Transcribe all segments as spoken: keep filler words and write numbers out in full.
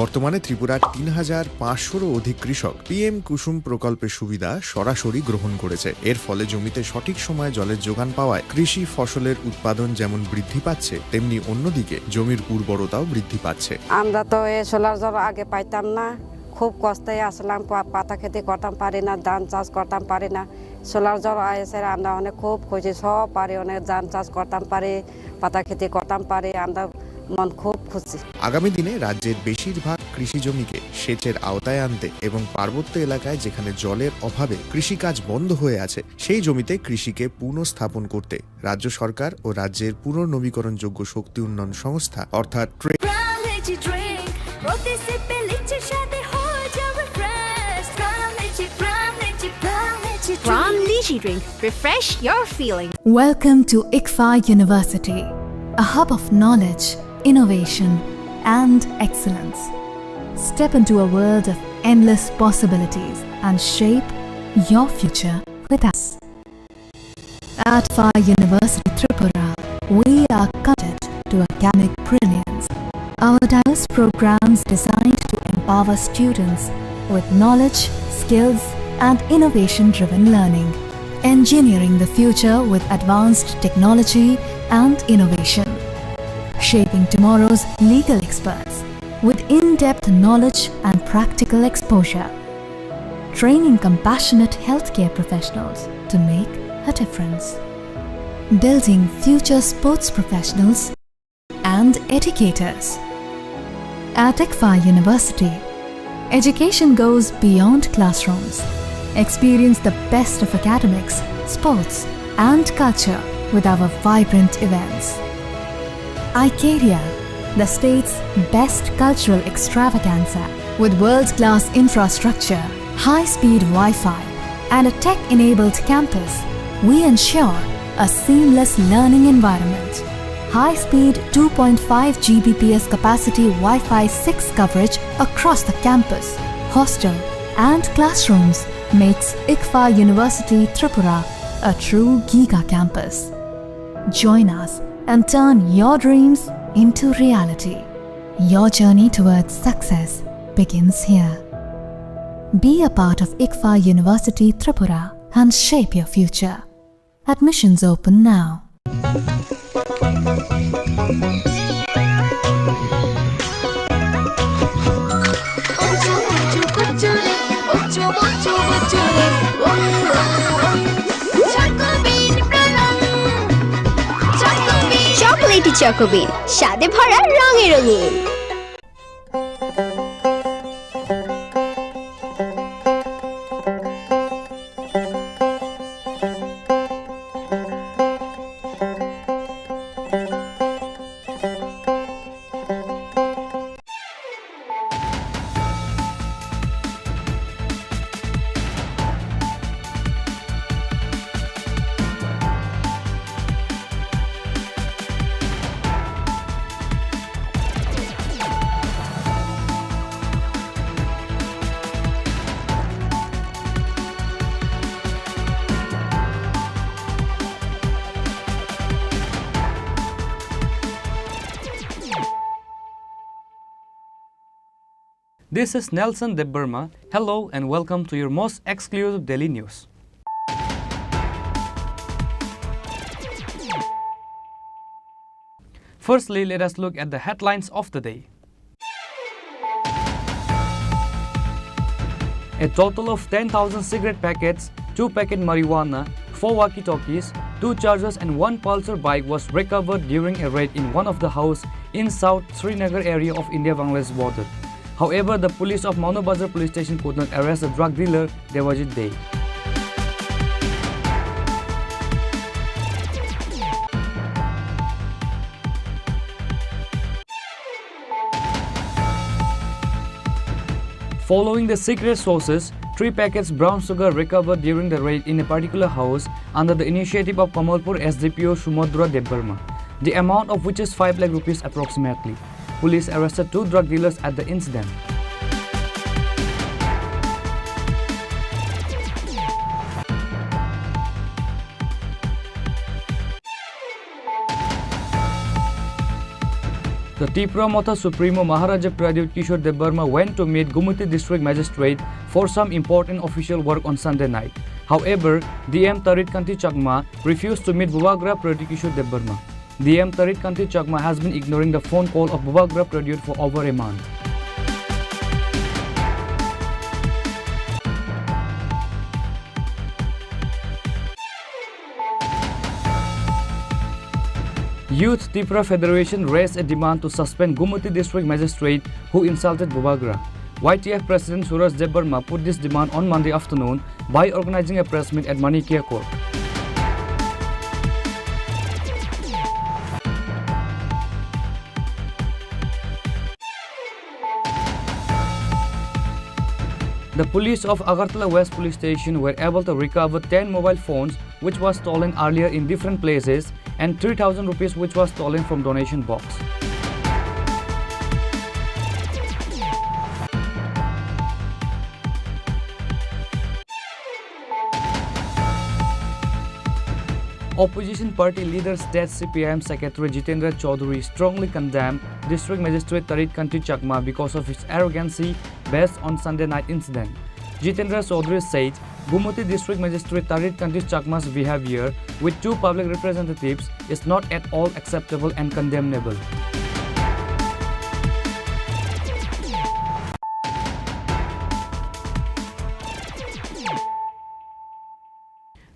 বর্তমানে ত্রিপুরার তিন হাজার পাঁচশোরও অধিক কৃষক পিএম কুসুম প্রকল্পের সুবিধা সরাসরি গ্রহণ করেছে। এর ফলে জমিতে সঠিক সময়ে জলের যোগান পাওয়ায় কৃষি ফসলের উৎপাদন যেমন বৃদ্ধি পাচ্ছে, তেমনি অন্যদিকে জমির উর্বরতাও বৃদ্ধি পাচ্ছে। আমরা তো এই সোলার জল আগে পাইতাম না, খুব কষ্টে আসলাম, পা-, পাতা খেতে করতাম পারি না, ধান চাষ করতাম পারি না। সোলার জল এসে আমরা অনেক খুব খুশি, সব পারি, অনেক ধান চাষ করতাম পারি, পাতা খেতে করতাম পারি, আমরা মন খুব খুশি। আগামী দিনে রাজ্যের বেশিরভাগ কৃষি জমিকে সেচের আওতায় আনতে এবং পার্বত্য এলাকায় যেখানে জলের অভাবে কৃষিকাজ বন্ধ হয়ে আছে, সেই জমিতে কৃষিকে পুনঃস্থাপন করতে রাজ্য সরকার ও রাজ্যের পুনর্নবীকরণযোগ্য শক্তি উন্নয়ন সংস্থা অর্থাৎ ট্রে- From Lychee Drink, প্রতি সিপে লিচির স্বাদে হয়ে যাবে fresh. From Lychee, from Lychee, from Lychee Drink. From Lychee Drink, refresh your feeling. Welcome to ICFAI University, a hub of knowledge, innovation, and excellence. Step into a world of endless possibilities and shape your future with us. At ICFAI University Tripura, we are committed to academic brilliance. Our diverse programs designed to empower students with knowledge, skills, and innovation-driven learning. Engineering the future with advanced technology and innovation. Shaping tomorrow's legal experts with in-depth knowledge and practical exposure. Training compassionate healthcare professionals to make a difference. Building future sports professionals and educators. At ICFAI University, education goes beyond classrooms. Experience the best of academics, sports, and culture with our vibrant events. Icaria, the state's best cultural extravaganza. With world-class infrastructure, high-speed Wi-Fi, and a tech-enabled campus, we ensure a seamless learning environment. High-speed two point five G B P S capacity Wi-Fi six coverage across the campus, hostel, and classrooms makes ICFAI University Tripura a true giga campus. Join us and turn your dreams into reality. Your journey towards success begins here. Be a part of ICFAI University Tripura and shape your future. Admissions open now. Chocolatey Choco Bean, স্বাদে ভরা, রঙে রঙিন। This is Nelson Debbarma. Hello and welcome to your most exclusive daily news. Firstly, let us look at the headlines of the day. A total of ten thousand cigarette packets, two packet marijuana, four walkie-talkies, two chargers and one Pulsar bike was recovered during a raid in one of the house in South Srinagar area of India-Bangladesh border. However, the police of Maunabazar police station could not arrest the drug dealer Debajit Dey. Following the secret sources, three packets brown sugar recovered during the raid in a particular house under the initiative of Kamalpur S D P O Sumudra Debbarma, the amount of which is five lakh rupees approximately. Police arrested two drug dealers at the incident. The Tipra Motha Supremo Maharaja Pradyut Kishore Debbarma went to meet Gumoti District Magistrate for some important official work on Sunday night. However, D M Tarit Kanti Chakma refused to meet Bubagra Pradyut Kishore Debbarma. D M Tarit Kanti Chakma has been ignoring the phone call of Bubagra Pradyut for over a month. Youth Tipra Federation raised a demand to suspend Gumoti District Magistrate who insulted Bubagra. Y T F President Suraj Debbarma put this demand on Monday afternoon by organizing a press meet at Manikya Court. The police of Agartala West Police Station were able to recover ten mobile phones which was stolen earlier in different places and three thousand rupees which was stolen from donation box. Opposition party leader, State C P I M secretary Jitendra Chaudhary strongly condemned District Magistrate Tarit Kanti Chakma because of his arrogancy based on Sunday night incident. Jitendra Chaudhary said Gumoti District Magistrate Tarit Kanti Chakma's behavior with two public representatives is not at all acceptable and condemnable.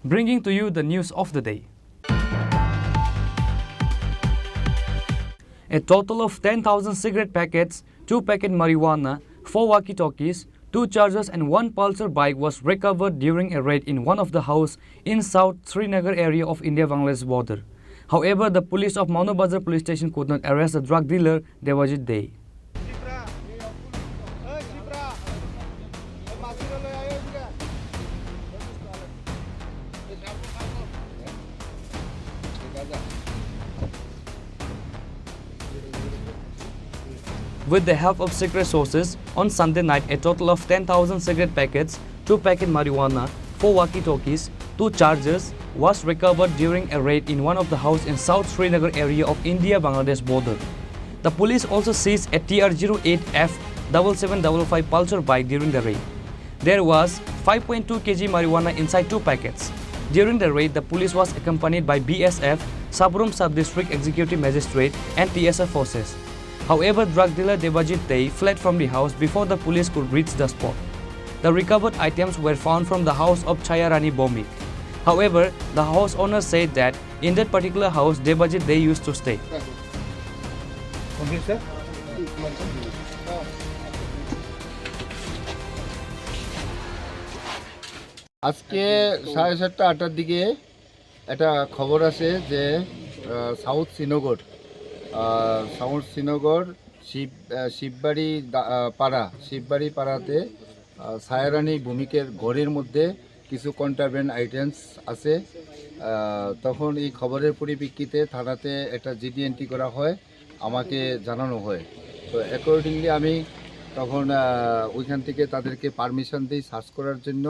Bringing to you the news of the day. A total of ten thousand cigarette packets, two packet marijuana, four walkie-talkies, two chargers and one Pulsar bike was recovered during a raid in one of the house in South Srinagar area of India-Bangladesh border. However, the police of Maunabazar police station could not arrest the drug dealer Debajit Dey. With the help of secret sources, on Sunday night, a total of ten thousand cigarette packets, two packet marijuana, four walkie-talkies, two chargers was recovered during a raid in one of the house in South Srinagar area of India-Bangladesh border. The police also seized a T R zero eight F double seven double five Pulsar bike during the raid. There was five point two K G marijuana inside two packets. During the raid, the police was accompanied by B S F, Sabrum Sub-District Executive Magistrate, and T S F forces. However, drug dealer Debajit Dey fled from the house before the police could reach the spot. The recovered items were found from the house of Chayarani Bomik. However, the house owner said that in that particular house, Debajit Dey used to stay. আজকে সাড়ে সাতটা আটটার দিকে একটা খবর আছে যে, আহ, সাউথ শ্রীনগর, আহ, সাউথ শ্রীনগর শিব-, আহ, শিববাড়ি দা-, আহ, পাড়া, শিববাড়ি পাড়াতে, আহ, ছায়ারানী ভৌমিকের ঘরের মধ্যে কিছু কন্ট্রাব্যান্ড আইটেমস আছে। আহ, তখন এই খবরের পরিপ্রেক্ষিতে থানাতে একটা জিডি এন্ট্রি করা হয়, আমাকে জানানো হয়। তো অ্যাকর্ডিংলি আমি তখন, আহ, ওইখান থেকে তাদেরকে পারমিশন দিই সার্চ করার জন্য।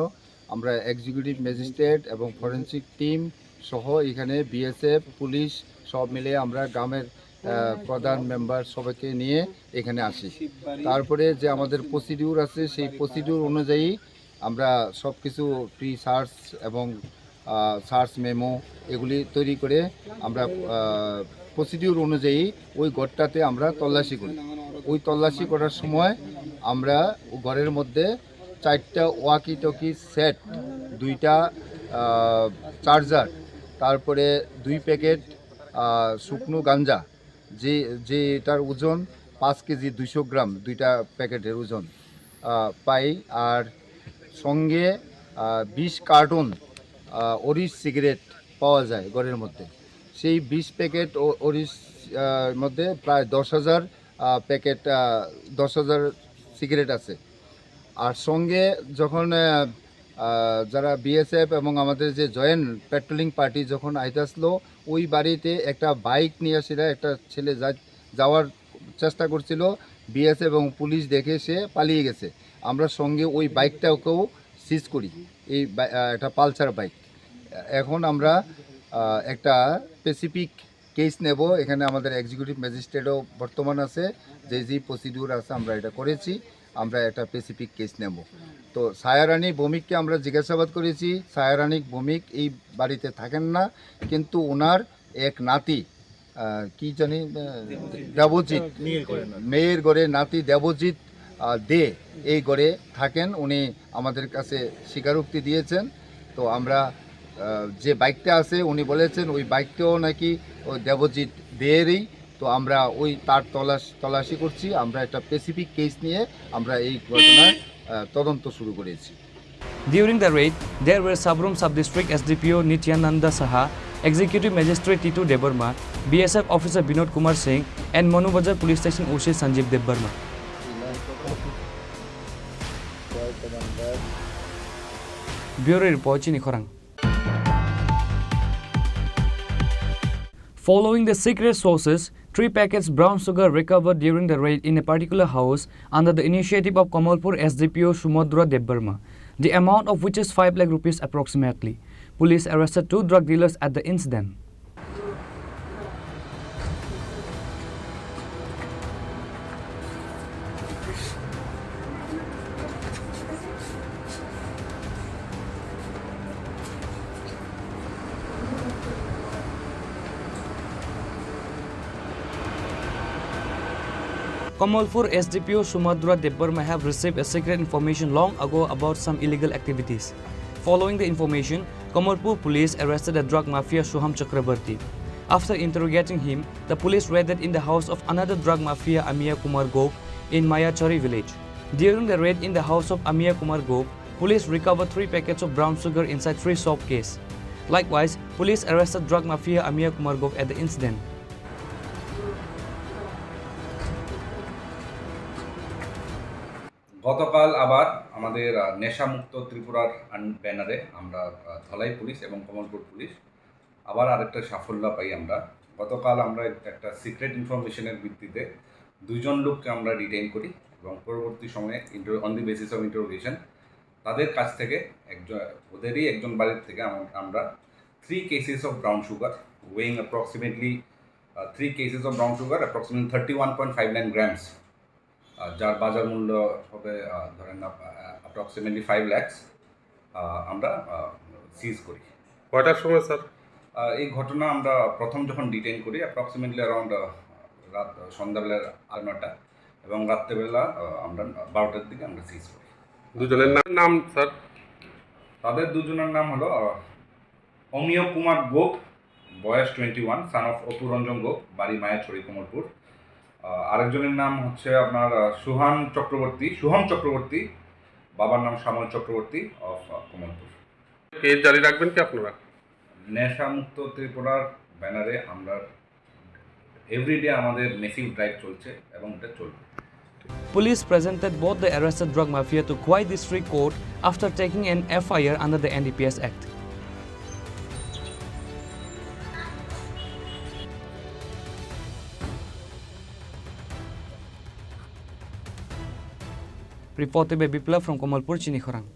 আমরা এক্সিকিউটিভ ম্যাজিস্ট্রেট এবং ফরেনসিক টিম সহ এখানে বিএসএফ, পুলিশ সব মিলে আমরা গ্রামের, আহ, প্রধান মেম্বার সবাইকে নিয়ে এখানে আসি। তারপরে যে আমাদের প্রসিডিউর আছে, সেই প্রসিডিউর অনুযায়ী আমরা সব কিছু প্রি সার্চ এবং, আহ, সার্চ মেমো এগুলি তৈরি করে আমরা, আহ, প্রসিডিউর অনুযায়ী ওই ঘরটাতে আমরা তল্লাশি করি। ওই তল্লাশি করার সময় আমরা ঘরের মধ্যে চারটা ওয়াকি টকি সেট, দুইটা, আহ, চার্জার, তারপরে দুই প্যাকেট, আহ, শুকনো গাঞ্জা, যে, যেটার ওজন পাঁচ কেজি দুইশো গ্রাম, দুইটা প্যাকেটের ওজন, আহ, পাই। আর সঙ্গে, আহ, বিশ কার্টন, আহ, অরিস সিগারেট পাওয়া যায় ঘরের মধ্যে। সেই বিশ প্যাকেট অ-, অরিস, আহ, মধ্যে প্রায় দশ হাজার, আহ, প্যাকেট, আহ, দশ হাজার সিগারেট আছে। আর সঙ্গে যখন, আহ, আহ, যারা বিএসএফ এবং আমাদের যে জয়েন্ট পেট্রোলিং পার্টি যখন আইতাছিল, ওই বাড়িতে একটা বাইক নিয়ে আসছিল, একটা ছেলে যা-, যাওয়ার চেষ্টা করছিল, বিএসএফ এবং পুলিশ দেখে সে পালিয়ে গেছে। আমরা সঙ্গে ওই বাইকটাকেও সিজ করি, এই বা-, আহ, একটা পালসার বাইক। এখন আমরা, আহ, একটা প্যাসিফিক কেস নেব। এখানে আমাদের এক্সিকিউটিভ ম্যাজিস্ট্রেটও বর্তমান আছে, যে যে প্রসিডিউর আছে আমরা এটা করেছি, আমরা একটা স্পেসিফিক কেস নেব। তো ছায়ারানী ভৌমিককে আমরা জিজ্ঞাসাবাদ করেছি। ছায়ারানী ভৌমিক এই বাড়িতে থাকেন না, কিন্তু ওনার এক নাতি, আহ, কি জানি, আহ, দেবজিৎ, মেয়ের ঘরে নাতি দেবজিৎ, আহ, দে এই ঘরে থাকেন। উনি আমাদের কাছে স্বীকারোক্তি দিয়েছেন। তো আমরা, আহ, যে বাইকটা আছে উনি বলেছেন ওই বাইকটাও নাকি ওই দেবজিৎ দেয়েরই। তো আমরা ওই তার তলাশ-, তল্লাশি করছি। আমরা একটা স্পেসিফিক কেস নিয়ে আমরা এই ঘটনার, আহ, তদন্ত শুরু করেছি। During the raid, there were Sabrum Sub-District S D P O Nityananda Saha, Executive Magistrate Titu Debbarma, B S F officer Binod Kumar Singh, and Manubazar Police Station O C Sanjeev Debbarma. Bureau Report, Chini Khorang. Following the secret sources, three packets brown sugar recovered during the raid in a particular house under the initiative of Kamalpur S D P O Sumodra Debbarma, the amount of which is five lakh rupees approximately. Police arrested two drug dealers at the incident. Kamalpur S D P O Sumadra Debbarma have received a secret information long ago about some illegal activities. Following the information, Kamalpur police arrested a drug mafia Soham Chakraborty. After interrogating him, the police raided in the house of another drug mafia Amiya Kumar Gop in Mayachari village. During the raid in the house of Amiya Kumar Gop, police recovered three packets of brown sugar inside three soap case. Likewise, police arrested drug mafia Amiya Kumar Gop at the incident. গতকাল আবার আমাদের, আহ, নেশামুক্ত ত্রিপুরার আন-, ব্যানারে আমরা, আহ, ধলাই পুলিশ এবং কমলপুর পুলিশ আবার আরেকটা সাফল্য পাই আমরা। গতকাল আমরা একটা সিক্রেট ইনফরমেশনের ভিত্তিতে দুইজন লোককে আমরা ডিটেইন করি এবং পরবর্তী সময়ে inter-, on the basis of interrogation তাদের কাছ থেকে একজন, ওদেরই একজন বাড়ির থেকে আমা-, আমরা three cases of brown sugar weighing approximately, uh, three cases of brown sugar, approximately thirty one point five nine grams, আহ, যার বাজার মূল্য হবে, আহ, ধরেন আপ-, আহ, approximately five lakhs, আহ, আমরা, আহ, সিজ করি। কয়টার সময়, স্যার? আহ, এই ঘটনা আমরা প্রথম যখন ডিটেইন করি, অ্যাপ্রক্সিমেটলি অ্যারাউন্ড, আহ, রাত, সন্ধ্যাবেলা আট নয়টা এবং রাত্রেবেলা, আহ, আমরা বারোটার দিকে আমরা সিজ করি। দুজনের নাম, নাম, স্যার? তাদের দুজনের নাম হলো, আহ, অমিয় কুমার গোপ, বয়স twenty one, son of Apu Ranjan Gop, বাড়ি মায়াছড়ি, কমলপুর। আহ, আরেকজনের নাম হচ্ছে আপনার, আহ, সুহান চক্রবর্তী, শুভম চক্রবর্তী, বাবার নাম শ্যামল চক্রবর্তী, of, আহ, কমলপুর। কেস জারি রাখবেন কি আপনারা? নেশামুক্ত ত্রিপুরার ব্যানারে আমরা এভরিডে আমাদের ম্যাসিভ ড্রাইভ চলছে এবং এটা চলবে। Police presented both the arrested drug mafia to Khowai District Court after taking an F I R under the N D P S Act. Reported by Biplab from Kamalpur, Chinikhorang.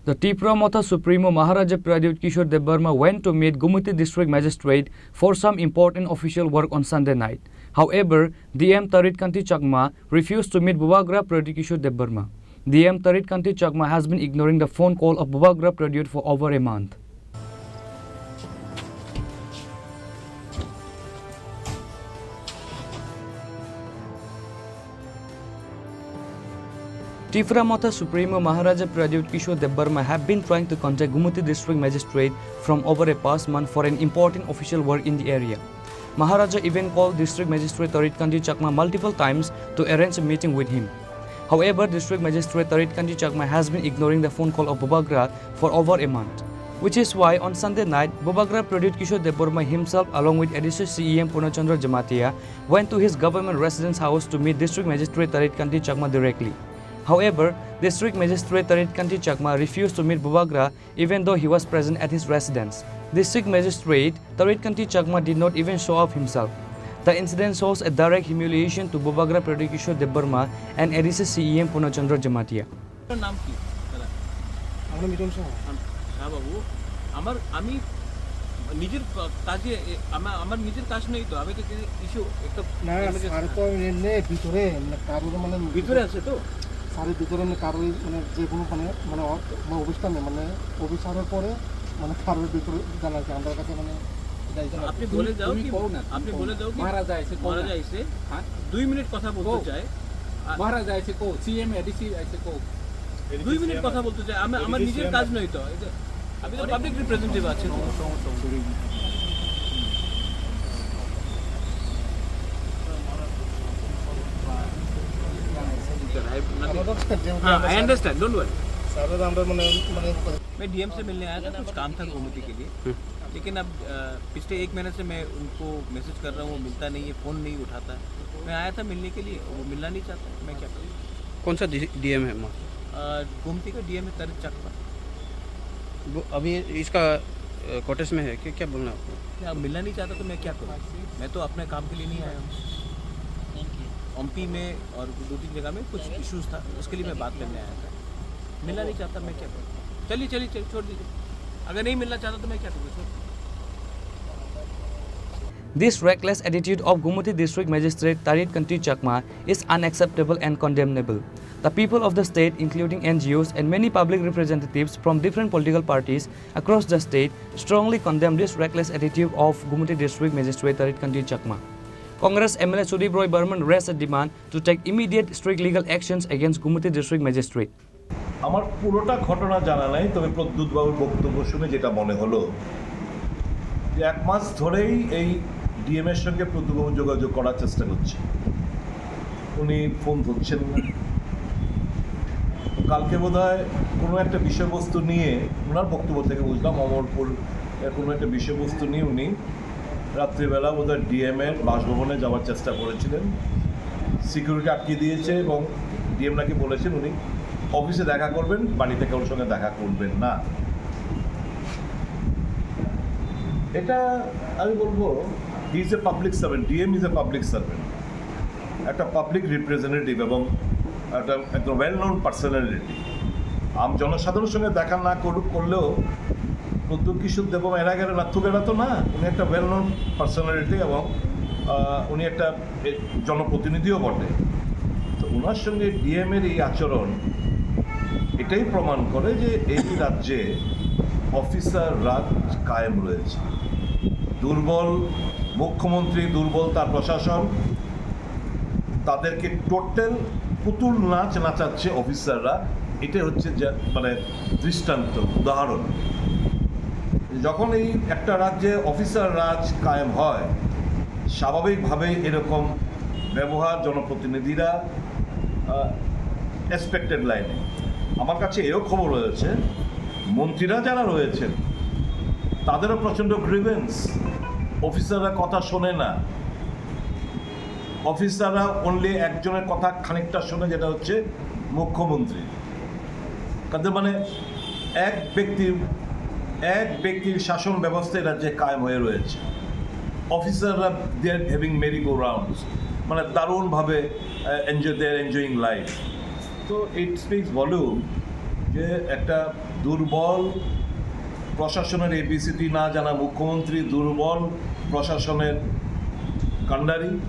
The Tipra Motha Supremo Maharaja Pradyut Kishore Debbarma went to meet Gumoti District Magistrate for some important official work on Sunday night. However, D M Tarit Kanti Chakma refused to meet Bubagra Pradyut Kishore Debbarma. D M Tarit Kanti Chakma has been ignoring the phone call of Bubagra Pradyut for over a month. Tipra Motha Supremo Maharaja Pradyut Kishore Debbarma have been trying to contact Gumoti District Magistrate from over a past month for an important official work in the area. Maharaja even called District Magistrate Tarit Kanti Chakma multiple times to arrange a meeting with him. However, District Magistrate Tarit Kanti Chakma has been ignoring the phone call of Bubagra for over a month. Which is why on Sunday night, Bubagra Pradyut Kishore Debbarma himself along with A D C C E M Purna Chandra Jamatia went to his government residence house to meet District Magistrate Tarit Kanti Chakma directly. However, District Magistrate Tarit Kanti Chakma refused to meet Bubagra even though he was present at his residence. District Magistrate Tarit Kanti Chakma did not even show up himself. The incident shows a direct humiliation to Bubagra Pradyut Kishore Debbarma and A D C C E M Purna Chandra Jamatia. আপনার নাম কি, দাদা? আমার নাম মিটন সাহা। আম-, শাহ বাবু, আমার, আমি নিজের কা-, কাজে, এ, আমা-, আমার নিজের কাজ নেই তো, আমি তো কিছু ইস্যু একটা না, emergency স্যার তো এমনি ভিতরে, মানে, কারোর, মানে, ভিতরে আছে তো? স্যারের ভিতরে, মানে, কারোর, মানে, যে কোনো, মানে, মানে, অ-, মানে, অফিসটা নেই, মানে, অফিসারের পরে, মানে, কারোর ভিতরে জানা যায়, আমার কাছে, মানে, এটা, এটা আপনি তুমি, বলে যাও তুমি কি, কও না, তুমি আপনি কও বলে না। যাও কি? মহারাজা এসে কও মারা না। যাইছে। হ্যাঁ? দুই মিনিট কথা বলতে কও। চাই। আ- মহারাজা এসে কও, সিএম, এডিসি এসে কও। দুই মিনিট কথা বলতে চাই। আমি, আমার এডিসি নিজের সিএম। কাজ নয় তো। এই যে, আমি তো পাবলিক রিপ্রেজেন্টেটিভ আছি। হ্যাঁ, I understand, don't worry। স্যারের আমরা মানে, মানে मैं डीएम से मिलने आया था, कुछ काम था गोमती के लिए। हम्म। लेकिन अब, अ, पिछले एक महीने से मैं उनको मैसेज कर रहा हूँ, वो मिलता नहीं है, फ़ोन नहीं उठाता। मैं आया था मिलने के लिए, वो मिलना नहीं चाहता, मैं क्या करूँ? कौन सा डी-, डीएम है वहाँ? अ, गोमती का डीएम है तरित चाकमा। वो अभी इसका, अ, कॉटेज में है क्या? क्या बोलना है आपको? क्या, मिलना नहीं चाहता तो मैं क्या करूँ? मैं तो अपने काम के लिए नहीं आया हूँ। ओम्पी में और दो तीन जगह में कुछ इश्यूज था, उसके लिए मैं बात करने आया था। मिलना नहीं चाहता, मैं क्या करूँ? चलिए, चलिए, चलिए, छोड़ दीजिए। अगर नहीं मिलना चाहता तो मैं क्या करूँ? छोड़ दीजिए। This reckless attitude of Gumoti District Magistrate Tarit Kanti Chakma is unacceptable and condemnable. The people of the state, including N G Os and many public representatives from different political parties across the state, strongly condemn this reckless attitude of Gumoti District Magistrate Tarit Kanti Chakma. Congress M L A Sudip Roy Barman raised a demand to take immediate strict legal actions against Gumoti District Magistrate. আমার পুরোটা ঘটনা জানা নাই, তবে প্রদ্যুৎ বাবুর বক্তব্য শুনে যেটা মনে হলো যে এক মাস ধরেই এই ডিএম এর সঙ্গে প্রদ্যুৎ বাবু যোগাযোগ করার চেষ্টা করছে, উনি ফোন ধরছেন না। কালকে বোধহয় কোনো একটা বিষয়বস্তু নিয়ে, ওনার বক্তব্য থেকে বুঝলাম, অমরপুর এর কোনো একটা বিষয়বস্তু নিয়ে উনি রাত্রিবেলা বোধহয় ডিএম এর বাসভবনে যাওয়ার চেষ্টা করেছিলেন। সিকিউরিটি আটকে দিয়েছে এবং ডিএম নাকি বলেছেন উনি অফিসে দেখা করবেন, বাড়িতে কারোর সঙ্গে দেখা করবেন না। এটা আমি বলবো, he is a public servant, DM is a public servant। একটা পাবলিক রিপ্রেজেন্টেটিভ এবং একটা একদম ওয়েল নোন পার্সোনালিটি। আম জনসাধারণের সঙ্গে দেখা না কর-, করলেও প্রদ্যুৎ কিশোর দেববর্মা এরা গেলে না, তো এরা তো না, উনি একটা ওয়েল নোন পার্সোনালিটি এবং, আহ, উনি একটা, এ, জনপ্রতিনিধিও বটে। তো ওনার সঙ্গে ডিএম এর এই আচরণ এটাই প্রমাণ করে যে এই রাজ্যে অফিসার রাজ কায়েম রয়েছে। দুর্বল মুখ্যমন্ত্রী, দুর্বল তার প্রশাসন, তাদেরকে টোটাল পুতুল নাচ নাচাচ্ছে অফিসাররা। এটাই হচ্ছে যে, মানে, দৃষ্টান্ত, উদাহরণ। যখন এই একটা রাজ্যে অফিসার রাজ কায়েম হয়, স্বাভাবিকভাবেই এরকম ব্যবহার জনপ্রতিনিধিরা, আহ, এক্সপেক্টেড লাইনে। আমার কাছে এও খবর রয়েছে, মন্ত্রীরা যারা রয়েছেন, তাদেরও প্রচণ্ড গ্রিভেন্স, অফিসাররা কথা শোনে না। অফিসাররা অনলি একজনের কথা খানিকটা শোনে, যেটা হচ্ছে মুখ্যমন্ত্রী। তাদের মানে এক ব্যক্তির, এক ব্যক্তির শাসন ব্যবস্থা এই রাজ্যে কায়েম হয়ে রয়েছে। অফিসাররা, they are having merry go rounds, মানে দারুণভাবে, আহ, enjoy, they are enjoying life। তো it speaks volume যে একটা দুর্বল প্রশাসনের এবিসিডি না জানা মুখ্যমন্ত্রী, দুর্বল প্রশাসনের কাণ্ডারি,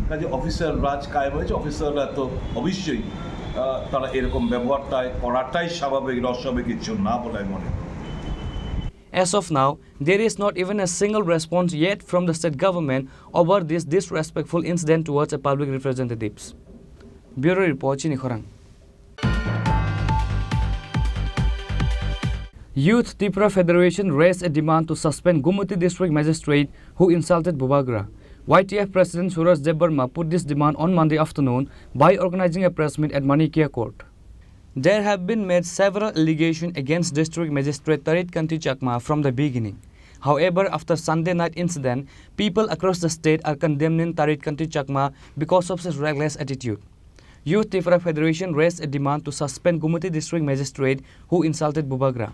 কাজে অফিসার রাজ কায়েম হয়েছে। অফিসাররা তো অবশ্যই, আহ, তারা এরকম ব্যবহারটাই করাটাই স্বাভাবিক, অস্বাভাবিক কিছু না বলে আমি মনে করি। As of now, there is not even a single response yet from the state government over this disrespectful incident towards a public representatives. Bureau Report, Chini Khorang. Youth Tipra Federation raised a demand to suspend Gumoti District Magistrate who insulted Bubagra. Y T F President Suraj Debbarma put this demand on Monday afternoon by organizing a press meet at Manikya Court. There have been made several allegations against District Magistrate Tarit Kanti Chakma from the beginning. However, after Sunday night incident, people across the state are condemning Tarit Kanti Chakma because of his reckless attitude. Youth Tipra Federation raised a demand to suspend Gumoti District Magistrate who insulted Bubagra.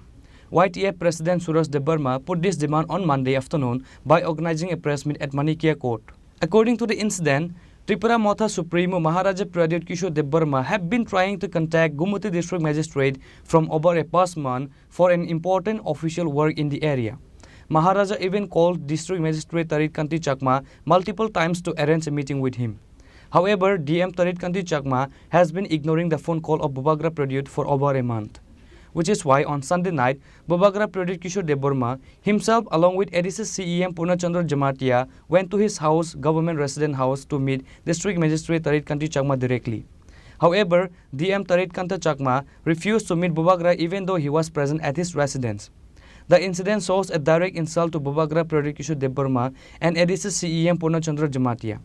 Y T F President Suraj Debbarma put this demand on Monday afternoon by organizing a press meet at Manikya Court. According to the incident, Tipra Motha Supremo Maharaja Pradyut Kishore Debbarma have been trying to contact Gumoti District Magistrate from over a past month for an important official work in the area. Maharaja even called District Magistrate Tarit Kanti Chakma multiple times to arrange a meeting with him. However, D M Tarit Kanti Chakma has been ignoring the phone call of Bubagra Pradyut for over a month, which is why on Sunday night, Bubagra Pradyut Kishore Debbarma himself, along with A D C C E M Purna Chandra Jamatia, went to his house, Government Resident House, to meet District Magistrate Tarit Kanti Chakma directly. However, D M Tarit Kanti Chakma refused to meet Bubagra even though he was present at his residence. The incident shows a direct insult to Bubagra Pradyut Kishore Debbarma and A D C C E M Purna Chandra Jamatia,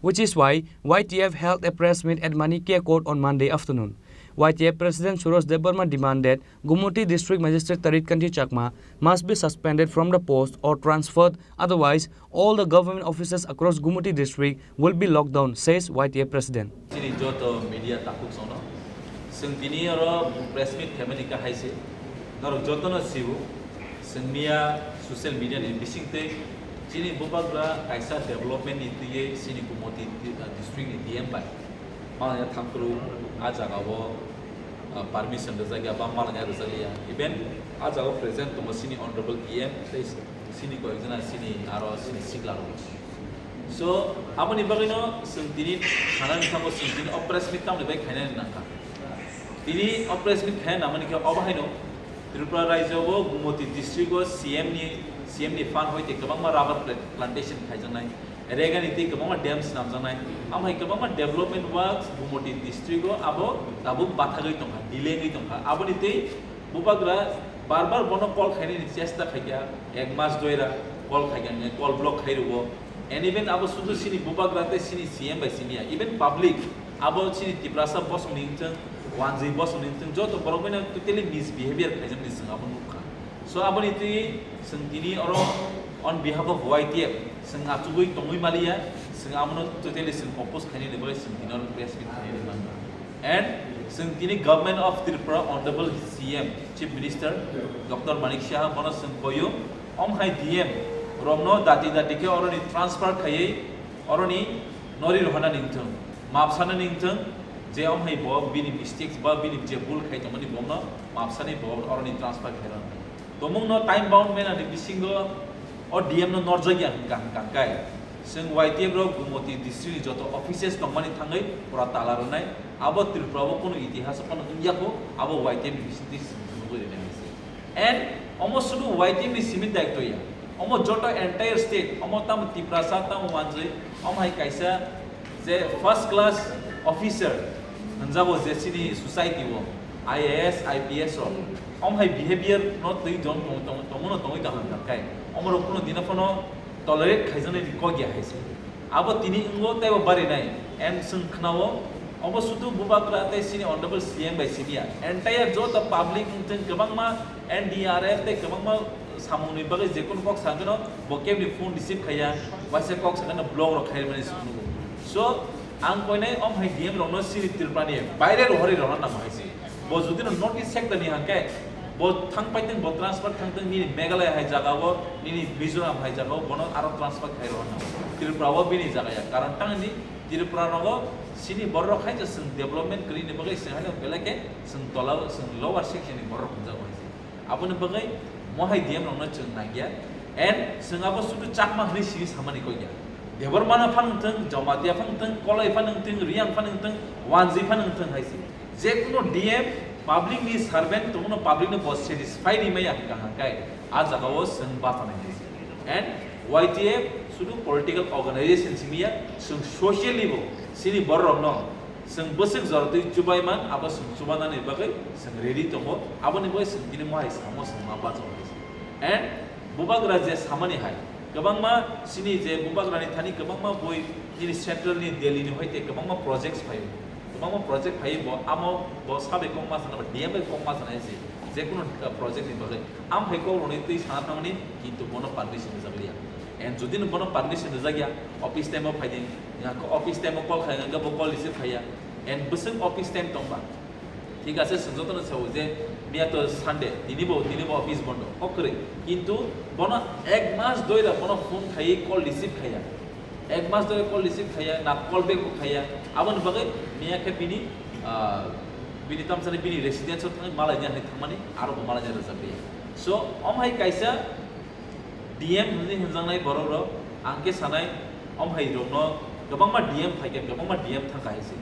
which is why Y T F held a press meet at Manikya Court on Monday afternoon. Y T F President Suraj Debbarma demanded Gumoti District Magistrate Tarit Kanti Chakma must be suspended from the post or transferred, otherwise all the government offices across Gumoti District will be locked down, says Y T F President. Chini joto media takhuk sono. Chwng tini oro press meet khaimani kahai se. Norok jotono sibu. Chwng miya social media ni bisingtwi chini Bubagra kaisa development ni twiwi chini Gumoti di-, district ni D M bai malanya thangkru a jaga o, ah, permission rwjakya ba malanya rwjakya. Even a jaga o present tongo chini honorable E M tei chini koyekjona chini aro chini sikla rok. So, aboni bagwino chwng tini sanani thango chwng tini o press meet tamni bai khainani nangkha. Tini o press meet khaina nangmani khe obo haino Tripura rajyo o Gumoti district o C M ni, C M ni fund hoite kwbangma rubber pla-, plantation khaijaknai. Regani tei kwbangma dam swnamjaknai. Amhai kwbangma development works Gumoti district o abo tabuk bathagwi tongkha, delay wngwi tongkha. Aboni tei Bubagra bar bar bono call khainani chesta khaikha, ek mas doira call khaikha, call block khai rwo. And even abo sudu chini Bubagra tei chini C M bai simiya, even public abo chini Tiprasa bosongni wngthung, wanjwi bosongni wngthung, joto borok bai no totally misbehavior khaijaknai chwng abo nukha. So aboni twi chwng tini oro on behalf of Y T F chwng achugwi tongwi maliya, chwng abono totally chwng oppose khainani bagwi chwng tini oro press meet khainani mangkha. And chwng tini Government of Tripura, Honorable C M, Chief Minister Doctor Manik Saha bono chwng koyo, omhai D M rokno dati dati khe oroni transfer khaiwi oroni nori rohorna ningthung, map sana ningthung, je omhai bo bini mistakes ba bini je bul khai tongmani bono map sani bo oroni transfer khairoknai. Tomungno time bound manner ni bisingo o D M no norjakya hwnkha hwnkha khe, chwng Y T F rok Gumoti district ni joto offices tongmani thangwi pura tala rwnai, abo Tripura o kunu itihas o phano wngya kho, abo Y T F ni bisingtwi chwng nugwi rwnai hai se. And omo sudu Y T F ni simi daityo ya, omo joto entire state, omo tamo Tiprasa, tamo Wanjwi, omo hai kaisa je first class officer hwnjago je chini society o, I A S, I P S rok, omo hai behavior no twi tong, tong, tong, tongmano tongwi kaham nangkhe, omorok kunu dino phano tolerate khaijaknai ni kok ya hai se. Abo tini wngo tei bo barinai, and chwng khnao, obo sudu Bubagra tei chini Honorable C M bai simiya, entire joto public wngthung, kwbangma N D R F tei kwbangma samungni bagwi jekunu kok sakano bo kebni phone receive khaiya, waisa kok sakano block rok khaimani se nugo. So, ang koinai om hai D M rokno chini Tripura ni baire rohorwi rohorna nang hai se. Bo jodi no North East sector ni hangke, bo thang paiteng, bo transfer thangteng nini Meghalaya hai jaga o, nini Mizoram hai jaga o, bono aro transfer khai rohorna. Tripura o bini jaga ya, karon tangni Tripura rogo chini borok hai je chwng development kwrwi ni bagwi chwng haino belai khe chwng tola o, chwng lower section ni borok hwnjago hai se. Aboni bagwi mohai D M rokno chwng nangya, and chwng abo sudu Chakma hwnwi simi samani kok ya. Debbarma no phan wngthung, Jamatia phan wngthung, Kolai phan wngthung, Riyang phan wngthung, Wanjwi phan wngthung hai se. Jekunu D M public ni servant tongno public no bo satisfy ni maya hwnkha hwnkhe a jaga o chwng bachanai hai se. And Y T F sudu political organization simi ya, chwng socially bo chini borok rokno chwng bwswk jora twi chubai man, abo chwng chubanani bagwi chwng ready tongo, aboni bagwi chwng tini mohai samo chwng ma bachao hai se. And Bubagra je samani hai, kwbangma chini je Bubagrani thani kwbangma bui nini central ni Delhi ni hoite kwbangma projects phaio. Omo project phai bo, amo bo sabai kok ma sana, D M bai kok ma sana se, je kuno, uh, project ni bagwi. Am hai kok roni twi sana thangmani, kintu bono permission rijak liya. And jodi no bono permission rijak ya, office time o phai di, ya, office time o call khai, bo call receive khai ya. And bwswk office time tong ba. Thik ase, chwng jotono sao je miya to Sunday, tini bo, tini bo office bondo, kok kwrwi. Kintu bono ek mas doira bono phone khai, call receive khai ya. Ek mas doira call receive khai ya, na call back bo khai ya. Aboni bagwi miya khe bini, ah, bini tamsani bini residence o thangwi malai ni hai thangmani, aro bo malai ni rwchap liya. So, om hai kaisa D M hwnwi hwnjaknai borok rok, ang khe sanai, om hai rokno kwbangma D M phaikha, kwbangma D M thangkha hai se.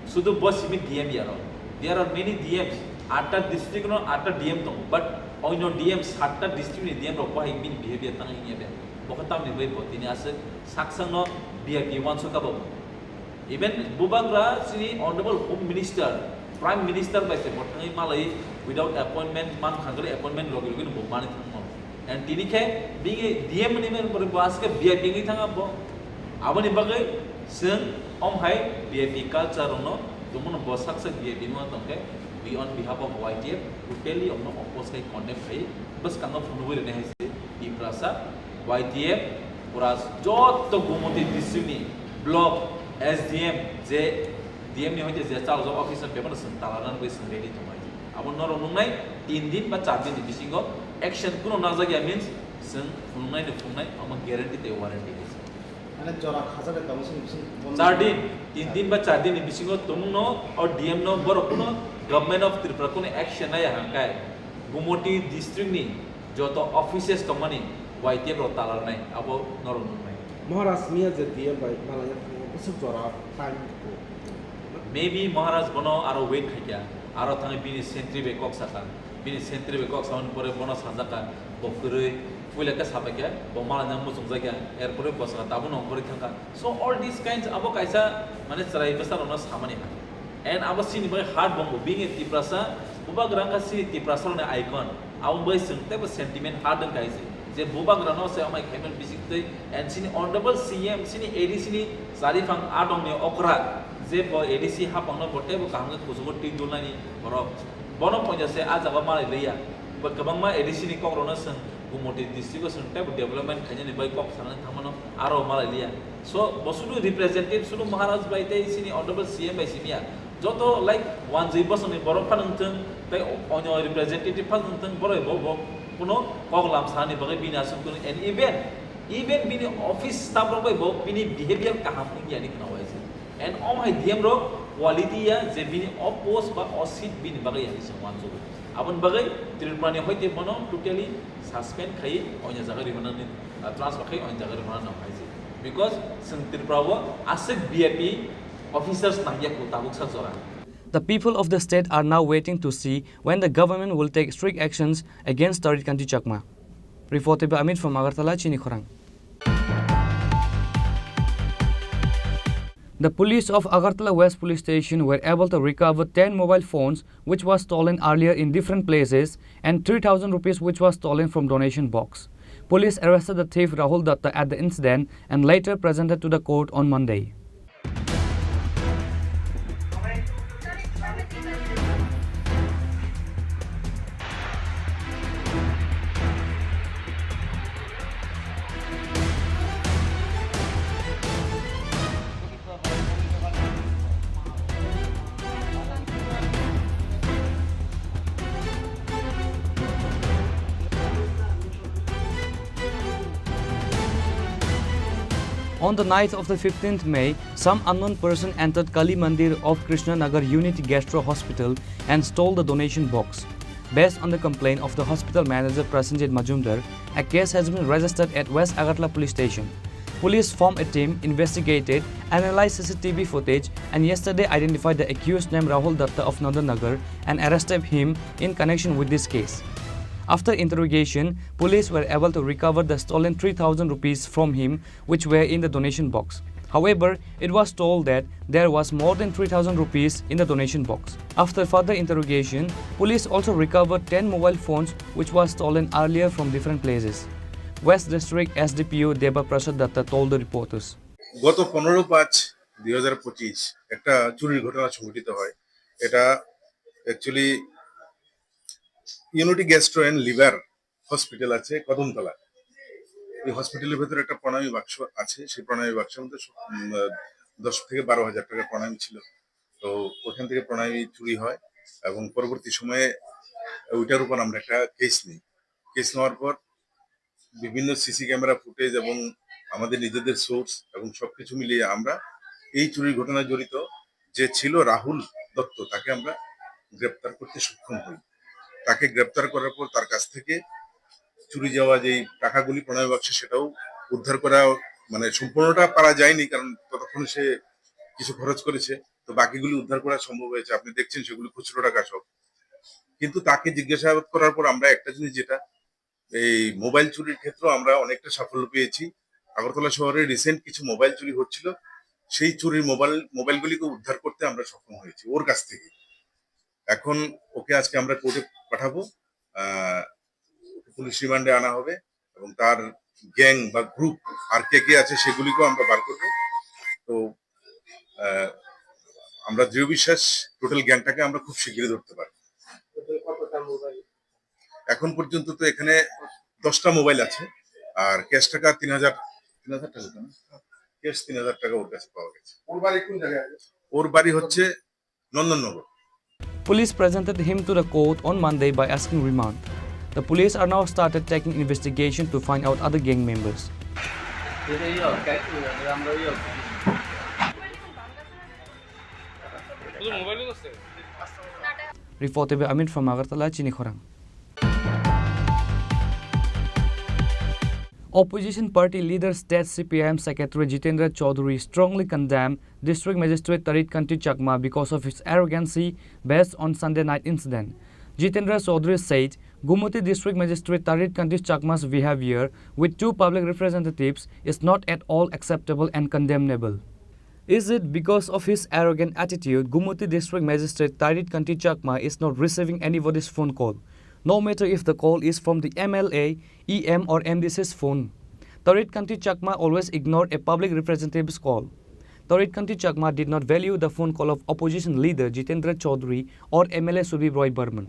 Sudu bo simi D M ya rok. There are many D Ms. Atta district no atta D M tongo, but oino D M satta district ni D M rok bo hai bini behavior tang wngya de. Bo khe tamni bai bo tini aswk saksang no V I P uansukha bo. Even bubagra chini Honorable Home Minister, Prime Minister bai se bo thangwi malai without appointment, man khangri appointment logi logi no bo mani thangmo. And tini khe bini D M ni men bo aswk V I P wngwi thangma bo. Aboni bagwi chwng om hai V I P culture rokno tongmano bo sak sak V I P no tongkhe, we on behalf of Y T F totally omno oppose khai condemn khai bwskango phunugwi rwna hai se Tiprasa Y T F pura joto Gumoti district ni block S D M je D M ni hoite je chalajak officer bebano chwng tala rwna bagwi chwng ready tongnai. Abo norok nungnai tin din ba char din ni bisingo action kuno najak ya means chwng phunuknai ni phunuknai omo guarantee tei warranty hai se. Mane jora khajak bai tongo chini bising bondo. Char din, tin din ba char din ni bisingo tongmung no o D M no borok kuno Government of Tripura kuno action naya hangkai Gumoti district ni joto offices tongmani Y T F rok talarnai abo norok nungnai. Maharaj miya je D M bai malaya thango bwswk jora time ko. Maybe Maharaj bono aro wait khaikha, aro thangwi bini sentry bai kok sakha, bini sentry bai kok samani pore bono sajaka, bo kwrwi, puila khe sabaikha, bo malanya muchungjakya, erpore bo sakha, tabukno ongkhorwi thangkha. So all these kinds abo kaisa mane chwrai bwsarokno samani hai. And abo chini bai hard bongbo, being a Tiprasa, bubagra wngkha chini Tiprasarokni icon. Abo bai chwng teibo sentiment hard wngkha hai se. Je bubagrano se amai khaimani bisingtwi, and chini honorable C M, chini A D C ni chariphang adongni okra, je bo A D C haphangno bo teibo kaham khe kuchugo twi dulnani borok. Bono poito se ah jaga malai liya. Bo kwbangma A D C ni kokrokno chwng Gumoti district o chwng teibo development khainani bai kok sanani thangmano aro malai liya. So, bo sudu representative, sudu Maharaj bai tei chini honorable C M bai simi ya. Joto, like, wanjwi bosongni borok phano wngthung, tei onyo representative phano wngthung, borok bo, bo kuno kok lam sani bagwi bini aswk kuno, and even, even bini office staff rok bai bo bini behavior kaham wngya ni khna waise. And om hai D M rok quality ya je bini o post ba o seat bini bagwi ya ni se wanjwi. Aboni bagwi Tripura ni hoite bono totally suspend khai onya jaga rihornani, ah, transfer khai onya jaga rihorna nang hai se. Because chwng Tripura o aswk V I P officers nangya ko tabuk sa jora. The people of the state are now waiting to see when the government will take strict actions against Tarit Kanti Chakma. Reported by Amit from Agartala, Chini Khorang. The police of Agartala West Police Station were able to recover ten mobile phones which was stolen earlier in different places and three thousand rupees which was stolen from donation box. Police arrested the thief Rahul Datta at the incident and later presented to the court on Monday. On the night of the fifteenth May, some unknown person entered Kali Mandir of Krishna Nagar Unity Gastro Hospital and stole the donation box. Based on the complaint of the hospital manager Prasenjit Majumdar, a case has been registered at West Agartala Police Station. Police formed a team, investigated, analyzed C C T V footage, and yesterday identified the accused named Rahul Datta of Nandan Nagar and arrested him in connection with this case. After interrogation, police were able to recover the stolen three thousand rupees from him, which were in the donation box. However, it was told that there was more than three thousand rupees in the donation box. After further interrogation, police also recovered ten mobile phones which were stolen earlier from different places. West District S D P O Deba Prasad Datta told the reporters. গত পনেরো পাঁচ দুই হাজার পঁচিশ একটা চুরির ঘটনা সংঘটিত হয়। এটা actually unity gastro and liver hospital আছে কদমতলা। এই হসপিটালের ভেতরে একটা প্রণামী বাক্স আছে, সেই প্রণামী বাক্সের মধ্যে স-, উম, আহ, দশ থেকে বারো হাজার টাকা প্রণামী ছিল। তো ওখান থেকে প্রণামী চুরি হয় এবং পরবর্তী সময়ে ওইটার উপর আমরা একটা কেস নিই। কেস নেওয়ার পর বিভিন্ন সিসি ক্যামেরা ফুটেজ এবং আমাদের নিজেদের সোর্স এবং সবকিছু মিলিয়ে আমরা এই চুরির ঘটনায় জড়িত যে ছিল রাহুল দত্ত, তাকে আমরা গ্রেপ্তার করতে সক্ষম হই। তাকে গ্রেপ্তার করার পর তার কাছ থেকে চুরি যাওয়া যেই টাকাগুলি প্রণয় বাক্সে, সেটাও উদ্ধার করা, মানে, সম্পূর্ণটা পারা যায়নি, কারণ ততক্ষণ সে কিছু খরচ করেছে। তো বাকিগুলি উদ্ধার করা সম্ভব হয়েছে, আপনি দেখছেন সেগুলি খুচরো টাকা সব। কিন্তু তাকে জিজ্ঞাসাবাদ করার পর আমরা একটা জিনিস, যেটা এই মোবাইল চুরির ক্ষেত্রে আমরা অনেকটা সাফল্য পেয়েছি। আগরতলা শহরে রিসেন্ট কিছু মোবাইল চুরি হচ্ছিল, সেই চুরির মোবাইল, মোবাইলগুলিকে উদ্ধার করতে আমরা সক্ষম হয়েছি ওর কাছ থেকে। এখন ওকে আজকে আমরা কোর্টে পাঠাবো, আহ, পুলিশ রিমান্ডে আনা হবে এবং তার গ্যাং বা গ্রুপ আর কে কে আছে সেগুলিকেও আমরা বার করবো। তো, আহ, আমরা দৃঢ় বিশ্বাস টোটাল গ্যাংটাকে আমরা খুব শীঘ্রই ধরতে পারবো। এখন পর্যন্ত তো এখানে দশটা মোবাইল আছে, আর ক্যাশ টাকা তিন হাজার, তিন হাজার টাকা তো না? ক্যাশ তিন হাজার টাকা ওর কাছে পাওয়া গেছে। ওর বাড়ি কোন জায়গায়? ওর বাড়ি হচ্ছে Nandannagar. Police presented him to the court on Monday by asking remand. The police are now started taking investigation to find out other gang members. Report by Amit from Agartala, Chini Khorang. Opposition party leader, state C P I M secretary Jitendra Chaudhary strongly condemned District Magistrate Tarit Kanti Chakma because of his arrogancy based on Sunday night incident. Jitendra Chaudhary said Gumoti District Magistrate Tarit Kanti Chakma's behavior with two public representatives is not at all acceptable and condemnable. Is it because of his arrogant attitude Gumoti District Magistrate Tarit Kanti Chakma is not receiving anybody's phone call, no matter if the call is from the M L A, E M or M D C's phone? Tarit Kanti Chakma always ignore a public representative's call. Tarit Kanti Chakma did not value the phone call of opposition leader Jitendra Chaudhary or M L A Sudip Roy Barman.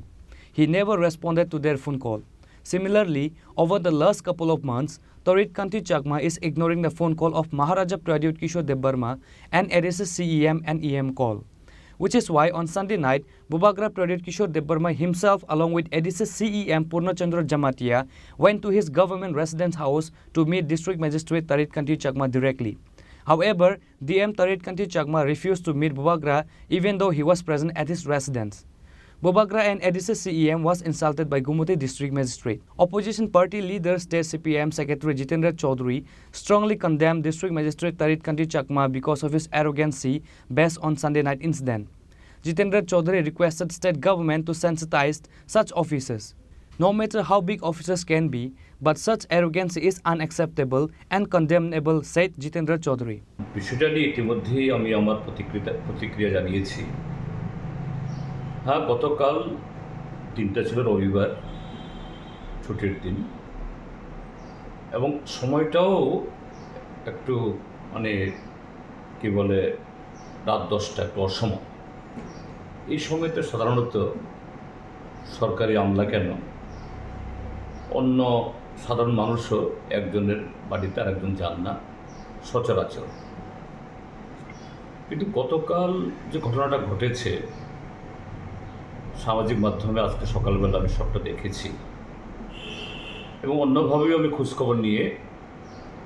He never responded to their phone call. Similarly, over the last couple of months, Tarit Kanti Chakma is ignoring the phone call of Maharaja Pradyut Kishore Debbarma and A D C C E M and E M call, which is why on Sunday night, Bubagra Pradyut Kishore Debbarma himself, along with A D C C E M Purna Chandra Jamatia, went to his government residence house to meet District Magistrate Tarit Kanti Chakma directly. However, D M Tarit Kanti Chakma refused to meet Bubagra even though he was present at his residence. Bubagra and A D C C E M was insulted by Gumoti District Magistrate. Opposition party leader, state C P I M secretary Jitendra Chaudhary strongly condemned District Magistrate Tarit Kanti Chakma because of his arrogancy based on Sunday night incident. Jitendra Chaudhary requested state government to sensitize such officers. No matter how big officers can be, but such arrogance is unacceptable and condemnable, said Jitendra Chaudhary. বিষয়টা নিয়ে ইতিমধ্যেই আমি আমার প্রতিক্রিয়া, প্রতিক্রিয়া জানিয়েছি। হ্যাঁ, গতকাল দিনটা ছিল রবিবার, ছুটির দিন, এবং সময়টাও একটু, মানে, কি বলে, রাত দশটা, একটু অসময়। এই সময়তে সাধারণত সরকারি আমলা কেন, অন্য সাধারণ মানুষও একজনের বাড়িতে আরেকজন যান না সচরাচর। কিন্তু গতকাল যে ঘটনাটা ঘটেছে, সামাজিক মাধ্যমে আজকে সকালবেলা আমি সবটা দেখেছি এবং অন্যভাবেও আমি খোঁজখবর নিয়ে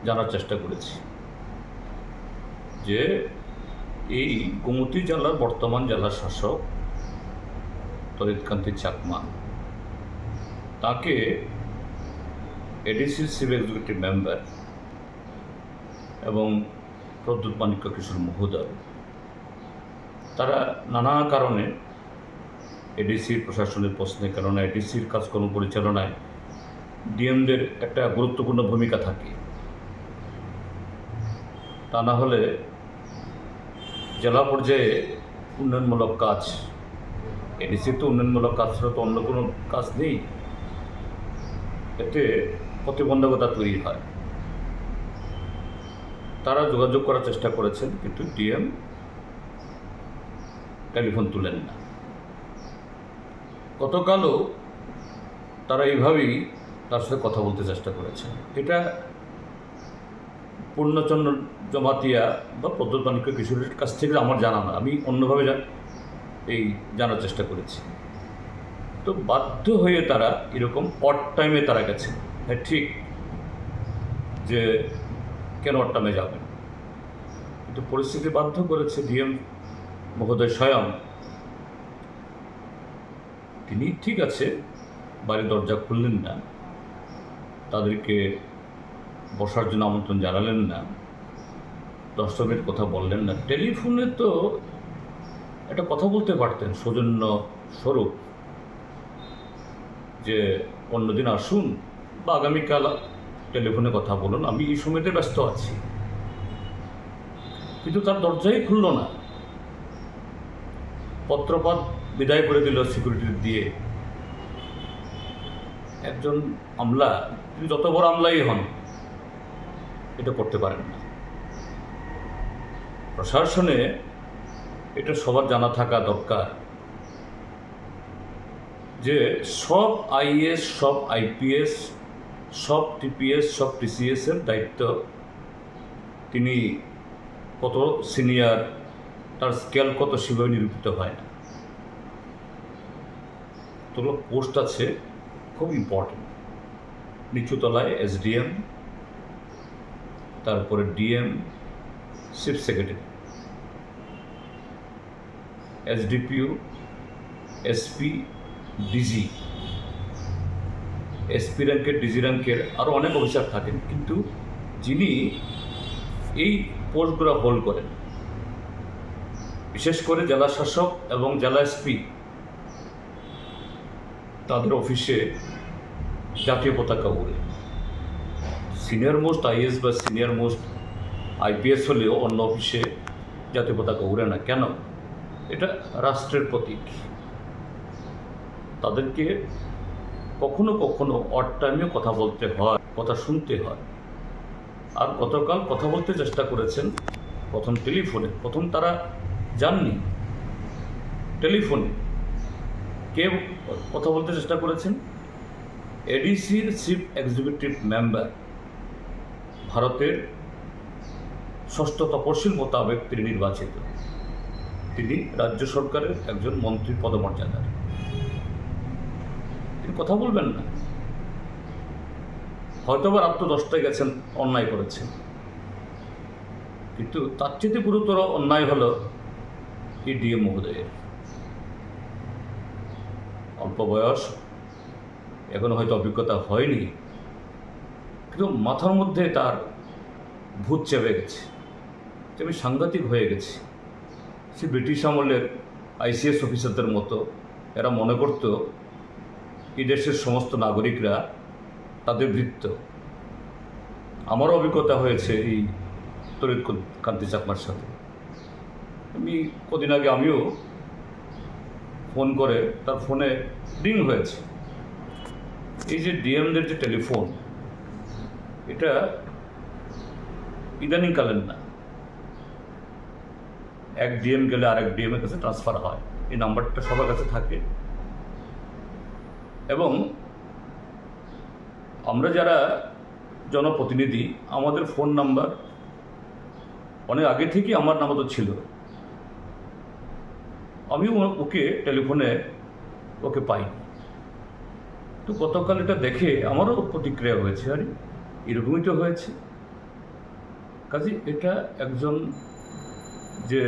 জানার চেষ্টা করেছি যে এই গোমতী জেলার বর্তমান জেলা শাসক তরিত কান্তি চাকমা, তাকে এডিসির চিফ এক্সিকিউটিভ মেম্বার এবং প্রদ্যুৎ মাণিক্য কিশোর মহোদয়, তারা নানা কারণে এডিসির প্রশাসনের প্রশ্নের কারণে, এডিসির কাজকর্ম পরিচালনায় ডিএমদের একটা গুরুত্বপূর্ণ ভূমিকা থাকে। তা না হলে জেলা পর্যায়ে উন্নয়নমূলক কাজ, এডিসির তো উন্নয়নমূলক কাজ ছাড়া তো অন্য কোনো কাজ নেই, এতে প্রতিবন্ধকতা তৈরি হয়। তারা যোগাযোগ করার চেষ্টা করেছেন, কিন্তু ডিএম টেলিফোন তুলেন না। গতকালও তারা এইভাবেই তার সাথে কথা বলতে চেষ্টা করেছেন। এটা পূর্ণচন্দ্র জমাতিয়া বা প্রদ্যুৎ মাণিক্য কিশোরের কাছ থেকে আমার জানা না, আমি অন্যভাবে জা-, এই জানার চেষ্টা করেছি। তো বাধ্য হয়ে তারা এরকম অড টাইমে তারা গেছেন। হ্যাঁ, ঠিক যে কেন অড টাইমে যাবেন, কিন্তু পরিস্থিতি বাধ্য করেছে। ডিএম মহোদয় স্বয়ং তিনি ঠিক আছে, বাড়ির দরজা খুললেন না, তাদেরকে বসার জন্য আমন্ত্রণ জানালেন না, দশটা মিনিট কথা বললেন না। টেলিফোনে তো একটা কথা বলতে পারতেন সৌজন্য স্বরূপ, যে অন্যদিন আসুন বা আগামীকাল টেলিফোনে কথা বলুন, আমি এই সময়তে ব্যস্ত আছি। কিন্তু তার দরজাই খুলল না। পত্রপাত বিদায় করে দিল সিকিউরিটি দিয়ে। একজন আমলা, তিনি যত বড় আমলাই হন, এটা করতে পারেন না। প্রশাসনে এটা সবার জানা থাকা দরকার যে সব আইএএস, সব আইপিএস, সব টিপিএস, সব টিসিএস এর দায়িত্ব, তিনি কত সিনিয়র, তার স্কেল কত, সেভাবে নিরূপিত হয় না। তো পোস্ট আছে, খুব ইম্পর্টেন্ট। নিচু তলায় এসডিএম, তারপরে DM, chief secretary, SDPO, SP, DG. SP র্যাঙ্কের, ডিজি র্যাঙ্কের আরও অনেক অফিসার থাকেন, কিন্তু যিনি এই পোস্টগুলো হোল্ড করেন, বিশেষ করে জেলা শাসক এবং জেলা এসপি, তাদের অফিসে জাতীয় পতাকা উড়ে। সিনিয়র মোস্ট আইএএস বা সিনিয়র মোস্ট আইপিএস হলেও অন্য অফিসে জাতীয় পতাকা উড়ে না। কেন? এটা রাষ্ট্রের প্রতীক। তাদেরকে কখনো কখনো অড টাইমেও কথা বলতে হয়, কথা শুনতে হয়। আর গতকাল কথা বলতে চেষ্টা করেছেন প্রথম টেলিফোনে। প্রথম তারা যাননি টেলিফোনে। কে কথা বলতে চেষ্টা করেছেন? এডিসির চিফ এক্সিকিউটিভ মেম্বার, ভারতের ষষ্ঠ তপশিল মোতাবেক তিনি নির্বাচিত। তিনি রাজ্য সরকারের একজন মন্ত্রী পদমর্যাদার। তিনি কথা বলবেন না। হয়তোবা রাত্র দশটায় গেছেন, অন্যায় করেছেন, কিন্তু তার চেয়ে গুরুতর অন্যায় হলো এই ডিএম মহোদয়ের। অল্প বয়স, এখনো হয়তো অভিজ্ঞতা হয়নি, কিন্তু মাথার মধ্যে তার ভূত চেপে গেছে, যে আমি সাংঘাতিক হয়ে গেছি। সে ব্রিটিশ আমলের আইসিএস অফিসারদের মতো। এরা মনে করত এই দেশের সমস্ত নাগরিকরা তাদের ভৃত্য। আমারও অভিজ্ঞতা হয়েছে এই তড়িৎ কান্তি চাকমার সাথে। আমি কদিন আগে আমিও ফোন করে, তার ফোনে রিং হয়েছে। এই যে ডিএমদের যে টেলিফোন, এটা ইদানিংকালের না। এক ডিএম গেলে আরেক ডিএম এর কাছে ট্রান্সফার হয়, এই নাম্বারটা সবার কাছে থাকে। এবং আমরা যারা জনপ্রতিনিধি, আমাদের ফোন নাম্বার অনেক আগে থেকেই আমার নাম্বার তো ছিল, আমি ও-, ওকে টেলিফোনে ওকে পাই। তো গতকাল এটা দেখে আমারও প্রতিক্রিয়া হয়েছে, আরে এরকমই তো হয়েছে। কাজে এটা একজন যে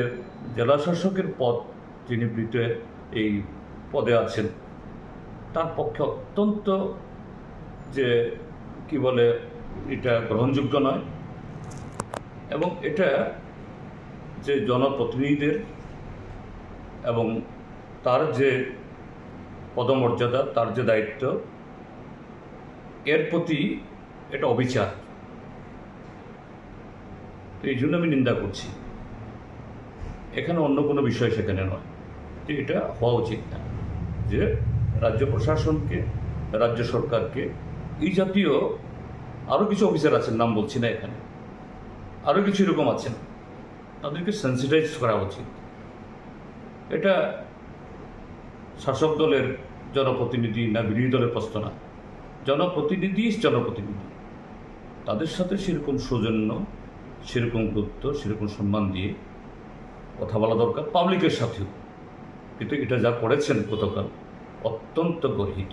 জেলা শাসকের পদ, যিনি ব্রিটে এই পদে আছেন, তার পক্ষে অত্যন্ত যে কি বলে, এটা গ্রহণযোগ্য নয়। এবং এটা যে জনপ্রতিনিধিদের এবং তার যে পদমর্যাদা, তার যে দায়িত্ব, এর প্রতি এটা অবিচার। তো এই জন্য আমি নিন্দা করছি। এখানে অন্য কোনো বিষয় সেখানে নয়, যে এটা হওয়া উচিত না, যে রাজ্য প্রশাসনকে, রাজ্য সরকারকে, এই জাতীয় আরও কিছু অফিসার আছেন, নাম বলছি না এখানে, আরও কিছু এরকম আছেন, তাদেরকে সেন্সিটাইজ করা উচিত। এটা শাসক দলের জনপ্রতিনিধি না বিরোধী দলের প্রশ্ন না, জনপ্রতিনিধি is জনপ্রতিনিধি। তাদের সাথে সেরকম সৌজন্য, সেরকম গুরুত্ব, সেরকম সম্মান দিয়ে কথা বলা দরকার পাবলিকের সাথেও। কিন্তু এটা যা করেছেন গতকাল, অত্যন্ত গর্হিত।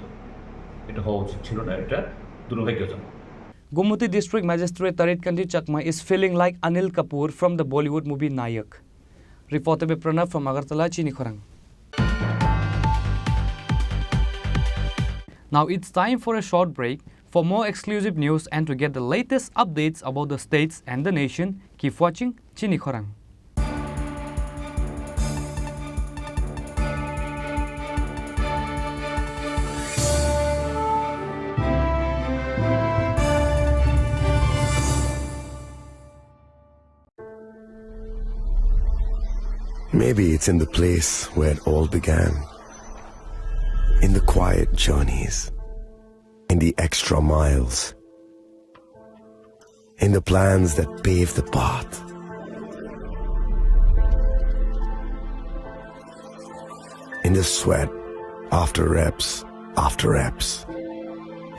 এটা হওয়া উচিত ছিল না, এটা দুর্ভাগ্যজনক। Gomati District Magistrate Tarit Kanti Chakma is feeling like Anil Kapoor from the Bollywood movie Nayak. Reported by Pranav from Agartala, Chini Khorang. Now it's time for a short break. For more exclusive news and to get the latest updates about the states and the nation, keep watching Chini Khorang. Maybe it's in the place where it all began. In the quiet journeys. In the extra miles. In the plans that pave the path. In the sweat after reps after reps.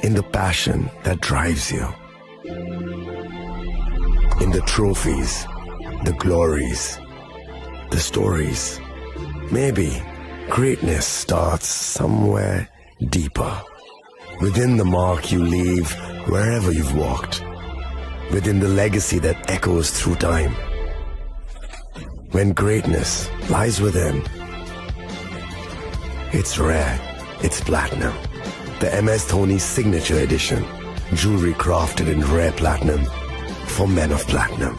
In the passion that drives you. In the trophies, the glories, the stories. Maybe greatness starts somewhere deeper. Within the mark you leave wherever you've walked. Within the legacy that echoes through time. When greatness lies within, it's rare, it's platinum. The M S Dhoni Signature Edition. Jewelry crafted in rare platinum for men of platinum.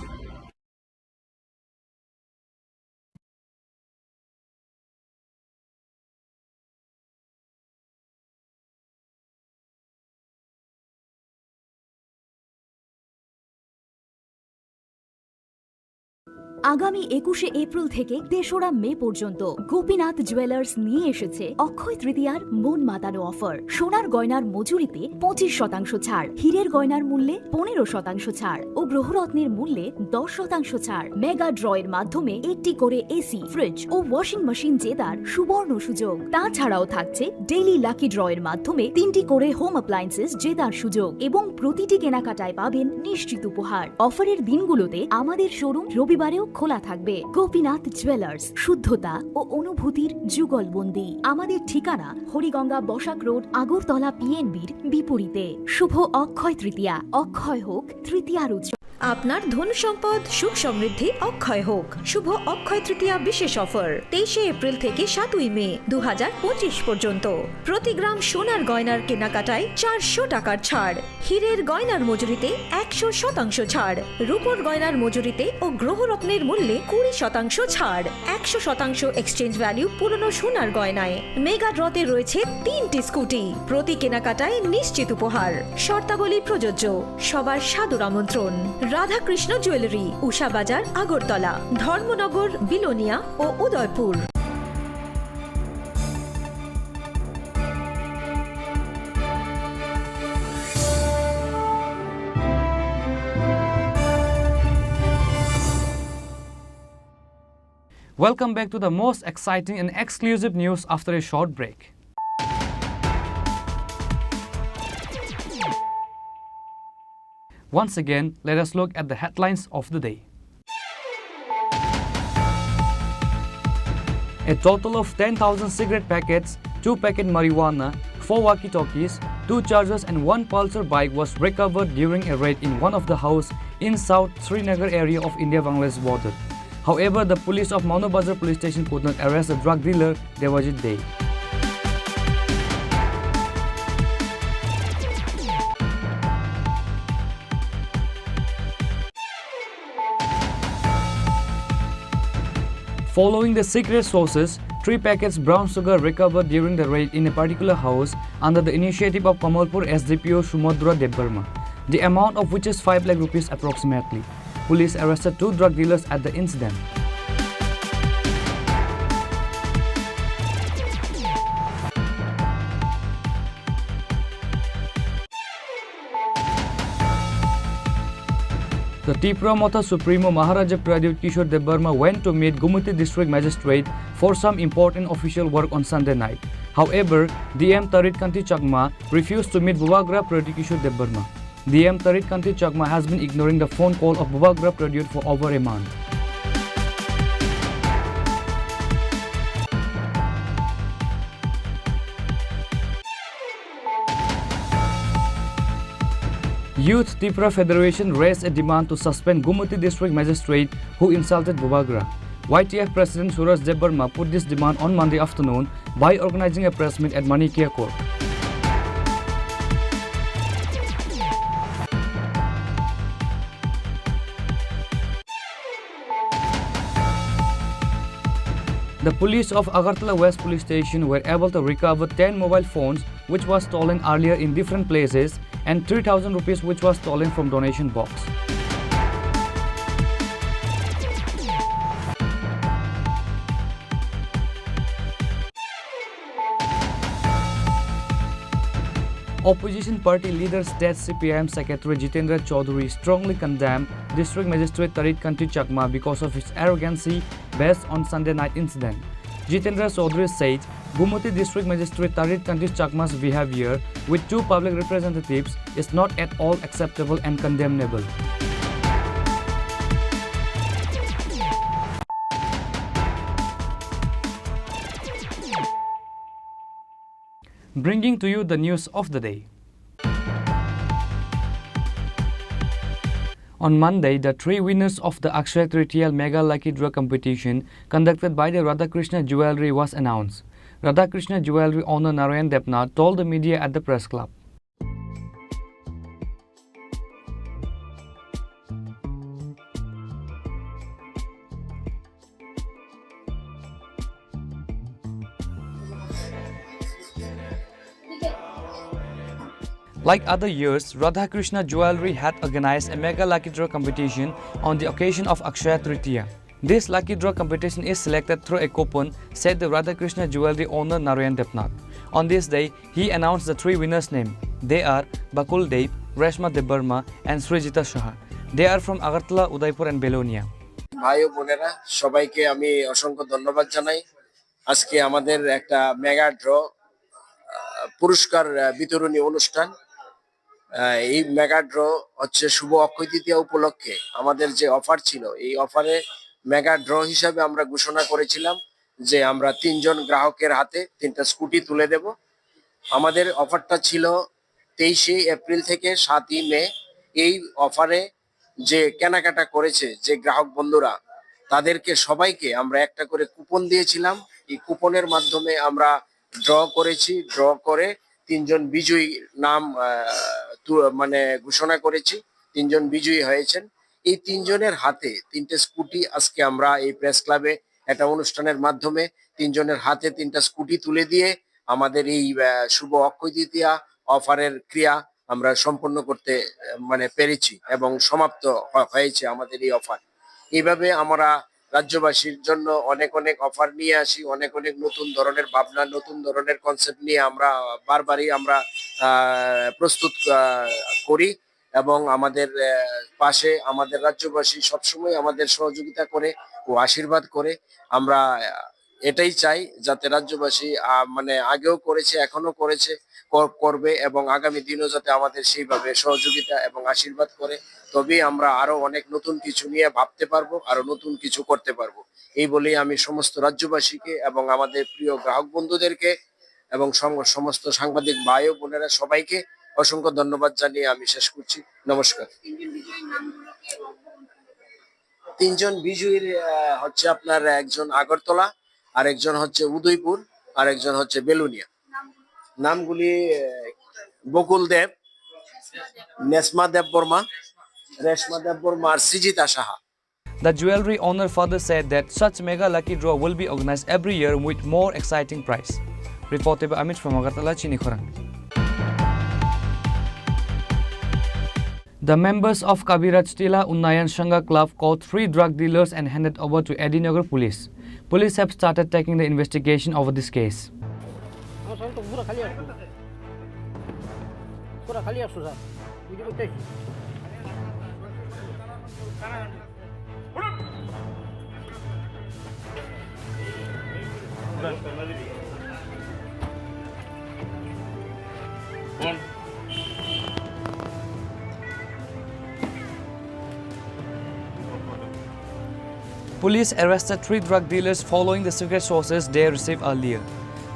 আগামী একুশে এপ্রিল থেকে তেসরা মে পর্যন্ত গোপীনাথ জুয়েলার্স নিয়ে এসেছে অক্ষয় তৃতীয়ার মন মাতানো অফার। সোনার গয়নার মজুরিতে পঁচিশ শতাংশ ছাড়, হীরের গয়নার মূল্যে পনেরো শতাংশ ছাড় ও গ্রহরত্নের মূল্যে দশ শতাংশ ছাড়। মেগা ড্র এর মাধ্যমে একটি করে এসি, ফ্রিজ ও ওয়াশিং মেশিন জেতার সুবর্ণ সুযোগ। তাছাড়াও থাকছে ডেইলি লাকি ড্র এর মাধ্যমে তিনটি করে হোম অ্যাপ্লায়েন্সেস জেতার সুযোগ এবং প্রতিটি কেনাকাটায় পাবেন নিশ্চিত উপহার। অফারের দিনগুলোতে আমাদের শোরুম রবিবারেও খোলা থাকবে। গোপীনাথ জুয়েলার্স, শুদ্ধতা ও অনুভূতির যুগলবন্দি। আমাদের ঠিকানা হরিগঙ্গা বসাক রোড, আগরতলা পিএনবির বিপরীতে। শুভ অক্ষয় তৃতীয়া, অক্ষয় হোক তৃতীয়ার উৎসব। আপনার ধন সম্পদ সুখ সমৃদ্ধি অক্ষয় হোক। শুভ অক্ষয় তৃতীয়া বিশেষ অফার তেইশে এপ্রিল থেকে সাতই মে দু হাজার পঁচিশ পর্যন্ত। প্রতি গ্রাম সোনার গয়নার কেনাকাটায় চারশো টাকার ছাড়, হীরের গয়নার মজুরিতে একশো শতাংশ ছাড়, রূপোর গয়নার মজুরিতে ও গ্রহরত্নের মূল্যে কুড়ি শতাংশ ছাড়, একশো শতাংশ এক্সচেঞ্জ ভ্যালু পুরনো সোনার গয়নায়। মেগা ড্রতে রয়েছে তিনটি স্কুটি, প্রতি কেনাকাটায় নিশ্চিত উপহার। শর্তাবলী প্রযোজ্য। সবার সাদর আমন্ত্রণ। রাধাকৃষ্ণ জুয়েলারি, উষা বাজার, আগরতলা, ধর্মনগর, বিলোনিয়া ও Udaipur. Welcome back to the most exciting and exclusive news after a short break. Once again, let us look at the headlines of the day. A total of ten thousand cigarette packets, two packet marijuana, four walkie-talkies, two chargers and one Pulsar bike was recovered during a raid in one of the house in South Srinagar area of India-Bangladesh border. However, the police of Maunabazar Police Station could not arrest the drug dealer Debajit Dey. Following the secret sources, three packets brown sugar recovered during the raid in a particular house under the initiative of Kamalpur S D P O Sumodra Debbarma, the amount of which is five lakh rupees approximately. Police arrested two drug dealers at the incident. The Tipra Motha Supremo Maharaja Pradyut Kishore Debbarma went to meet Gumoti District Magistrate for some important official work on Sunday night. However, D M Tarit Kanti Chakma refused to meet Bubagra Pradyut Kishore Debbarma. D M Tarit Kanti Chakma has been ignoring the phone call of Bubagra Pradyut for over a month. Youth Tipra Federation raised a demand to suspend Gumoti District Magistrate who insulted Bubagra. Y T F President Suraj Debbarma put this demand on Monday afternoon by organizing a press meet at Manikya Court. The police of Agartala West Police Station were able to recover ten mobile phones which was stolen earlier in different places and three thousand rupees which was stolen from donation box. Opposition party leader, State C P I M secretary Jitendra Chaudhary strongly condemned District Magistrate Tarit Kanti Chakma because of his arrogancy based on Sunday night incident. Jitendra Chaudhary said Gumoti District Magistrate Tarit Kanti Chakma's behavior with two public representatives is not at all acceptable and condemnable. Bringing to you the news of the day. On Monday, the three winners of the Akshaya Tritiya Mega Lucky Draw competition conducted by the Radhakrishna Jewelry was announced. Radhakrishna Jewelry owner Narayan Debnath told the media at the press club. Like other years, Radhakrishna Jewelry had organized a mega lucky draw competition on the occasion of Akshaya Tritiya. This lucky draw competition is selected through a coupon, said the Radhakrishna Jewelry owner Narayan Debnath. On this day, he announced the three winners' name. They are Bakul Deb, Reshma Debbarma, and Srijita Saha. They are from Agartala, Udaipur, and Belonia. ভাই ও বোনেরা, সবাইকে আমি অসংখ্য ধন্যবাদ জানাই। আজকে আমাদের একটা মেগা ড্র, আহ, পুরস্কার, আহ, বিতরণী অনুষ্ঠান। আহ, এই মেগা ড্র হচ্ছে শুভ অক্ষয় তৃতীয়া উপলক্ষে আমাদের যে অফার ছিল, এই অফারে মেগা ড্র হিসাবে আমরা ঘোষণা করেছিলাম যে আমরা তিনজন গ্রাহকের হাতে তিনটা স্কুটি তুলে দেব। আমাদের অফারটা ছিল তেইশে এপ্রিল থেকে সাতই মে। এই অফারে যে কেনাকাটা করেছে, যে গ্রাহক বন্ধুরা, তাদেরকে সবাইকে আমরা একটা করে কুপন দিয়েছিলাম। এই কুপনের মাধ্যমে আমরা ড্র করেছি। ড্র করে তিনজন বিজয়ী নাম, আহ, তু-, মানে ঘোষণা করেছি। তিনজন বিজয়ী হয়েছেন। এই তিনজনের হাতে তিনটে স্কুটি আজকে আমরা এই প্রেস ক্লাবে একটা অনুষ্ঠানের মাধ্যমে তিনজনের হাতে তিনটা স্কুটি তুলে দিয়ে আমাদের এই, আহ, শুভ অক্ষয় তৃতীয়া অফারের ক্রিয়া আমরা সম্পন্ন করতে, আহ, মানে পেরেছি এবং সমাপ্ত হ-, হয়েছে আমাদের এই অফার। এইভাবে আমরা রাজ্যবাসীর জন্য অনেক অনেক অফার নিয়ে আসি, অনেক অনেক নতুন ধরনের ভাবনা, নতুন ধরনের কনসেপ্ট নিয়ে আমরা বারবারই আমরা, আহ, প্রস্তুত, আহ, করি এবং আমাদের, আহ, পাশে আমাদের রাজ্যবাসী সবসময় আমাদের সহযোগিতা করে ও আশীর্বাদ করে। আমরা, আহ, এটাই চাই যাতে রাজ্যবাসী, আহ, মানে আগেও করেছে, এখনো করেছে, কর-, করবে এবং আগামী দিনও যাতে আমাদের সেইভাবে সহযোগিতা এবং আশীর্বাদ করে, তবেই আমরা আরো অনেক নতুন কিছু নিয়ে ভাবতে পারবো, আরো নতুন কিছু করতে পারবো। এই বলেই আমি সমস্ত রাজ্যবাসীকে এবং আমাদের প্রিয় গ্রাহক বন্ধুদেরকে এবং সম-, সমস্ত সাংবাদিক ভাই ও বোনেরা সবাইকে অসংখ্য ধন্যবাদ জানিয়ে আমি শেষ করছি। নমস্কার। তিনজন বিজয়ীর, আহ, হচ্ছে আপনার একজন আগরতলা, আরেকজন হচ্ছে উদয়পুর, আরেকজন হচ্ছে বেলুনিয়া। নামগুলি, আহ, বকুল দেব, নেসমা দেববর্মা, রেশমা দেববর্মা আর সৃজিতা Saha. The jewelry owner further said that such mega lucky draw will be organized every year with more exciting prize. Reported by Amit from Agartala, Chini Khorang. The members of Kabiraj Tila Unnayan Sangha Club caught three drug dealers and handed over to Edinagar police. Police have started taking the investigation over this case. আমার সব তো পুরো খালি আসছো। পুরো খালি আসছো, স্যার। বুঝতে পারছি। Police arrested three drug dealers following the secret sources they received earlier.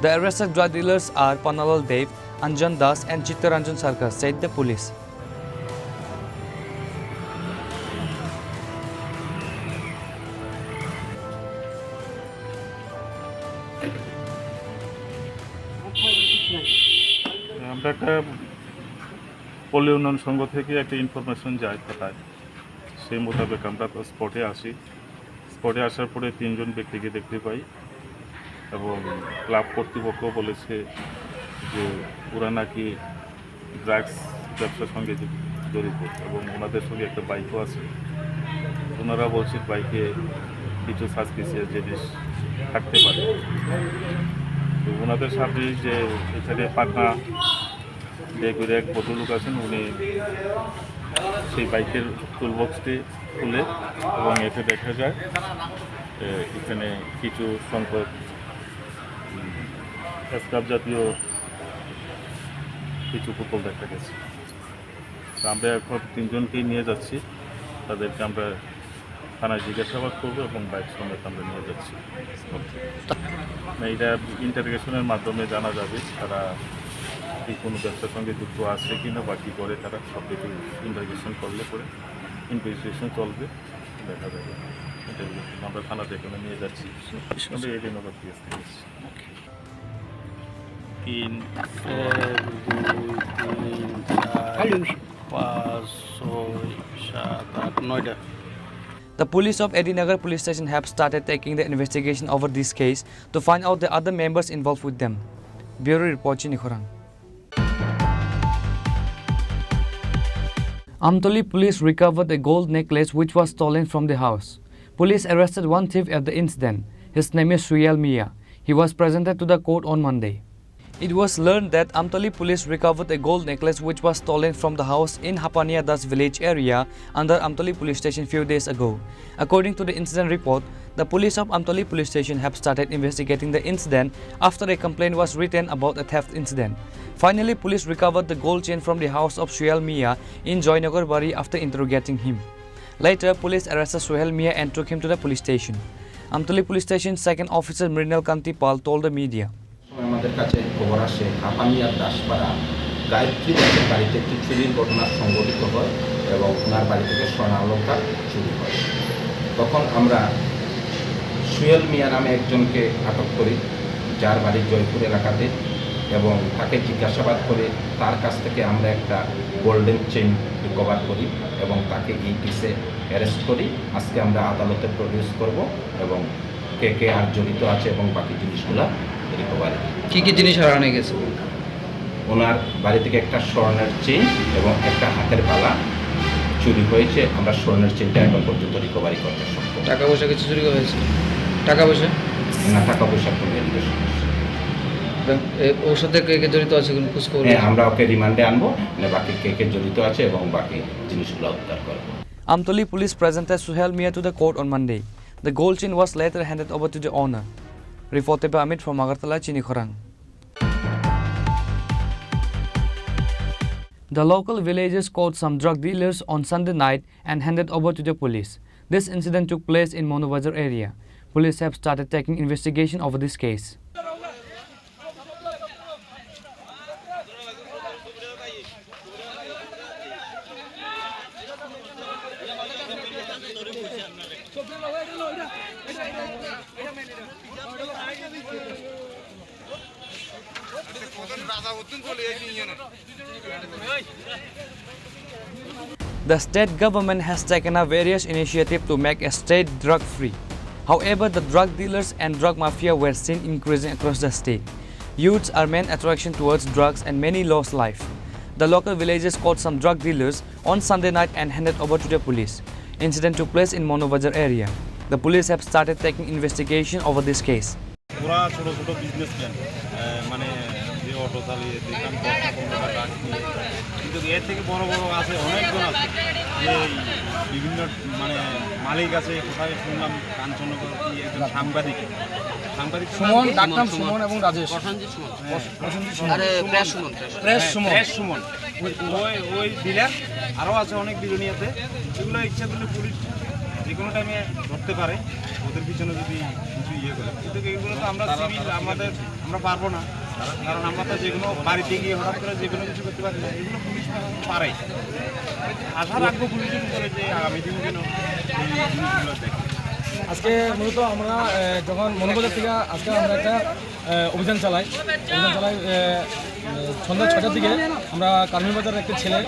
The arrested drug dealers are Panalal Dev, Anjan Das, and Chittaranjan Sarkar, said the police. আমরা একটা পল্লী উন্নয়ন সংঘ থেকে একটা ইনফরমেশন যায় থানায়, সেই মোতাবেক আমরা তো স্পটে আসি। স্পটে আসার পরে তিনজন ব্যক্তিকে দেখতে পাই এবং ক্লাব কর্তৃপক্ষ বলেছে যে ওরা নাকি ড্রাগস ব্যবসার সঙ্গে জ-, জড়িত এবং ওনাদের সঙ্গে একটা বাইকও আছে। ওনারা বলছেন বাইকে কিছু সাসপিসিয়াস জিনিস থাকতে পারে। তো ওনাদের সাথে যে এখানে পান্না ব্যাগের এক ভদ্রলোক আছেন, উনি সেই বাইকের টুলবক্সটি খুলে এবং এতে দেখা যায়, এ, এখানে কিছু সংখ্যক, উম, স্ক্র্যাপ জাতীয় কিছু বোতল দেখা গেছে। তো আমরা এখন তিনজনকেই নিয়ে যাচ্ছি, তাদেরকে আমরা থানায় জিজ্ঞাসাবাদ করবো এবং বাইক সমেত আমরা নিয়ে যাচ্ছি। না, এটা ইন্টারোগেশনের মাধ্যমে জানা যাবে তারা কি কোনো ব্যবসার সঙ্গে যুক্ত আছে কিনা বা কী করে তারা, সব কিছু ইন্টারোগেশন করলে পরে ইনভেস্টিগেশন চলবে, দেখা যাবে। ইন্টারোগেশন আমরা থানাতে এখানে নিয়ে যাচ্ছি। আমরা এডিএন ওভার পিএস থেকে এসেছি। তিন, এক, দুই, তিন, চার, পাঁচ, ছয়, সাত, আট, নয়টা। The police of Edinagar police station have started taking the investigation over this case to find out the other members involved with them. Bureau report, Chini Khorang. Amtoli police recovered a gold necklace which was stolen from the house. Police arrested one thief at the incident. His name is Suyal Mia. He was presented to the court on Monday. It was learned that Amtoli police recovered a gold necklace which was stolen from the house in Hapania Das village area under Amtoli police station few days ago. According to the incident report, the police of Amtoli police station have started investigating the incident after a complaint was written about a theft incident. Finally, police recovered the gold chain from the house of Suhel Mia in Joynagar Bari after interrogating him. Later, police arrested Suhel Mia and took him to the police station. Amtoli police station second officer Mrinal Kanti Pal told the media. সময় আমাদের কাছে খবর আসে, হাপানিয়ার দাসপাড়া গায়ত্রী দাসের বাড়িতে একটি চুরির ঘটনা সংঘটিত হয় এবং ওনার বাড়ি থেকে স্বর্ণালংকার চুরি হয়। তখন আমরা সুয়েল মিয়া নামে একজনকে আটক করি, যার বাড়ি জয়পুর এলাকাতে, এবং তাকে জিজ্ঞাসাবাদ করে তার কাছ থেকে আমরা একটা গোল্ডেন চেইন রিকভার করি এবং তাকে এই কেসে অ্যারেস্ট করি। আজকে আমরা আদালতে প্রডিউস করব এবং কে কে আর জড়িত আছে এবং বাকি জিনিসগুলা রিকভারি। কি কি জিনিস হারানো গেছে? ওনার বাড়ি থেকে একটা স্বর্ণের চেইন এবং একটা হাতের বালা চুরি হয়েছে। আমরা স্বর্ণের চেইনটা এখন পর্যন্ত রিকভারি করতে সক্ষম। টাকা পয়সা কিছু চুরি হয়েছে? টাকা পয়সা? না, টাকা পয়সা কোনো লেনদেন হয়নি। এবং এ, ওর সাথে কে কে জড়িত আছে, কোনো খোঁজ খবর হ্যাঁ, আছে? আমরা ওকে রিমান্ডে আনবো, মানে বাকি কে কে জড়িত আছে এবং বাকি জিনিসগুলো উদ্ধার করবো। Amtoli police presented Suhel Mia to the court on Monday. The gold chain was later handed over to the owner. Reported by Amit from Agartala, Chini Khorang. The local villagers caught some drug dealers on Sunday night and handed over to the police. This incident took place in Monobazar area. Police have started taking investigation over this case. The state government has taken up various initiatives to make a state drug-free. However, the drug dealers and drug mafia were seen increasing across the state. Youths are main attraction towards drugs and many lost life. The local villagers caught some drug dealers on Sunday night and handed over to the police. Incident took place in Monobazar area. The police have started taking investigation over this case. ওরা ছোট ছোট বিজনেসম্যান, আহ, মানে যে অটো চালিয়ে দোকান দশটা পনেরোটা ট্রাক নিয়ে, কিন্তু এর থেকে বড় বড় আছে, অনেকজন আছে। এই বিভিন্ন মানে মালিক আছে, কোথায় শুনলাম কাঞ্চননগর কি একজন সাংবাদিক, সাংবাদিক সুমন, ডাকনাম সুমন। সুমন এবং রাজেশ। প্রসেনজিৎ সুমন। হ্যাঁ। প্রসেনজিৎ সুমন। আরে, সুমন। প্রেস সুমন, প্রেস সুমন। প্রেস সুমন। ওই, ওই, ওই ডিলার আরও আছে অনেক বিলোনিয়াতে, এগুলো ইচ্ছা করলে পুলিশ যে কোনো টাইমে ধরতে পারে, ওদের পিছনে যদি কিছু ইয়ে করে। কিন্তু এগুলো তো আমরা সিভিল, আমাদের, আমরা পারবো না, কারণ আমরা তো যে কোনো বাড়িতে গিয়ে হঠাৎ করে যে কোনো কিছু করতে পারি না, এগুলো পুলিশ পারে। আশা রাখবো পুলিশের উপরে যে আগামী দিন যেন এই জিনিসগুলো দেখে। আজকে মূলত আমরা, আহ, যখন মৌলভীবাজার থেকে আজকে আমরা একটা, আহ, অভিযান চালাই, অভিযান চালাই, আহ, আহ, সন্ধ্যা ছটার দিকে আমরা কারমিন বাজারের একটা ছেলে,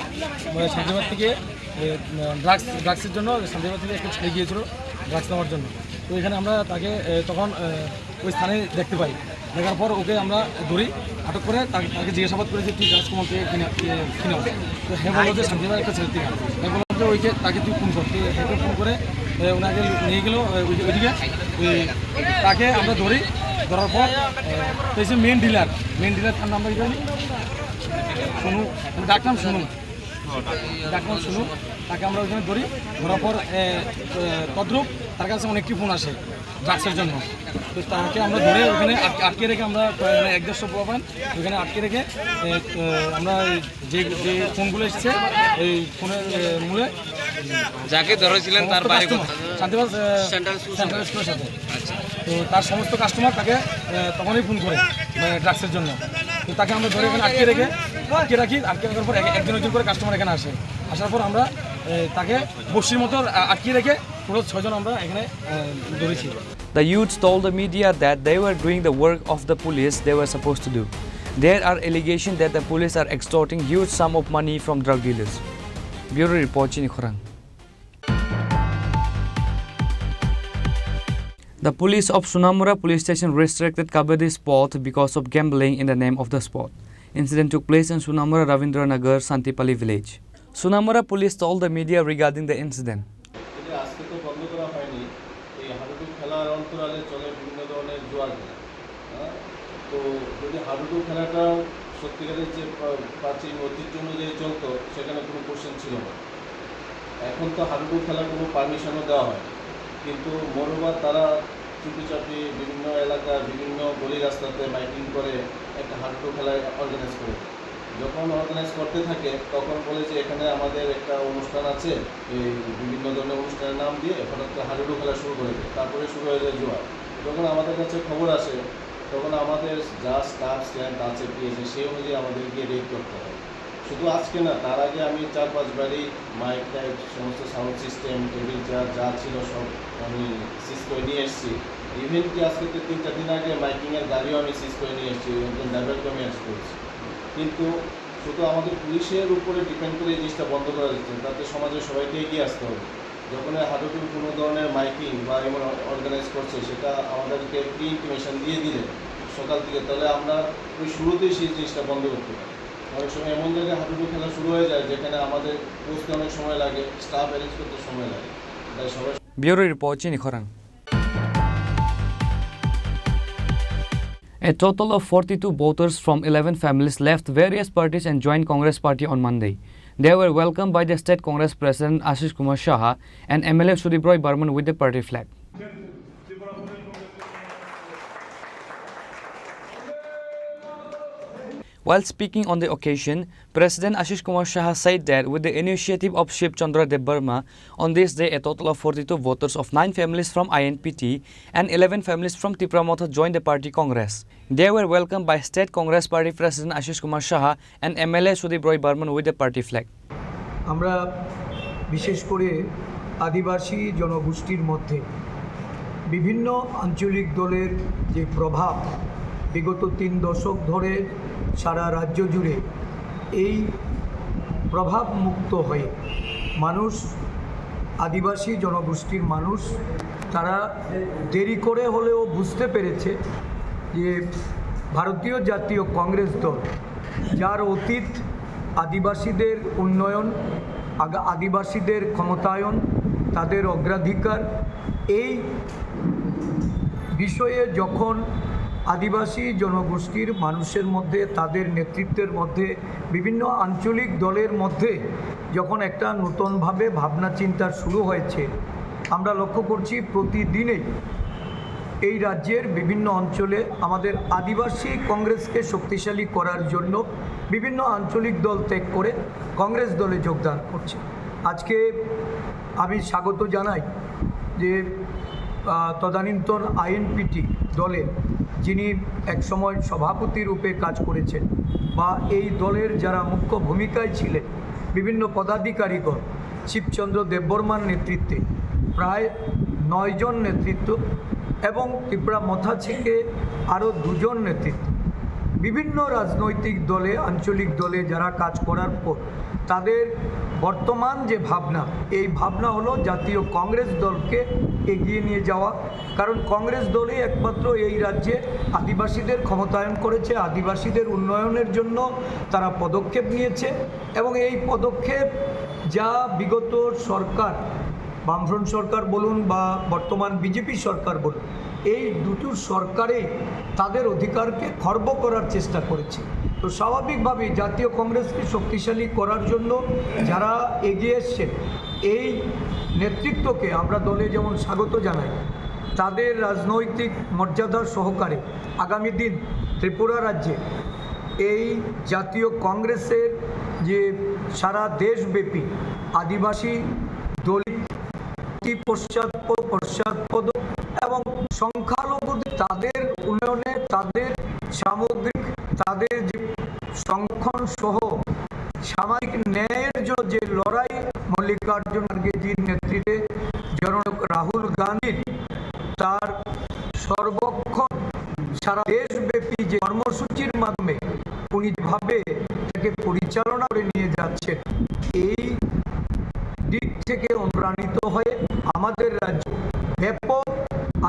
মানে, শান্তিবাজার থেকে, আহ, ড্রাগস, ড্রাগসের জন্য শান্তিবাজার থেকে একটা ছেলে গিয়েছিল ড্রাগস নেওয়ার জন্য। তো এখানে আমরা তাকে, আহ, তখন, আহ, ওই স্থানে দেখতে পাই। দেখার পর ওকে আমরা ধরি, আটক করে তাকে, তাকে জিজ্ঞাসাবাদ করি যে, "তুই ড্রাগস কোন থেকে কিনে, কিনে, কিনে?" তো হে বললো যে, "শান্তিবাজার একটা ছেলের থেকে।" হে বললো যে, "ওইকে, তাকে তুই ফোন কর।" তো একে ফোন করে, এ, ওনাকে নিয়ে গেল, এ, ওই-, ওইদিকে। ওই, তাকে আমরা ধরি, ধরার পর, এ, তো এই যে মেইন ডিলার, মেইন ডিলার তার নামটা কি জানি? সোনু, ডাকনাম সোনু। ডাকনাম সোনু, তাকে আমরা ওইখানে ধরি, ধরার পর, এ, এ, তদ্রুপ তার কাছে অনেকটি ফোন আসে ড্রাগসের জন্য। তো তাকে আমরা ধরে ওখানে আটকে, আটকে রেখে আমরা প্রায় মানে এক দেড়শো পোলাপান ওখানে আটকে রেখে, এ, এ, আমরা এই যে, যে ফোনগুলো এসছে, এই ফোনের, এ, মূলে যাকে ধরেছিলেন তার সমস্ত বাড়ি কাস্টমার, কোথায়? শান্তিবাজার, এ, সেন্ট্রাল স্কুল সেন্ট্রাল স্কুলের সাথে। আচ্ছা। তো তার সমস্ত কাস্টমার তাকে, এ, তখনই ফোন করে, মানে, ড্রাগসের জন্য। তো তাকে আমরা ধরে এখানে আটকে রেখে, আটকে রাখি, আটকে রাখার পর এক-, একজন একজন করে কাস্টমার এখানে আসে। আসার পর আমরা, এ, তাকে বস্তির মতো আ-, আটকে রেখে টোটাল ছয়জন আমরা এখানে, এ, ধরেছি। The youths told the media that they were doing the work of the police they were supposed to do. There are allegations that the police are extorting huge sum of money from drug dealers. Bureau Report, Chini Khorang. The police of Sonamura police station restricted Kaveri Sport because of gambling in the name of the sport. Incident took place in Sonamura Ravindra Nagar, Santipali village. Sonamura police told the media regarding the incident. এই যে আজকে তো বন্ধ করা হয়নি, এই হাডুডু খেলার অন্তরালে চলে বিভিন্ন ধরনের জুয়া খেলা। হ্যাঁ? তো যদি হাডুডু খেলাটা সত্যিকারের যে প্রা-, প্রাচীন ঐতিহ্য অনুযায়ী চলতো, সেখানে কোনো কোশ্চেন ছিল না। এখন তো হাডুডু খেলার কোনো পারমিশনও দেওয়া হয়, কিন্তু মৌলভীবাজার তারা চুপিচাপি বিভিন্ন এলাকা, বিভিন্ন গলি রাস্তাতে মাইকিং করে একটা হাডুডু খেলা অর্গানাইজ করে। যখন অর্গানাইজ করতে থাকে, তখন বলে যে এখানে আমাদের একটা অনুষ্ঠান আছে, এই বিভিন্ন ধরনের অনুষ্ঠানের নাম দিয়ে হঠাৎ করে হাডুডু খেলা শুরু করে দেয়, তারপরে শুরু হয়ে যায় জুয়া। যখন আমাদের কাছে খবর আসে, তখন আমাদের যা স্টাফ স্ট্রেংথ আছে পিএসএ, সেই অনুযায়ী আমাদেরকে রেড করতে হয়। শুধু আজকে না, তার আগে আমি চার পাঁচ বারই মাইক টাইক, সমস্ত সাউন্ড সিস্টেম, টেবিল চেয়ার যা ছিল সব আমি সিজ করে নিয়ে এসেছি। ইভেন কি আজকে তো তিন চার দিন আগে মাইকিংয়ের গাড়িও আমি সিজ করে নিয়ে এসেছি, একজন ড্রাইভারকে আমি অ্যারেস্ট করেছি। কিন্তু শুধু আমাদের পুলিশের উপরে ডিপেন্ড করে এই জিনিসটা বন্ধ করা যাচ্ছে না, তাতে সমাজের সবাইকে এগিয়ে আসতে হবে। যখন এই হাডুডুর কোনো ধরনের মাইকিং বা এমন অর্গানাইজ করছে, সেটা আমাদেরকে প্রি ইন্টিমেশন দিয়ে দিলে সকাল থেকে, তাহলে আমরা ওই শুরুতেই সেই জিনিসটা বন্ধ করতে পারি। অনেক সময় এমন জায়গায় হাডুডু খেলা শুরু হয়ে যায়, যেখানে আমাদের পৌঁছতে অনেক সময় লাগে, স্টাফ অ্যারেঞ্জ করতে সময় লাগে, তাই সবাই Bureau Report, Chini Khorang. A total of forty-two voters from eleven families left various parties and joined Congress party on Monday. They were welcomed by the state Congress president Ashish Kumar Saha and M L A Sudip Roy Barman with the party flag. While speaking on the occasion, President Ashish Kumar Saha said that with the initiative of Shiv Chandra Debbarma, on this day a total of forty-two voters of nine families from I N P T and eleven families from Tipra Motha joined the party Congress. They were welcomed by State Congress Party President Ashish Kumar Saha and M L A Sudip Roy Barman with the party flag. আমরা বিশেষ করে আদিবাসী জনগোষ্ঠীর মধ্যে বিভিন্ন আঞ্চলিক দলের যে প্রভাব, বিগত তিন দশক ধরে সারা রাজ্য জুড়ে এই প্রভাব মুক্ত হয়ে মানুষ, আদিবাসী জনগোষ্ঠীর মানুষ, তারা দেরি করে হলেও বুঝতে পেরেছে যে ভারতীয় জাতীয় কংগ্রেস দল, যার অতীত আদিবাসীদের উন্নয়ন, আগা-, আদিবাসীদের ক্ষমতায়ন, তাদের অগ্রাধিকার, এই বিষয়ে যখন আদিবাসী জনগোষ্ঠীর মানুষের মধ্যে, তাদের নেতৃত্বের মধ্যে, বিভিন্ন আঞ্চলিক দলের মধ্যে যখন একটা নতুনভাবে ভাবনা চিন্তা শুরু হয়েছে, আমরা লক্ষ্য করছি প্রতিদিনেই এই রাজ্যের বিভিন্ন অঞ্চলে আমাদের আদিবাসী কংগ্রেসকে শক্তিশালী করার জন্য বিভিন্ন আঞ্চলিক দল ত্যাগ করে কংগ্রেস দলে যোগদান করছে। আজকে আমি স্বাগত জানাই যে, আহ, তদানীন্তন আইএনপিটি দলে যিনি একসময় সভাপতি রূপে কাজ করেছেন বা এই দলের যারা মুখ্য ভূমিকায় ছিলেন, বিভিন্ন পদাধিকারীগণ, শিবচন্দ্র দেববর্মার নেতৃত্বে প্রায় নয় জন নেতৃত্ব এবং ত্রিপুরা মথা থেকে আরও দুজন নেতৃত্ব, বিভিন্ন রাজনৈতিক দলে, আঞ্চলিক দলে যারা কাজ করার পর তাদের বর্তমান যে ভাবনা, এই ভাবনা হলো জাতীয় কংগ্রেস দলকে এগিয়ে নিয়ে যাওয়া। কারণ কংগ্রেস দলই একমাত্র এই রাজ্যে আদিবাসীদের ক্ষমতায়ন করেছে, আদিবাসীদের উন্নয়নের জন্য তারা পদক্ষেপ নিয়েছে এবং এই পদক্ষেপ যা বিগত সরকার, বামফ্রন্ট সরকার বলুন বা বর্তমান বিজেপি সরকার বলুন, এই দুটো সরকারেই তাদের অধিকারকে খর্ব করার চেষ্টা করেছে। তো স্বাভাবিকভাবেই জাতীয় কংগ্রেসকে শক্তিশালী করার জন্য যারা এগিয়ে এসছেন, এই নেতৃত্বকে আমরা দলে যেমন স্বাগত জানাই, তাদের রাজনৈতিক মর্যাদা সহকারে আগামী দিন ত্রিপুরা রাজ্যে এই জাতীয় কংগ্রেসের যে সারা দেশব্যাপী আদিবাসী, দলিত, পশ্চাৎপদ, পশ্চাৎপদ এবং সংখ্যালঘুদের তাদের উন্নয়নে, তাদের সামগ্রিক, তাদের যে সংরক্ষণ সহ সামাজিক ন্যায়ের জন্য যে লড়াই মল্লিকার্জুন খার্গেজির নেতৃত্বে জননেতা রাহুল গান্ধীর তার সর্বক্ষণ সারা দেশব্যাপী যে কর্মসূচির মাধ্যমে উনি যেভাবে তাকে পরিচালনা করে নিয়ে যাচ্ছেন, এই দিক থেকে অনুপ্রাণিত হয়ে আমাদের রাজ্যে ব্যাপক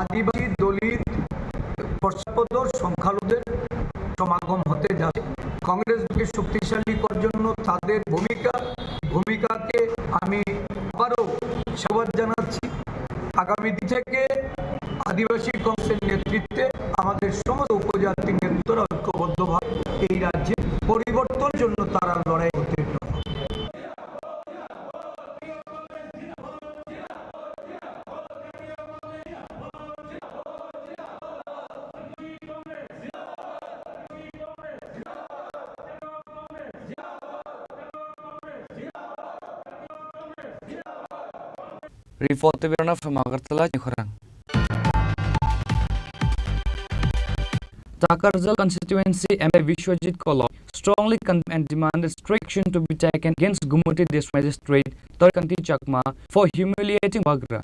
আদিবাসী, দলিত, পশ্চাৎপদ, সংখ্যালঘুদের সমাগম হতে যাচ্ছে। কংগ্রেস দলকে শক্তিশালী করার জন্য তাদের ভূমিকা, ভূমিকাকে আমি আবারও সাধুবাদ জানাচ্ছি। আগামী দিন থেকে আদিবাসী কংগ্রেসের নেতৃত্বে আমাদের সমস্ত উপজাতি নেতৃত্বরা ঐক্যবদ্ধভাবে এই রাজ্যে পরিবর্তনের জন্য তারা লড়াই অবতীর্ণ হবে। Report to Birana from Agartala, Nikhorang. Takarjala constituency M L A Biswajit Koloi strongly condemned and demanded strict action to be taken against Gumoti District Magistrate Tarit Kanti Chakma for humiliating Bubagra.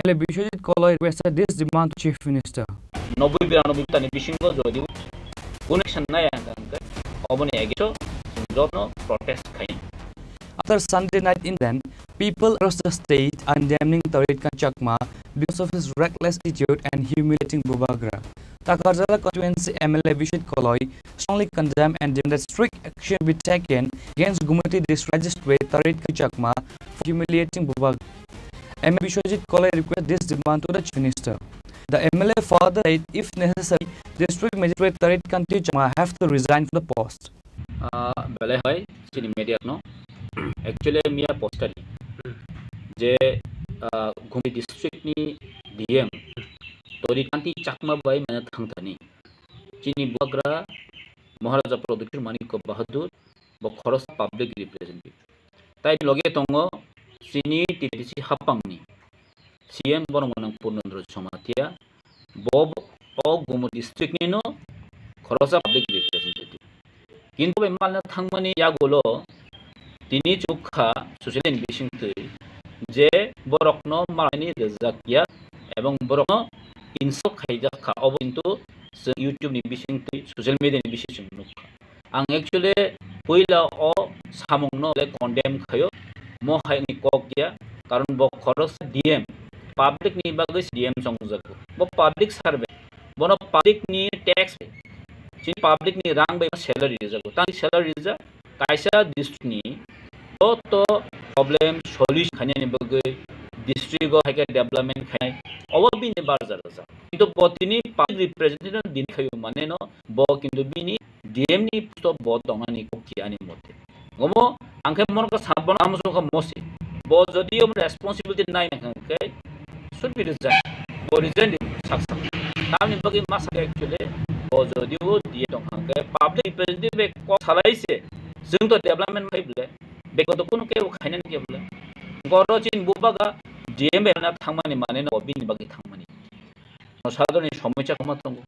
M L A Biswajit Koloi requested this demand to Chief Minister. Noboi biranoboi tani bisingo jodi connection nai ang khe oboni against o chwng jotono protest khai. After Sunday night incident, people across the state are condemning Tarit Kanti Chakma because of his reckless attitude and humiliating Bubagra. Takarjala constituency M L A Biswajit Koloi strongly condemned and demanded strict action be taken against Gumoti District Magistrate Tarit Kanti Chakma for humiliating Bubagra. M L A Biswajit Koloi request this demand to the Chief Minister. The M L A further said if necessary, District Magistrate Tarit Kanti Chakma have to resign from the post. Ah, belai hai, chini media no. Actually, miya poster ni. Je, ah, Gumoti district ni D M, Tarit Kanti Chakma bai mana thangthani. Chini Bubagra Maharaja Pradyut Manikya Bahadur, bo khorosa public representative. Tai loge tongo chini T T C hapangni C M borok gwnang Purnendra Jamatia, bo o Gumoti district ni no khorosa public representative. Kintu bai malna thangmani yagulo tini chukha social media ni bisingtwi je borokno malni rwjak ya ebong borokno insult khaijak kha, obo kintu chwng YouTube ni bisingtwi social media ni bising chwng nukha. Ang actually puila o samungno le condemn khaio, mo hai ni kok ya, karon bo khorosa D M, public ni bagwi D M chongjago, bo public servant, bono public ni tax bai, chini public ni rang bai salary rijago, tang salary rijak, kaisa district ni joto problem solution khainani bagwi district o hai khe development khainai, obo bini barja rwjak. Kintu bo tini public representative din khaio mane no, bo kintu bini D M ni post o bo tongnani kok chi ani mote. Omo ang khe mono khe sa bono amo song kha mosi. Bo jodi omo responsibility nai nang khe should be resign. Bo resign di sak sak. Tamni bagwi masa khe actually bo jodi o D M tong kha khe public representative bai kok salai se. Chwng to development khai bole. Beko to kunu kebo khainani kebo le. Goro chin bubaga D M bai na thangmani mane no bini bagwi thangmani. No sadorni somosya koma tongo.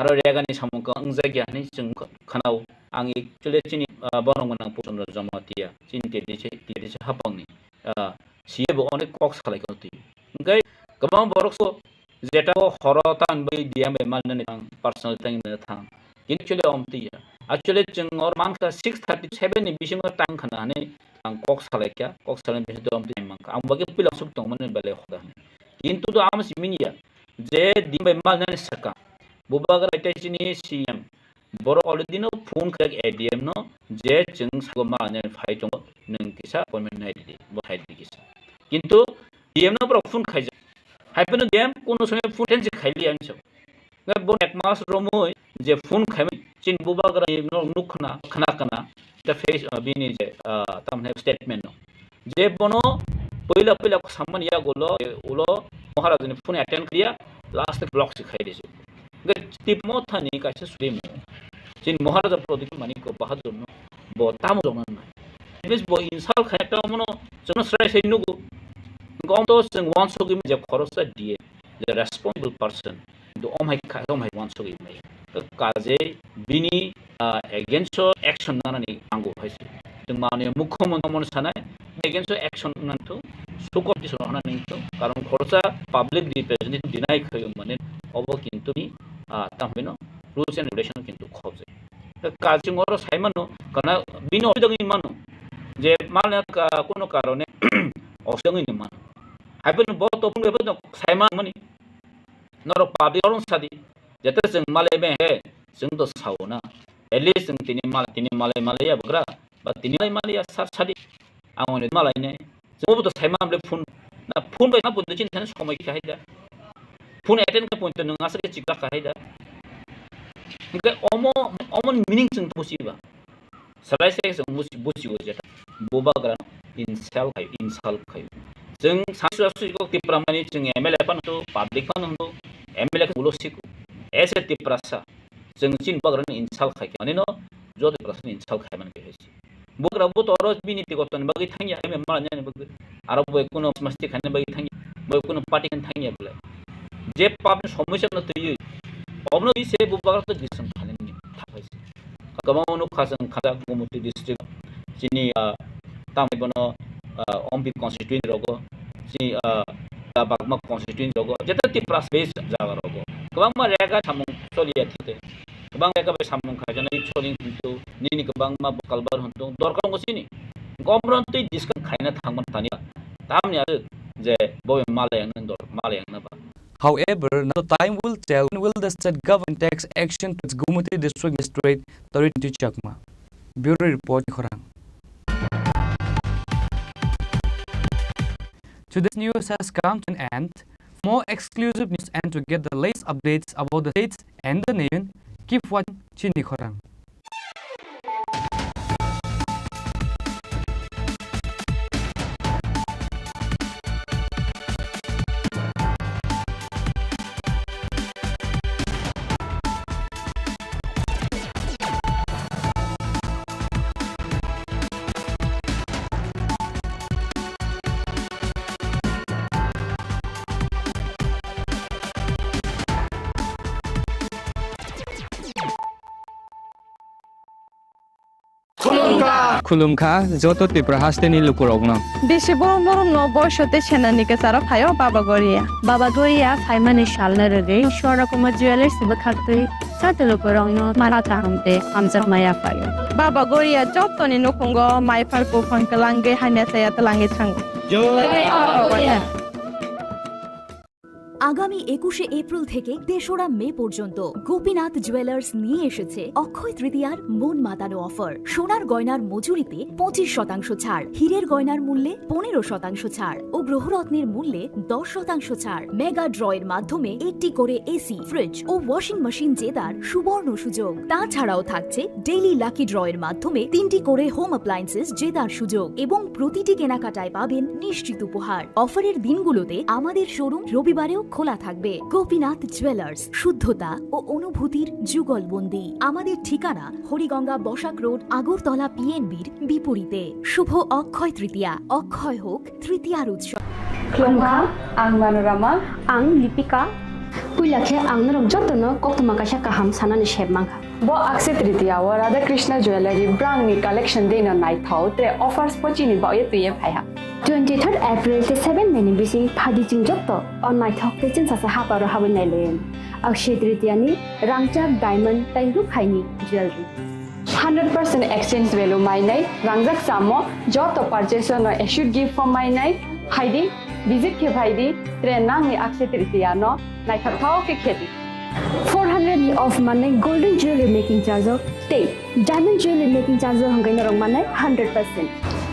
Aro regani samung ka wngjakya hinwi chwng khanao. Ang actually chini, ah, borok gwnang Puchundra Jamatia, chini T D C, T D C hapangni, ah, C E bo onek kok salai kano twi. Hwnkhe kwbang borok so jeta o horo tan bai D M bai malnani thang, personal tang thang. Kintu actually om twi ya. Actually chwng or mankha six thirty seven ni bisingo tang khana hinwi ang kok salai kha, kok salai bisingo om twi mankha. Ang bagwi puila suk tongmani belai hoda hinwi. Kintu do amo simi ya, je D M bai malnani saka, bubagra tei chini C M, borok already no phone khaijak A D M no, je chwng saka malnani phai tongo, nwng kisa appointment nai ridi, bo khai ridi kisa. Kintu D M no borok phone khaijak. Hai phano D M kuno somoi phone tense khailiya hinwi sa. Bo ek mas romwi je phone khaimani, chini bubagra no nuk khna, khna khna, ta face, ah, bini je, ah, tamni statement no. Je bono puila puila samani yagulo, ulo Maharaj ni phone attend khailiya, last block se khai risi. Hwnkhe Tipra Mothani kaisa sudimo. Chini Maharaja Pradyut Manikya Bahadur no bo tamo jokna nai. That means bo insult khai ta mono chwngno srai sai nugo. Hwnkhe omo to chwng wansugwi manya khoroksa D M, the responsible person. Kintu om hai kha, om hai wansugwi manya. Kaje bini, ah, against o action nanani nango hai se. Chwng mani mukhyamantri mono sanai, against o action nang thu, sukot di sono hana nang thu. Karon khoroksa public representative dinai khayo mane obo kintu ni, ah, tamo hino rules and regulation kintu khobjak. Kaje chwng oro sai mano, kana bini osubidago wngwi mano. Je malna ka-, kuno karone osubidago wngwi mano. Hai phano bo to phunukhe phano sai mani. Norok public oro sadi. Jeta chwng malai bai he, chwng to sao na. At least chwng tini mal-, tini malai malai ya bagra. Ba tini malai malai ya sar sadi. Ang hwnwi malai nai. Chwng bo to sai mano le phone. Na phone bai ma phone chin thani somoi kha hai da. Phone attend kha phone to nwng asa khe chikla kha hai da. Hwnkhe omo, omo meaning chwng buji ba. Salai se chwng buji, buji o jeta. Bubagra insult khai, insult khai. Chwng sansu asu kok Tipra mani chwng M L A phano hwndo, public phano hwndo, M L A khe ulo siko. As a Tiprasa, chwng chini bubagra ni insult khai khe. Ani no joto Tiprasa ni insult khai man khe hai se. Bubagra bo to oro bini tigoto ni bagwi thangya, M M malanya ni bagwi. Aro bo kuno masti khaina bagwi thangya, bo kuno party khaina thangya bole. Je pap ni somosya no twiwi, obno twi se bubagra to disam khaina ni thapai se. Kwbangma nukha chwng kha Gumoti district, chini, ah, tamni bono, ah, Ompi constituency rogo, chini, ah, Bagma constituency rogo, jeta Tipra base jaga rogo. Kwbangma rega samung choliya thite. Kwbang rega bai samung khaijaknai choli hintu nini kwbangma kalbar hintu dorkar wngo chini. Gomron twi discuss khaina thangma tani tamni aswk je bo malai ang dor, malai ang ba. However, now the time will tell when will the state government takes action towards Gumoti district magistrate Tari Chakma. Bureau report, Khorang. Today's news has come to an end. For more exclusive news and to get the latest updates about the states and the nation, keep watching Chini Khorang. Khulumkha. Khulumkha joto Tripura hasteni lukurokno. Bisi borom borom no boiso tei senani kwcharo phaio Baba Goria. Baba Goria phaimani salno rwgwi Swarna Kumar Jewellers ni bwkhaktwi joto lukurokno mara kaham tei hamjakma yaphaio. Baba Goria jotoni nukhungo maiphar buphang kwlangwi hamya chaya twlangwi thango. Jai Baba Goria. আগামী একুশে এপ্রিল থেকে তেসরা মে পর্যন্ত গোপীনাথ জুয়েলার্স নিয়ে এসেছে অক্ষয় তৃতীয়ার মন মাতানো অফার। সোনার গয়নার মজুরিতে পঁচিশ শতাংশ ছাড়, হীরের গয়নার মূল্যে পনেরো শতাংশ ছাড় ও গ্রহরত্নের মূল্যে দশ শতাংশ ছাড়। মেগা ড্র এর মাধ্যমে একটি করে এসি, ফ্রিজ ও ওয়াশিং মেশিন জেতার সুবর্ণ সুযোগ। তাছাড়াও থাকছে ডেইলি লাকি ড্র এর মাধ্যমে তিনটি করে হোম অ্যাপ্লায়েন্সেস জেতার সুযোগ এবং প্রতিটি কেনাকাটায় পাবেন নিশ্চিত উপহার। অফারের দিনগুলোতে আমাদের শোরুম রবিবারেও খোলা থাকবে। গোপীনাথ জুয়েলার্স, শুদ্ধতা ও অনুভূতির যুগলবন্দি। আমাদের ঠিকানা হরিগঙ্গা বসাক রোড, আগরতলা পিএনবির বিপরীতে। শুভ অক্ষয় তৃতীয়া, অক্ষয় হোক তৃতীয়ার উৎসব। Khulumkha, ang Manorama. Ang Lipika. Puila khe ang norok jotono koktwma kaisa kaham sanani sep mankha. Bo Akshaya Tritiya o Radha Krishna Jewellery brangni collection dino naithok tre offers pochini baoye twiye phaiha. Twenty third April tei seven May ni bising phaidi chwng joto o naithok tei chwngsasa haparo habwi nailaiwi. Akshaya Tritiya ni rangchak diamond tei rukhaini jewellery. Hundred percent exchange value mainai rangjak samo joto purchase no assured gift form mainai phaidi, visit khe phaidi, tre nangni Akshaya Tritiya no naithok thao khe khedi. Four hundred ni off manai golden jewelry making charge o tei diamond jewelry making charge o hwnkhai norok manai hundred percent.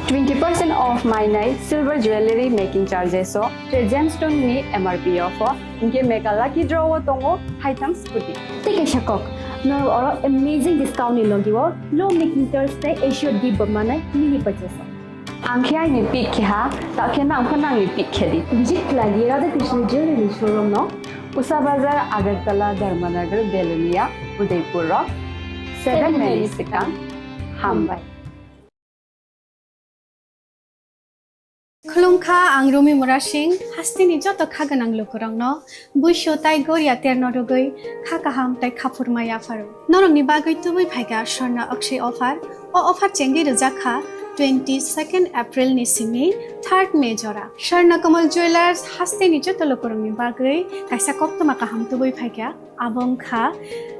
Twenty percent off mainai silver jewelry making charges o tei gemstone ni M R P off o, hinkhe mega lucky draw o tongo haitham scooty. Tei kaisa kok, norok oro amazing discount ni logi o low making charge tei assured gift bo manai mini purchase o. Ang khe aini pick khe ha, ta khe nang pho nangni pick khe di. Visit khlai di Radha Krishna Jewelry showroom no. Usa Bazar, Agartala, Dharmanagar, Belonia, Udaipur rok. Seven May ni swkang. Hambai. Khulumkha, ang Rumi Murasing, hasteni joto kha gwnang lukurokno buisu tai goria terno rwgwi kha kaham tai khaphurma yapharo. Norokni bagwi tubui phaikha Swarna Akshaya offer. O offer chengwi rwjak kha twenty second April ni simi third May jora. Swarna Kamal Jewellers hasteni joto lukurokni bagwi kaisa koktwma kaham tubui phaikha. Abo wngkha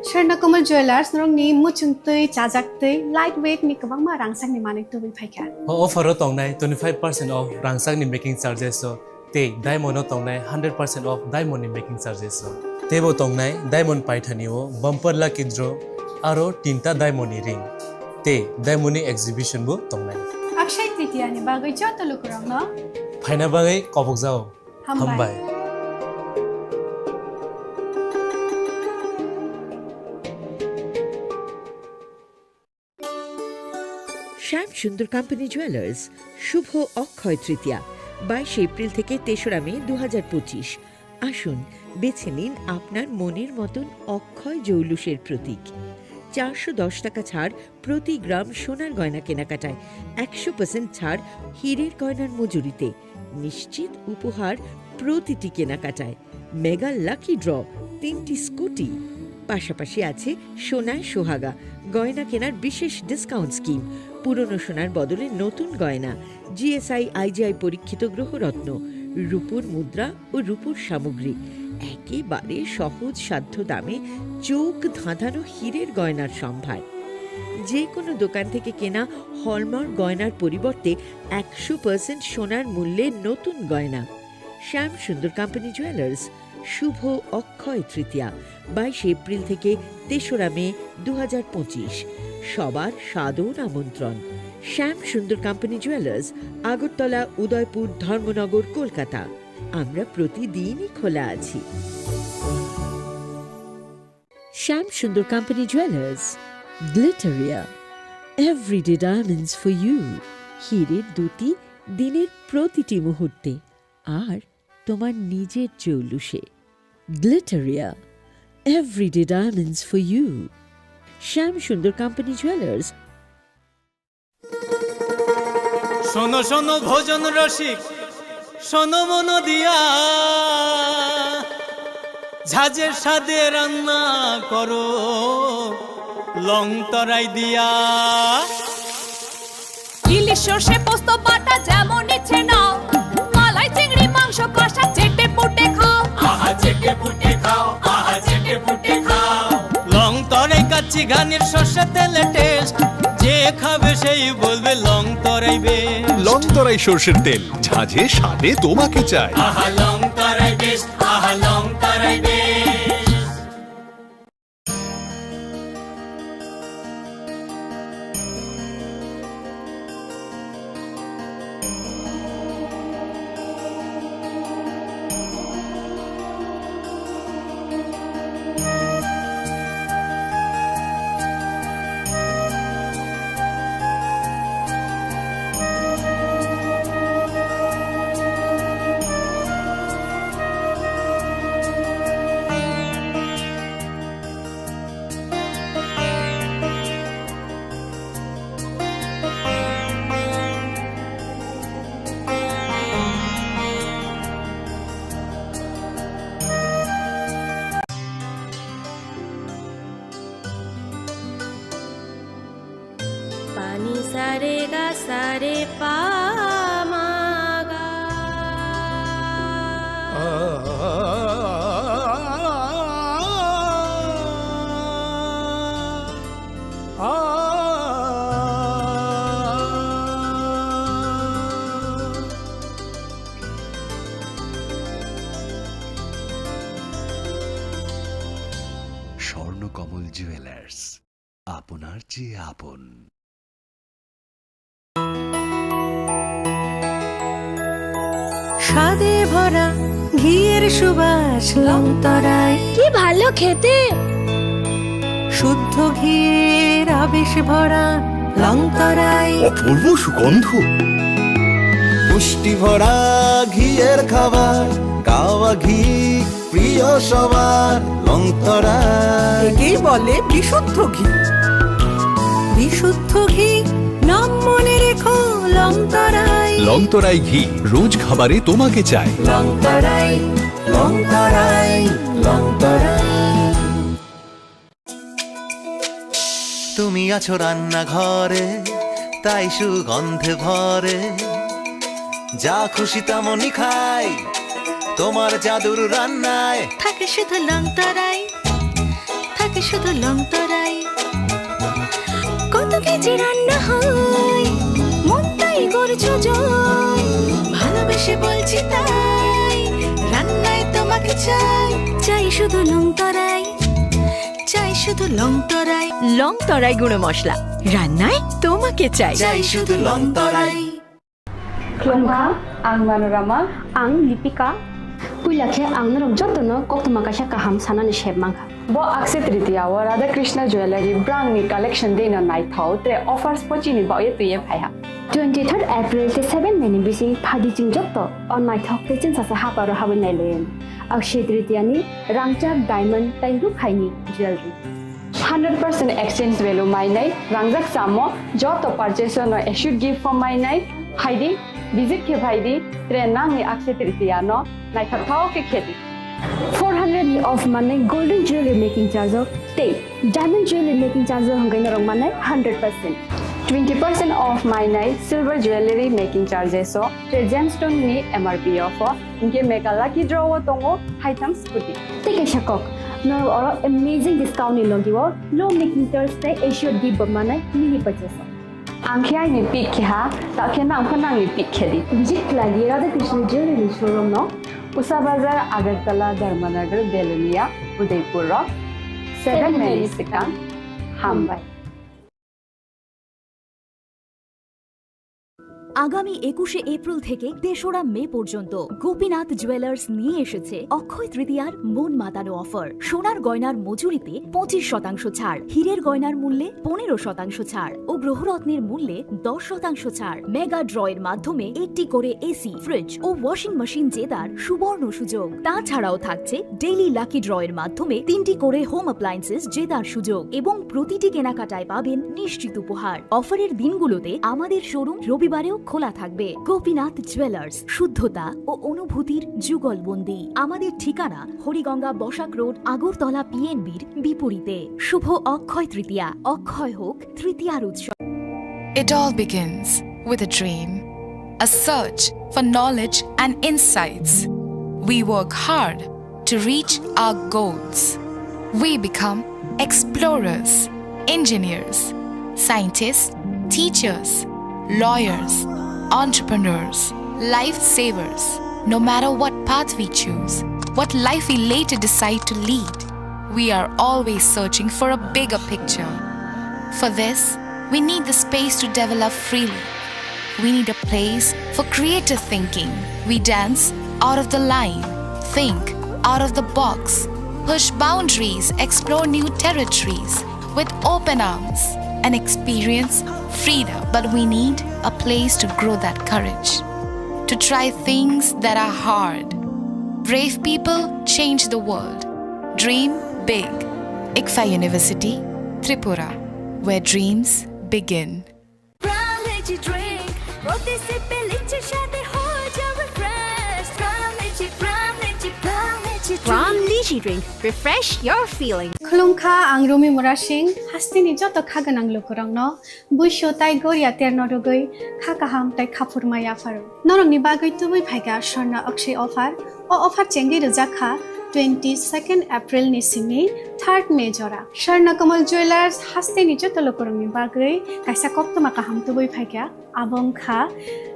Swarna Kamal Jewellers, norokni muchungtwi, chajaktwi, light weight ni kwbangma rangchakni manwi tubui phaikha. O offer o tongnai twenty five percent off rangchakni making charges o tei diamond o tongnai hundred percent off diamond ni making charges o. Teibo tongnai diamond paithani o bumper lucky draw aro tinta diamond ni ring tei diamond ni exhibition bo tongnai. Akshaya Tritiya ni bagwi joto lukurokno phaina bagwi kobokjao. Hambai. Hambai. শ্যাম Sundar company jewellers, শুভ অক্ষয় তৃতীয়া, বাইশে এপ্রিল থেকে তেসরা মে দু হাজার পঁচিশ। আসুন, বেছে নিন আপনার মনের মতন অক্ষয় জৌলুসের প্রতীক। চারশো দশ টাকা ছাড় প্রতি গ্রাম সোনার গয়না কেনাকাটায়, একশো পার্সেন্ট ছাড় হীরের গয়নার মজুরিতে, নিশ্চিত উপহার প্রতিটি কেনাকাটায়, মেগা লাকি ড্র, তিনটি স্কুটি, পাশাপাশি আছে সোনায় সোহাগা গয়না কেনার বিশেষ ডিসকাউন্ট স্কিম, পুরনো সোনার বদলে নতুন গয়না, জিএসআই আইজিআই পরীক্ষিত গ্রহরত্ন, রূপোর মুদ্রা ও রূপোর সামগ্রী, একেবারে সহজ সাধ্য দামে চোখ ধাঁধানো হীরের গয়নার সম্ভার। যে কোনো দোকান থেকে কেনা হলমার্ক গয়নার পরিবর্তে একশো পার্সেন্ট সোনার মূল্যে নতুন গয়না। শ্যাম সুন্দর কোম্পানি জুয়েলার্স, শুভ অক্ষয় তৃতীয়া, বাইশে এপ্রিল থেকে তেসরা মে দু হাজার পঁচিশ। সবার সাদর আমন্ত্রণ। Shyam Sundar company jewellers, Agartala, Udaipur, Dharmanagar, Kolkata. আমরা প্রতিদিনই খোলা আছি। Shyam Sundar company jewellers, Glitteria, everyday diamonds for you. হীরের দ্যুতি দিনের প্রতিটি মুহূর্তে, আর তোমার নিজের জৌলুসে। Glitteria, everyday diamonds for you. Shyam Sundar company jewellers. শোনো শোনো ভোজন রসিক, শোনো মন দিয়া, ঝাঁঝের স্বাদে রান্না করো লং তরাই দিয়া। ইলিশ সর্ষে পোস্ত বাটা যেমন ইচ্ছে নাও, মালাই চিংড়ি মাংস কষা চেটে পুটে খাও। আহা চেটে পুটে খাও, আহা চেটে পুটে খাও। লং তরাই কাচ্চি ঘানির সর্ষে তেলে টেস্ট, যে খাবে সেই বলবে লং তরাই বেশ। লং তরাই সর্ষের তেল, ঝাঁঝে স্বাদে তোমাকে চাই। আহা লং তরাই বেশ, আহা লং Ani sare ga sare pa ma ga. Swarnakamal jewellers, আপনার চেয়ে আপন। স্বাদে ভরা ঘিয়ের সুবাস লংতরাই। কি ভালো খেতে। শুদ্ধ ঘিয়ের আবেশ ভরা লংতরাই। অপূর্ব সুগন্ধ। পুষ্টি ভরা ঘিয়ের খাবার, গাওয়া ঘি প্রিয় সবার, লংতরাই। একেই বলে বিশুদ্ধ ঘি। বিশুদ্ধ ঘি, নাম মনে রেখো, লংতরাই। লংতরাই ঘি, রোজ খাবারে তোমাকে চাই। লংতরাই, লংতরাই, লংতরাই। তুমি আছো রান্নাঘরে, তাই সুগন্ধে ভরে। যা খুশি তেমনই খাই, তোমার জাদুর রান্নায়। থাকে শুধু লংতরাই, থাকে শুধু লংতরাই। কত কেজি রান্না হয়, মনটাই করছো জয়। ভালোবেসে বলছি তাই, রান্নায় তোমাকে চাই। চাই শুধু লংতরাই, চাই শুধু লংতরাই। লংতরাই গুঁড়ো মশলা, রান্নায় তোমাকে চাই। চাই শুধু লংতরাই। Khulumkha, ang Manorama. Ang Lipika. Puila khe ang norok jotono koktwma kaisa kaham sanani sep mankha. Bo Akshaya Tritiya o Radha Krishna Jewellery brangni collection dino naithok tre offers pochini baoye twiye phaiha. Twenty third April tei seven May ni bising phaidi chwng joto o naithok tei chwngsasa haparo habwi nailaiwi. Akshaya Tritiya ni rangchak diamond tei rukhaini jewellery. Hundred percent exchange value mainai, rangjak samo joto purchase no assured gift form mainai, phaidi, visit khe phaidi, tre nangni Akshaya Tritiya no naithok thao khe khedi. Four hundred ni off manai golden jewelry making charge o tei diamond jewelry making charge o hwnkhai norok manai hundred percent. Twenty percent off mainai silver jewelry making charges o tre gemstone ni M R P o pho. Hinkhe mega lucky draw o tongo haitham scooty. Tei kaisa kok, norok oro amazing discount ni logi o low making charge tei assured gift bo manai mini purchase o. Ang khe aini pick khe ha, ta khe nang pho nangni pick khe di. Jit lagi Radha Krishna Jewelry ni showroom no. Usa Bazar, Agartala, Dharmanagar, Belonia, Udaipur o. Seven May ni swkang. Hambai. আগামী একুশে এপ্রিল থেকে তেসরা মে পর্যন্ত গোপীনাথ জুয়েলার্স নিয়ে এসেছে অক্ষয় তৃতীয়ার মন মাতানো অফার। সোনার গয়নার মজুরিতে পঁচিশ শতাংশ ছাড়, হীরের গয়নার মূল্যে পনেরো শতাংশ ছাড় ও গ্রহরত্নের মূল্যে দশ শতাংশ ছাড়। মেগা ড্র এর মাধ্যমে একটি করে এসি, ফ্রিজ ও ওয়াশিং মেশিন জেতার সুবর্ণ সুযোগ। তাছাড়াও থাকছে ডেইলি লাকি ড্র এর মাধ্যমে তিনটি করে হোম অ্যাপ্লায়েন্সেস জেতার সুযোগ এবং প্রতিটি কেনাকাটায় পাবেন নিশ্চিত উপহার। অফারের দিনগুলোতে আমাদের শোরুম রবিবারেও খোলা থাকবে। গোপীনাথ জুয়েলার্স, শুদ্ধতা ও অনুভূতির যুগলবন্দি। আমাদের ঠিকানা হরিগঙ্গা বসাক রোড, আগরতলা পিএনবির বিপরীতে। শুভ অক্ষয় তৃতীয়া, অক্ষয় হোক তৃতীয়ার উৎসব। It all begins with a dream, a search for knowledge and insights. We work hard to reach our goals. We become explorers, engineers, scientists, teachers, lawyers, entrepreneurs, lifesavers. No matter what path we choose, what life we later decide to lead, we are always searching for a bigger picture. For this, we need the space to develop freely. We need a place for creative thinking. We dance out of the line, think out of the box, push boundaries, explore new territories with open arms, and experience freedom. But we need a place to grow that courage, to try things that are hard. Brave people change the world. Dream big. ICFAI University, Tripura, where dreams begin. প্রাণ লিচি ড্রিঙ্ক, প্রতি সিপে লিচির স্বাদে হয়ে যাবে ফ্রেশ। প্রাণ লিচি, প্রাণ লিচি, প্রাণ লিচি ড্রিঙ্ক। প্রাণ Fiji drink, refresh your feeling. Khulumkha, ang Rumi Murasing, hasteni joto kha gwnang lukurokno buisu tai goria terno rwgwi kha kaham tai khaphurma yapharo. Norokni bagwi tubui phaikha Swarna Akshay offer. O offer chengwi rwjak kha twenty-second April ni simi third May jora. Swarna Kamal Jewelers hasteni joto lukurokni bagwi kaisa koktwma kaham tubui phaikha. Abo wngkha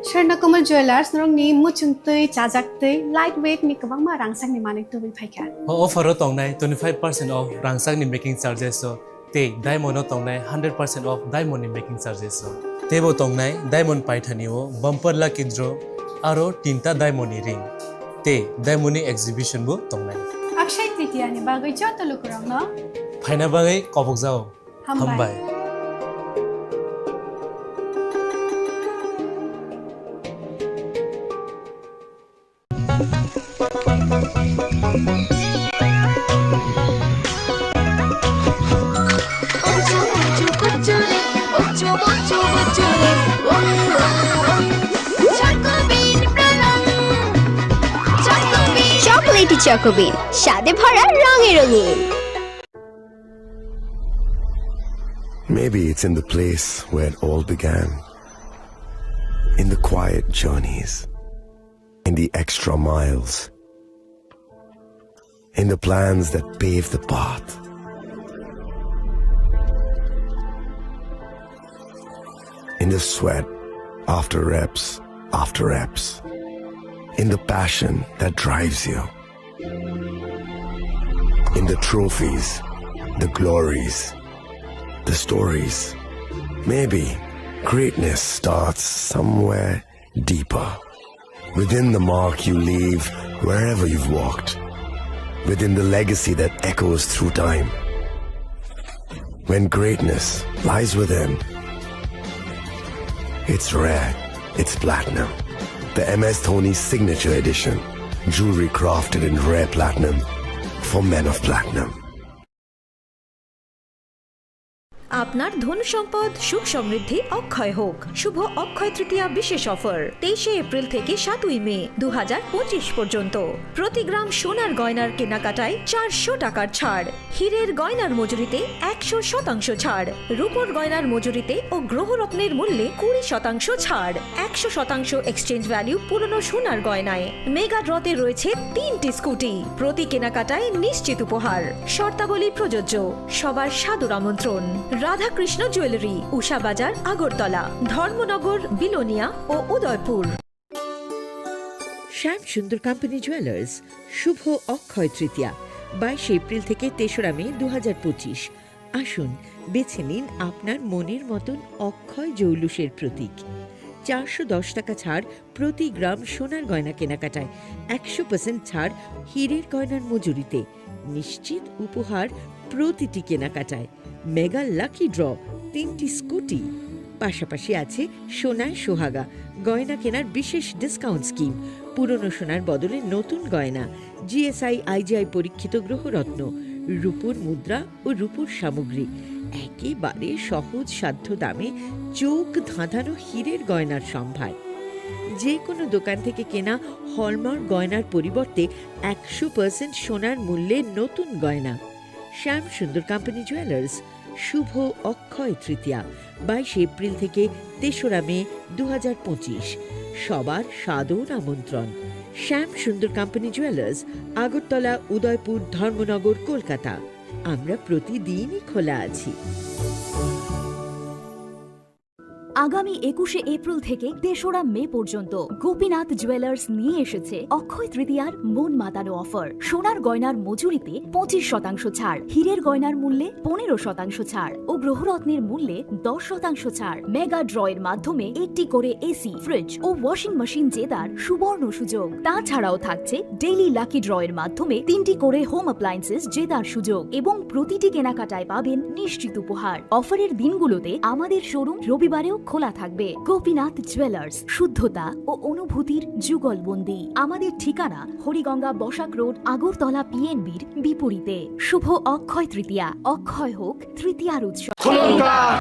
Swarna Kamal Jewelers, norokni muchung twi, chajak twi, light weight ni kwbangma rangchakni manwi tubui phaikha. O offer o tongnai twenty-five percent off rangchakni making charges o, tei diamond o tongnai hundred percent off diamond ni making charges o. Teibo tongnai diamond paithani o bumper lucky draw aro tinta diamond ni ring tei diamond ni exhibition bo tongnai. Akshay Tritiya ni bagwi joto lukurokno phaina bagwi kobokjao. Hambai. Hambai. Chocolatey Choco Bean, স্বাদে ভরা রঙে রঙিন। Maybe it's in the place where it all began. In the quiet journeys. In the extra miles. In the plans that pave the path. In the sweat after reps after reps. In the passion that drives you. In the trophies, the glories, the stories. Maybe greatness starts somewhere deeper. Within the mark you leave wherever you've walked. Within the legacy that echoes through time. When greatness lies within, it's rare, it's platinum. The M S Dhoni Signature Edition. Jewelry crafted in rare platinum for men of platinum. আপনার ধন সম্পদ সুখ সমৃদ্ধি অক্ষয় হোক। শুভ অক্ষয় তৃতীয়া বিশেষ অফার, তেইশে এপ্রিল থেকে সাতই মে দু হাজার পঁচিশ পর্যন্ত। প্রতি গ্রাম সোনার গয়নার কেনাকাটায় চারশো টাকার ছাড়, হীরের গয়নার মজুরিতে একশো শতাংশ ছাড়, রূপোর গয়নার মজুরিতে ও গ্রহরত্নের মূল্যে কুড়ি শতাংশ ছাড়, একশো শতাংশ এক্সচেঞ্জ ভ্যালু পুরনো সোনার গয়নায়। মেগা ড্রতে রয়েছে তিনটি স্কুটি, প্রতি কেনাকাটায় নিশ্চিত উপহার। শর্তাবলী প্রযোজ্য। সবার সাদর আমন্ত্রণ। রাধাকৃষ্ণ জুয়েলারি, উষা বাজার, আগরতলা, ধর্মনগর, বিলোনিয়া ও উদয়পুর। শ্যাম সুন্দর কোম্পানি জুয়েলার্স, শুভ অক্ষয় তৃতীয়া, বাইশে এপ্রিল থেকে তেসরা মে দু হাজার পঁচিশ। আসুন, বেছে নিন আপনার মনের মতন অক্ষয় জৌলুসের প্রতীক। চারশো দশ টাকা ছাড় প্রতি গ্রাম সোনার গয়না কেনাকাটায়, একশো পার্সেন্ট ছাড় হীরের গয়নার মজুরিতে, নিশ্চিত উপহার প্রতিটি কেনাকাটায়, মেগা লাকি ড্র, তিনটি স্কুটি। পাশাপাশি আছে সোনায় সোহাগা, গয়না কেনার বিশেষ ডিসকাউন্ট স্কিম, পুরনো সোনার বদলে নতুন গয়না, G S I, I G I পরীক্ষিত গ্রহরত্ন, রূপোর মুদ্রা ও রূপোর সামগ্রী, একেবারে সহজ সাধ্য দামে চোখ ধাঁধানো হীরের গয়নার সম্ভার। যে কোনো দোকান থেকে কেনা হলমার্ক গয়নার পরিবর্তে একশো পার্সেন্ট সোনার মূল্যে নতুন গয়না। শ্যাম সুন্দর কোম্পানি জুয়েলার্স, শুভ অক্ষয় তৃতীয়া, বাইশে এপ্রিল থেকে তেসরা মে দু হাজার পঁচিশ। সবার সাদর আমন্ত্রণ। Shyam Sundar company jewellers, Agartala, Udaipur, Dharmanagar, Kolkata. আমরা প্রতিদিনই খোলা আছি। আগামী একুশে এপ্রিল থেকে তেসরা মে পর্যন্ত গোপীনাথ জুয়েলার্স নিয়ে এসেছে অক্ষয় তৃতীয়ার মন মাতানো অফার। সোনার গয়নার মজুরিতে পঁচিশ শতাংশ ছাড়, হীরের গয়নার মূল্যে পনেরো শতাংশ ছাড় ও গ্রহরত্নের মূল্যে দশ শতাংশ ছাড়। মেগা ড্র এর মাধ্যমে একটি করে এসি, ফ্রিজ ও ওয়াশিং মেশিন জেতার সুবর্ণ সুযোগ। তাছাড়াও থাকছে ডেইলি লাকি ড্র এর মাধ্যমে তিনটি করে হোম অ্যাপ্লায়েন্সেস জেতার সুযোগ এবং প্রতিটি কেনাকাটায় পাবেন নিশ্চিত উপহার। অফারের দিনগুলোতে আমাদের শোরুম রবিবারেও খোলা থাকবে গোপীনাথ জুয়েলার্স, শুদ্ধতা ও অনুভূতির যুগলবন্দি। আমাদের ঠিকানা হরিগঙ্গা বসাক রোড, আগরতলা পিএনবির বিপরীতে। শুভ অক্ষয় তৃতীয়া, অক্ষয় হোক তৃতীয়ার উৎসব।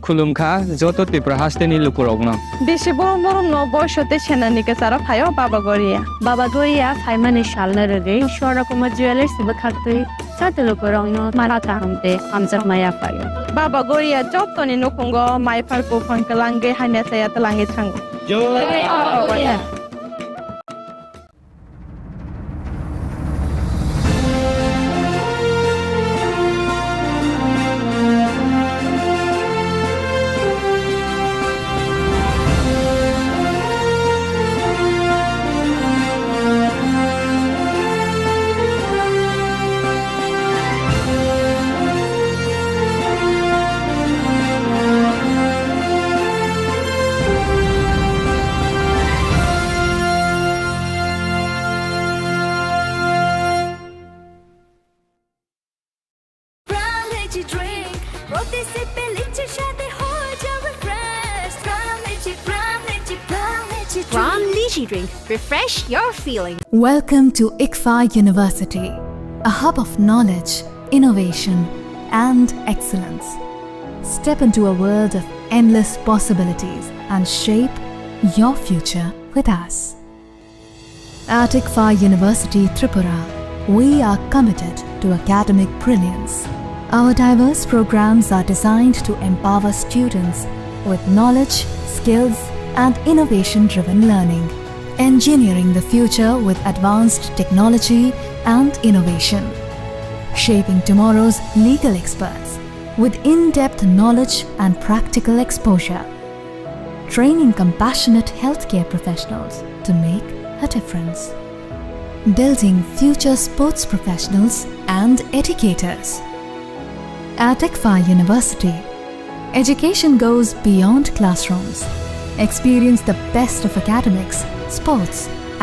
Khulumkha joto Tripura hasteni lukurokno. Bisi borom borom no boisote senani kesaro phaio Baba Goria. Baba Goria phaimani salno rwgwi Swarna Kumar Jewellers bwkhaktwi joto lukurokno mara kaham tei hamjakma yaphaio. Baba Goria jotoni nukhungo mai phar buphang kwlangwi hamya chaya twlangwi thango. Jai Baba Goria. Prime Lychee Drink, প্রতি সিপে লিচির স্বাদে হয়ে যাবে fresh। Prime Lychee, Prime Lychee, Prime Lychee Drink। Prime Lychee Drink, refresh your feeling. Welcome to ICFAI University, a hub of knowledge, innovation, and excellence. Step into a world of endless possibilities and shape your future with us. At ICFAI University Tripura, we are committed to academic brilliance. Our diverse programs are designed to empower students with knowledge, skills, and innovation-driven learning, engineering the future with advanced technology and innovation, shaping tomorrow's legal experts with in-depth knowledge and practical exposure, training compassionate healthcare professionals to make a difference, building future sports professionals and educators. At ICFAI University, education goes beyond classrooms. Experience the best of academics, sports,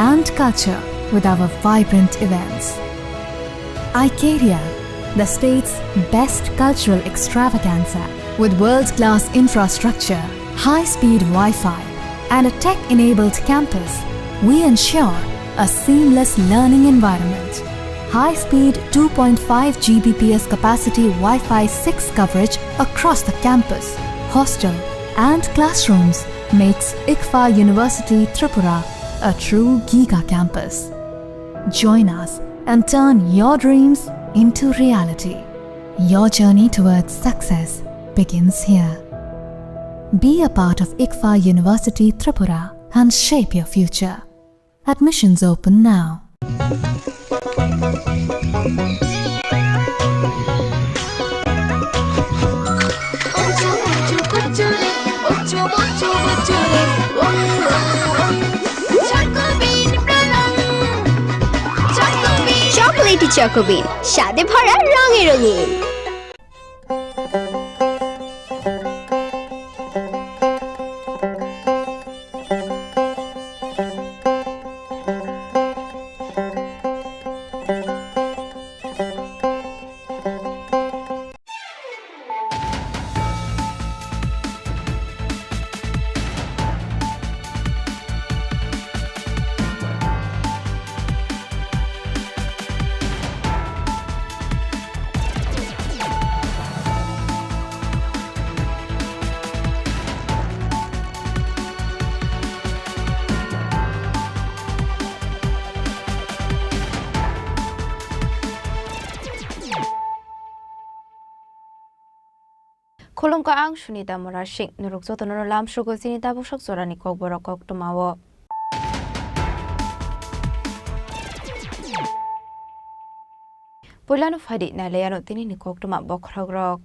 and culture with our vibrant events. Icaria, the state's best cultural extravaganza. With world-class infrastructure, high-speed Wi-Fi, and a tech-enabled campus, we ensure a seamless learning environment. High-speed two point five G B P S capacity Wi-Fi six coverage across the campus, hostel, and classrooms makes ICFAI University Tripura a true giga campus. Join us and turn your dreams into reality. Your journey towards success begins here. Be a part of ICFAI University Tripura and shape your future. Admissions open now. Chocolatey Choco Bean, স্বাদে ভরা, রঙে রঙিন। Khulumkha, ang Sunita Murasing. Norok jotono lamsogo chini tabuksak jorani kokborok koktwmao. Puilano phaidi nailaiano tinini koktwma bokhorokrok.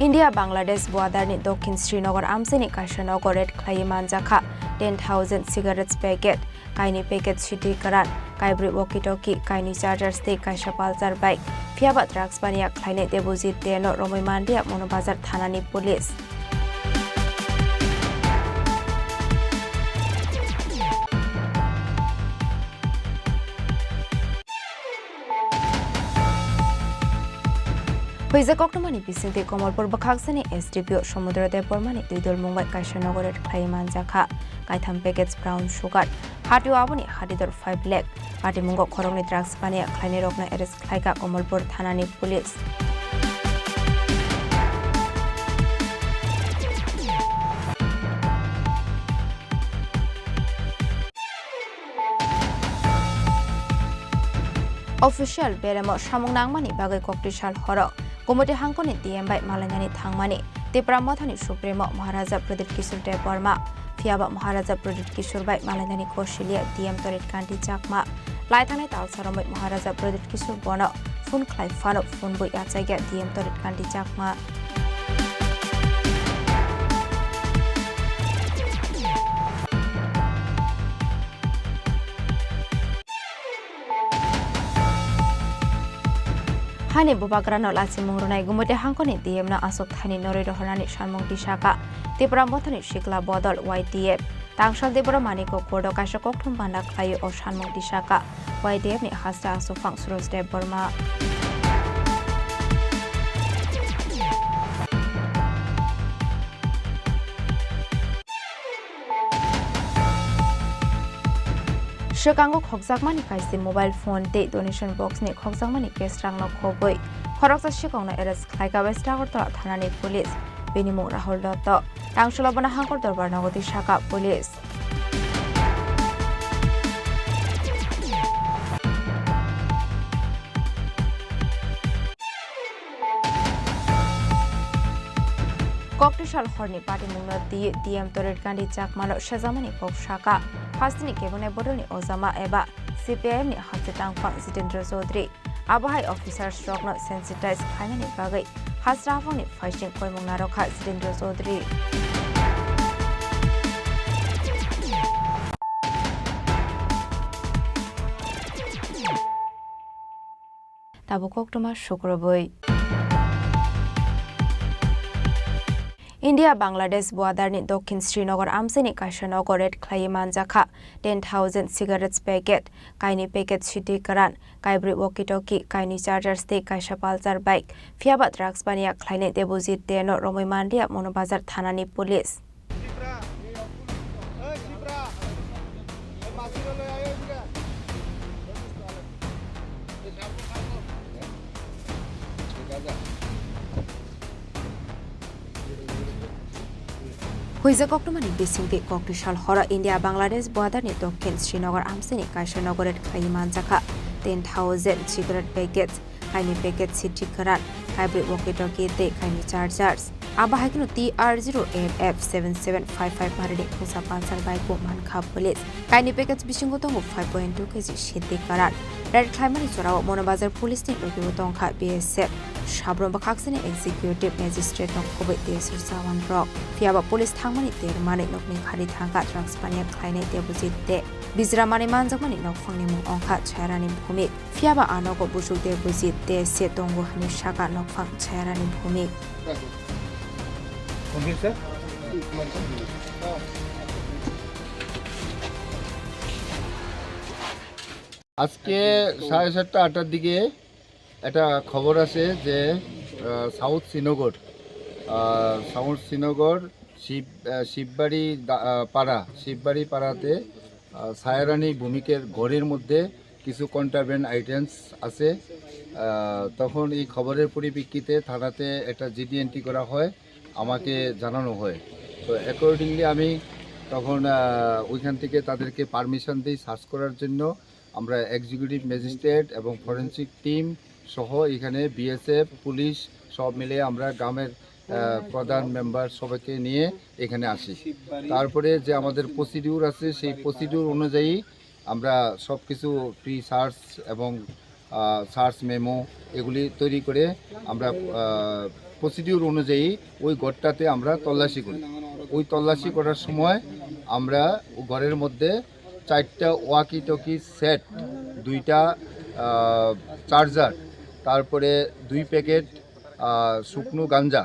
India Bangladesh border ni dokhin Srinagar amchaini kaisa nogo raid khlaiwi manjakha ten thousand cigarettes packet, kainwi packet sitwi kwran, kaibrwi walkie-talkie, kainwi chargers tei kaisa Pulsar bike. Phiyaba drugs baniya khlainai Debojit Deno romwi manliya Mono Bazar thanani police. Huijak koktwmani bisingtwi Komolpur bwkhaksani S D P O Somudro Debbarmani twi dolmung bai kaisa nogo raid khlaiwi manjakha kaitham package brown sugar, hatio aboni hatidor five lakh. Patimungo khoroknwi drugs paniya khlainairokno arrest khlaikha Komolpur thanani police. Official beremo samung nangmani bagwi koktwsal horo Gumoti hangkoni D M bai malainani thangmani Tipra Mothani Supremo Maharaja Pradyut Kishore Debbarma. Phiyaba Maharaja Pradyut Kishore bai malainani kosiliya D M Torit Kanti Chakma. Lai thangnai talsa romwi Maharaja Pradyut Kishore bono phone khlai phano phone bo yachakya D M Torit Kanti Chakma. Hani bubagrano lachimung rwnai Gumoti hangkoni D M no aswk thaini norwi rohornani sanmung tisaka Tipra Mothani sikla bodol Y T F. Tangsal Debbarma ni kok board o kaisa kokthum banda khlaiwi o sanmung tisaka Y T F ni hasta aswk phang Suraj Debbarma. Swkango khokjakmani kaisi mobile phone tei donation box ni khokjakmani cash rangno khobwi khoroksa swkangno arrest khlaikha West Agartala thanani police. Bini mung Rahul Dotto. Tangsalo bono Hangkor Dorbar nogo twi saka police. Koktwsal horni patimungno twi D M Torit Kanti Chakmano sejamani kok saka. Hasteni kebengnairokni bodolni ojama eba C P I M ni hasteni tangphang Jitendra Chaudhary. Abo hai officers rokno sensitize khlainani bagwi hasteni haphangni phaising koimung narwkha Jitendra Chaudhary. Tabuk koktwma sukrubwi. India Bangladesh border ni dokhin Srinagar amchaini kaisa nogo raid khlaiwi manjakha ten thousand cigarettes packet, kainwi packet sitwi kwran, kaibrwi walkie-talkie, kainwi chargers tei kaisa Pulsar bike. Phiyaba drugs paniya khlainai Debojit Deno romwi manliya Mono Bazar thanani police. Huijak koktwmani bisingtwi koktwsal horo India Bangladesh border ni dokhin Srinagar amchaini kaisa nogo raid khlaiwi manjakha ten thousand cigarette packets, kainwi packet sitwi kwran, kaibrwi walkie-talkie tei kainwi chargers. Abo hai kheno T R zero F F seven seven five five marini khungsa Pulsar bike bo mankha police. Kainwi packets bisingo tongo five point two K G sitwi kwran. Raid khlaimani jorao Mono Bazar police ni logi o tongkha B S F. Sabrono bwkhaksani executive magistrate no khobwi T S R jawan rok. Phiyaba police thangmani ter manwi nokni khari thangkha drugs paniya khlainai Debojit de. Bijra manwi manjakmani nokphangni mung wngkha Chayarani Bhumik. Phiyaba a nogo busuk Debojit de se tongo hwnwi saka nokphang Chayarani Bhumik. আজকে সাড়ে সাতটা আটটার দিকে একটা খবর আছে যে, আহ, সাউথ শ্রীনগর, আহ, সাউথ শ্রীনগর শিব-, আহ, শিববাড়ি দা-, আহ, পাড়া, শিববাড়ি পাড়াতে, আহ, সায়ারানি ভৌমিকের ঘরের মধ্যে কিছু কন্ট্রাব্যান্ড আইটেমস আছে। আহ, তখন এই খবরের পরিপ্রেক্ষিতে থানাতে একটা জি ডি এন্ট্রি করা হয়, আমাকে জানানো হয়। তো অ্যাকর্ডিংলি আমি তখন, আহ, ওইখান থেকে তাদেরকে পারমিশন দিই সার্চ করার জন্য। আমরা এক্সিকিউটিভ ম্যাজিস্ট্রেট এবং ফরেনসিক টিম সহ এখানে বি এস এফ, পুলিশ সব মিলে আমরা গ্রামের, আহ, প্রধান মেম্বার সবাইকে নিয়ে এখানে আসি। তারপরে যে আমাদের প্রসিডিউর আছে, সেই প্রসিডিউর অনুযায়ী আমরা সব কিছু প্রি সার্চ এবং, আহ, সার্চ মেমো এগুলি তৈরি করে আমরা, আহ, প্রসিডিউর অনুযায়ী ওই ঘরটাতে আমরা তল্লাশি করি। ওই তল্লাশি করার সময় আমরা ঘরের মধ্যে চারটা ওয়াকি টকি সেট, দুইটা, আহ, চার্জার, তারপরে দুই প্যাকেট, আহ, শুকনো গাঞ্জা,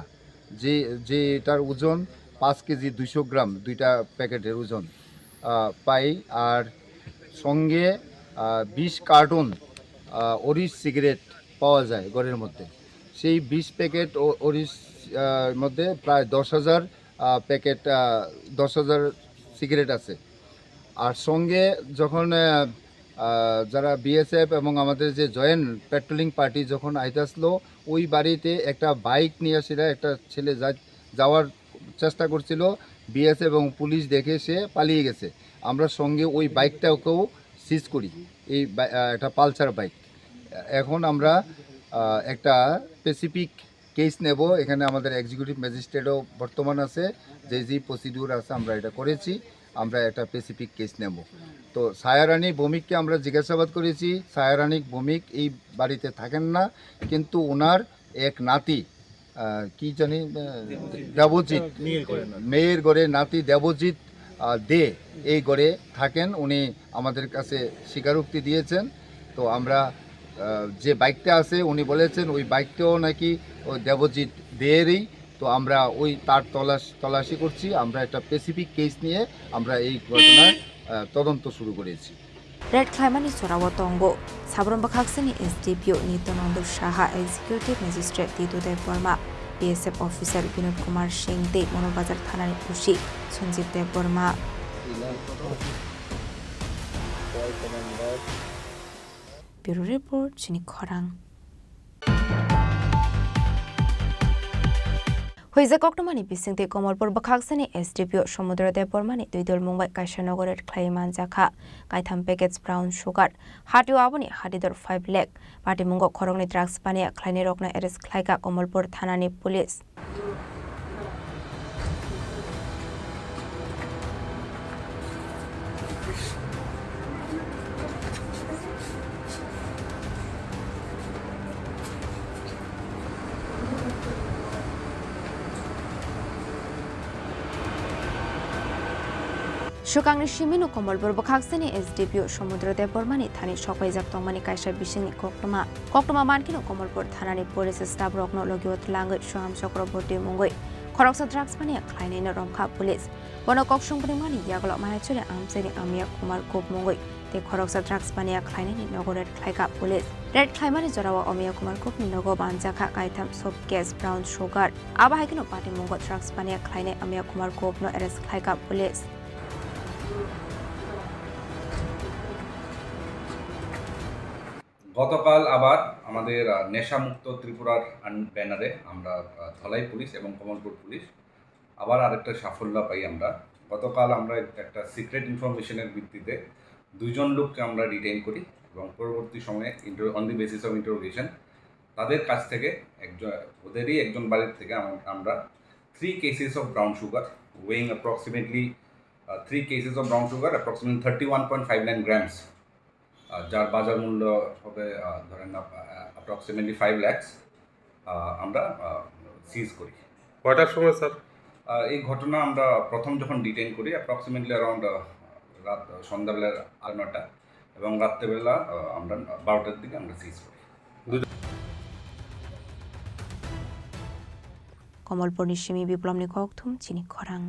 যে, যেটার ওজন পাঁচ কেজি দুইশো গ্রাম, দুইটা প্যাকেটের ওজন, আহ, পাই। আর সঙ্গে, আহ, বিশ কার্টন, আহ, অরিস সিগারেট পাওয়া যায় ঘরের মধ্যে। সেই বিশ প্যাকেট ও-, ওর ইস-, আহ, মধ্যে প্রায় দশ হাজার, আহ, প্যাকেট, আহ, দশ হাজার সিগারেট আছে। আর সঙ্গে যখন, আহ, আহ, যারা বিএসএফ এবং আমাদের যে জয়েন্ট পেট্রোলিং পার্টি যখন আইতাসলো, ওই বাড়িতে একটা বাইক নিয়ে আসছিল, একটা ছেলে যা-, যাওয়ার চেষ্টা করছিল, বিএসএফ এবং পুলিশ দেখে সে পালিয়ে গেছে। আমরা সঙ্গে ওই বাইকটাকেও সিজ করি, এই বা-, আহ, একটা পালসার বাইক। এখন আমরা, আহ, একটা স্পেসিফিক কেস নেব। এখানে আমাদের এক্সিকিউটিভ ম্যাজিস্ট্রেটও বর্তমান আছে, যে যে প্রসিডিউর আছে আমরা এটা করেছি, আমরা একটা স্পেসিফিক কেস নেব। তো সায়ারানী ভৌমিককে আমরা জিজ্ঞাসাবাদ করেছি। সায়ারানী ভৌমিক এই বাড়িতে থাকেন না, কিন্তু ওনার এক নাতি, আহ, কি জানি, আহ, দেবজিৎ, মেয়ের ঘরে নাতি দেবজিৎ, আহ, দে এই ঘরে থাকেন। উনি আমাদের কাছে স্বীকারোক্তি দিয়েছেন। তো আমরা, আহ, যে বাইকটা আছে উনি বলেছেন ওই বাইকটাও নাকি ওই দেবজিৎ দেয়েরই। তো আমরা ওই তার তলাশ-, তল্লাশি করছি। আমরা একটা স্পেসিফিক কেস নিয়ে আমরা এই ঘটনার, আহ, তদন্ত শুরু করেছি। Red khlaimani jorao tongo Sabrum bwkhaksani S D P O Nityananda Saha, Executive Magistrate Titu Debbarma, B S F officer Binod Kumar Singh tei Monobazar thanani O C Sanjeev Debbarma. Bureau Report, Chini Khorang. Huijak koktwmani bisingtwi Komolpur bwkhaksani S D P O Somudro Debbarmani twi dol mung bai kaisa nogo raid khlaiwi manjakha kaitham package brown sugar, hatio aboni hatidor five lakh. Patimungo khoroknwi drugs paniya khlainairokno arrest khlaikha Komolpur thanani police. Swkangni simi no Komolpur bwkhaksani S D P O Somudro Debbarmani thani sokpaijak tongmani kaisa bisingni koktwma. Koktwma mankhe no Komolpur thanani police staff rokno logio twlangwi Soham Chakraborty mungwi khoroksa drugs paniya khlainaino romkha police. Bono kok songpringmani yagulo Mayachwli amchaini Amiya Kumar Gup mungwi tei khoroksa drugs paniya khlainaini nogo raid khlaikha police. Raid khlaimani jorao Amiya Kumar Gupni nogo manjakha kaitham soft case brown sugar. Abo hai kheno patimungo drugs paniya khlainai Amiya Kumar Gupno arrest khlaikha police. গতকাল আবার আমাদের, আহ, নেশামুক্ত ত্রিপুরার আন-, ব্যানারে আমরা, আহ, ধলাই পুলিশ এবং কমলপুর পুলিশ আবার আরেকটা সাফল্য পাই আমরা। গতকাল আমরা একটা সিক্রেট ইনফরমেশনের ভিত্তিতে দুইজন লোককে আমরা ডিটেইন করি এবং পরবর্তী সময়ে inter-, on the basis of interrogation তাদের কাছ থেকে একজন, ওদেরই একজন বাড়ির থেকে আম-, আমরা three cases of brown sugar weighing approximately, ah, three cases of brown sugar, approximately thirty one point five nine grams, আহ, যার বাজার মূল্য হবে, আহ, ধরেন, আহ, approximately five lakhs, আহ, আমরা, আহ, সিজ করি। কয়টার সময়, স্যার? আহ, এই ঘটনা আমরা প্রথম যখন ডিটেইন করি, approximately around, আহ, রাত, সন্ধ্যাবেলা আট নয়টা এবং রাত্রেবেলা, আহ, আমরা বারোটার দিকে আমরা সিজ করি। Komolpurni simi Biplomni kokthum chini khorang.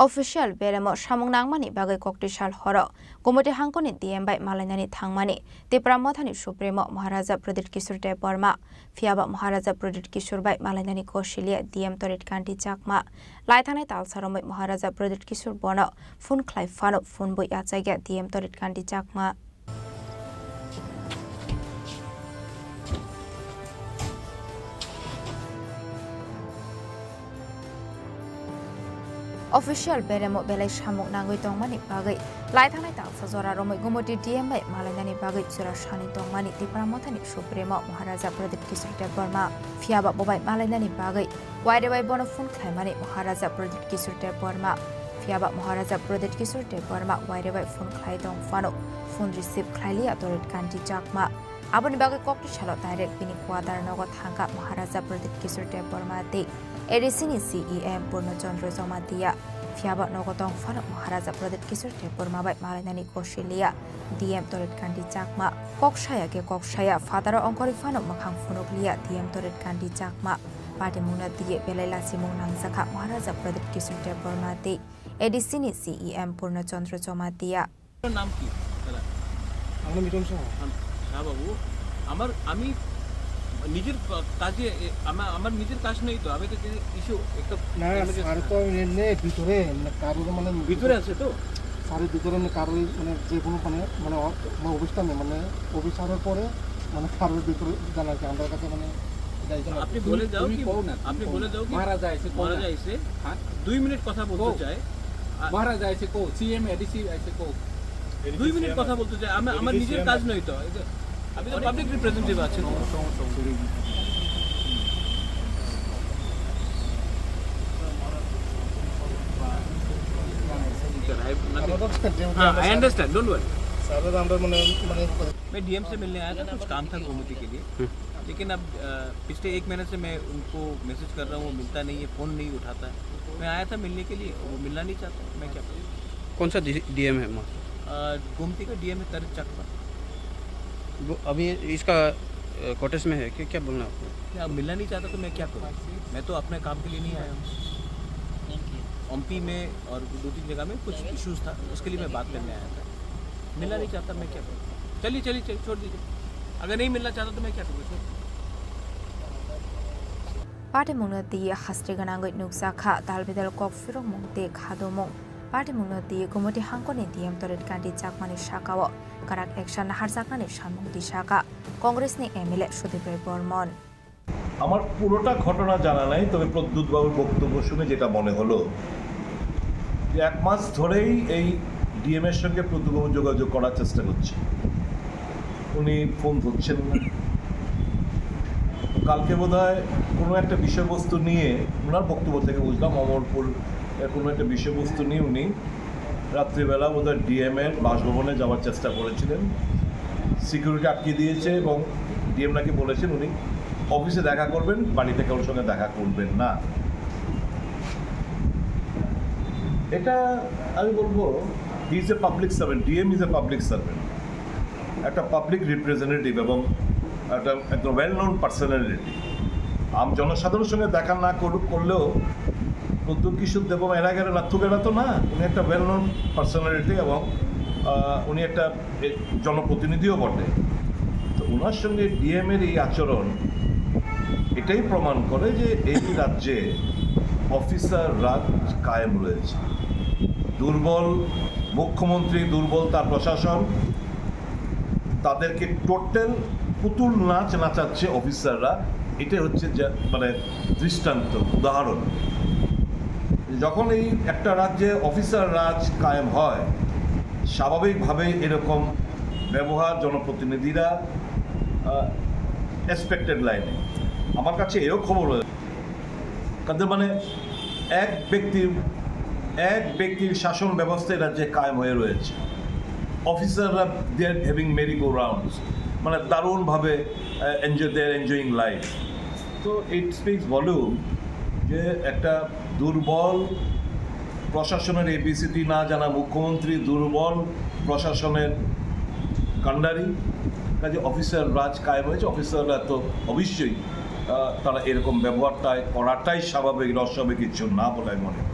Official beremo samung nangmani bagwi koktwi sal horo Gumoti hangkoni D M bai malainani thangmani Tipra Mothani Supremo Maharaja Pradyut Kishore Debbarma, phiyaba Maharaja Pradyut Kishore bai malainani kosiliya D M Torit Kanti Chakma. Laithangnai talsa romwi Maharaja Pradyut Kishore bono phone khlai phano phone bo yachakya D M Torit Kanti Chakma. Official beremo belai samung nangwi tongmani bagwi laithangnai talsa jora romwi Gumoti D M bai malainani bagwi jora sani tongmani Tipra Mothani Supremo Maharaja Pradyut Kishore Debbarma. Phiyaba bo bai malainani bagwi waire bai bono phone khlaimani Maharaja Pradyut Kishore Debbarma. Phiyaba Maharaja Pradyut Kishore Debbarma waire bai phone khlai tong phano phone receive khlailiya Torit Kanti Chakma. Aboni bagwi kokni salo direct bini kuadar nogo thangkha Maharaja Pradyut Kishore Debbarma tei A D C ni C E M Purno Chandra Jamatia. Phiyaba nogo tong phano Maharaja Pradyut Kishore Debbarma bai malainani kosiliya D M Torit Kanti Chakma. Kok saya khe kok saya, phataro ongkhorwi phano mwkhang phunukliya D M Torit Kanti Chakma. Patimungno twiwi belai lachimung nangjakha Maharaja Pradyut Kishore Debbarma tei A D C ni C E M Purno Chandra Jamatia. আপনার নাম কি, দাদা? আমার নাম মিটন সাহা। আম-, শাহ বাবু, আমার, আমি নিজের কা-, কাজে, এ, আমা-, আমার নিজের কাজ নেই তো, আমি তো যে ইস্যু একটা না, emergency স্যার তো এমনি ভিতরে, মানে, কারোর, মানে, ভিতরে আছে তো? স্যারের ভিতরে, মানে, কারোর, মানে, যে কোনো, মানে, মানে, অ-, মানে, অবস্থা নেই, মানে, অফিসারের পরে, মানে, কারোর ভিতরে জানা কি, আমার কাছে, মানে, এটা এখানে আপনি বলে যাও তুমি কি, কও না, তুমি আপনি কও বলে না। যাও কি, মহারাজা এসে কও মহারাজা না। এসে হ্যাঁ? দুই মিনিট কথা বলতে কও। চাই। আ- মহারাজা এসে কও, সিএম, এডিসি এসে কও। দুই মিনিট কথা বলতে চাই, আমি, আমার নিজের কাজ নয় তো, এই যে, আমি তো পাবলিক রিপ্রেজেন্টেটিভ আছি। হ্যাঁ, I understand, don't worry। স্যারের আমরা মানে, মানে मैं डीएम से मिलने आया था, कुछ काम था गोमती के लिए। लेकिन अब, अ, पिछले एक महीने से मैं उनको मैसेज कर रहा हूँ, वो मिलता नहीं है, फ़ोन नहीं उठाता है। मैं आया था मिलने के लिए, वो मिलना नहीं चाहता, मैं क्या करूँ? कौन सा डी-, डीएम है वहाँ? अ, गोमती का डीएम है तरित चाकमा। वो अभी इसका, अ, कॉटेज में है, क्या, क्या बोलना है आपको? क्या, मिलना नहीं चाहता तो मैं क्या करूँ? मैं तो अपने काम के लिए नहीं आया हूँ। ओमपी में और दो तीन जगह में कुछ इश्यूज था, उसके लिए मैं बात करने आया था। मिलना नहीं चाहता, मैं क्या करूँ? चलिए, चलिए, चलिए, छोड़ दीजिए। अगर नहीं मिलना चाहता तो मैं क्या करूँ? छोड़ दीजिए। Patimungno twiwi haste gwnangwi nukjakha dalbidal kok phirokmung tei khadomung. Patimungno twiwi Gumoti hangkoni D M Torit Kanti Chakmani sakao kwrak action naharjaknani samung tisakha Congressni M L A Sudip Roy Bormon. আমার পুরোটা ঘটনা জানা নাই, তবে প্রদ্যুৎ বাবুর বক্তব্য শুনে যেটা মনে হলো যে এক মাস ধরেই এই ডিএম এর সঙ্গে প্রদ্যুৎ বাবু যোগাযোগ করার চেষ্টা করছে, উনি ফোন ধরছেন না। কালকে বোধহয় কোনো একটা বিষয়বস্তু নিয়ে, ওনার বক্তব্য থেকে বুঝলাম, অমরপুর কোনো একটা বিষয়বস্তু নিয়ে উনি রাত্রিবেলা বোধহয় ডিএম এর বাসভবনে যাওয়ার চেষ্টা করেছিলেন। সিকিউরিটি আটকে দিয়েছে এবং ডিএম নাকি বলেছেন উনি অফিসে দেখা করবেন, বাড়িতে কারোর সঙ্গে দেখা করবেন না। এটা আমি বলবো, he is a public servant, DM is a public servant। একটা পাবলিক রিপ্রেজেন্টেটিভ এবং একটা একদম ওয়েল নোন পার্সোনালিটি। আম জনসাধারণের সঙ্গে দেখা না কর-, করলেও প্রদ্যুৎ কিশোর দেববর্মা এরা গেলে না, তুকেরা তো না, উনি একটা ওয়েল নোন পার্সোনালিটি এবং, আহ, উনি একটা, এ, জনপ্রতিনিধিও বটে। তো ওনার সঙ্গে ডিএম এর এই আচরণ এটাই প্রমাণ করে যে এই রাজ্যে অফিসার রাজ কায়েম রয়েছে। দুর্বল মুখ্যমন্ত্রী, দুর্বল তার প্রশাসন, তাদেরকে টোটাল পুতুল নাচ নাচাচ্ছে অফিসাররা। এটাই হচ্ছে যে, মানে, দৃষ্টান্ত, উদাহরণ। যখন এই একটা রাজ্যে অফিসার রাজ কায়েম হয়, স্বাভাবিকভাবেই এরকম ব্যবহার জনপ্রতিনিধিরা, আহ, এক্সপেক্টেড লাইনে। আমার কাছে এও খবর হয়েছে, তাদের মানে এক ব্যক্তির, এক ব্যক্তির শাসন ব্যবস্থা এই রাজ্যে কায়েম হয়ে রয়েছে। অফিসাররা, they are having merry go rounds, মানে দারুণভাবে, আহ, enjoy, they are enjoying life। তো it speaks volume যে একটা দুর্বল প্রশাসনের এবিসিডি না জানা মুখ্যমন্ত্রী, দুর্বল প্রশাসনের কাণ্ডারি, কাজে অফিসার রাজ কায়েম হয়েছে। অফিসাররা তো অবশ্যই, আহ, তারা এরকম ব্যবহারটাই করাটাই স্বাভাবিক, অস্বাভাবিক কিছু না বলে আমি মনে করি।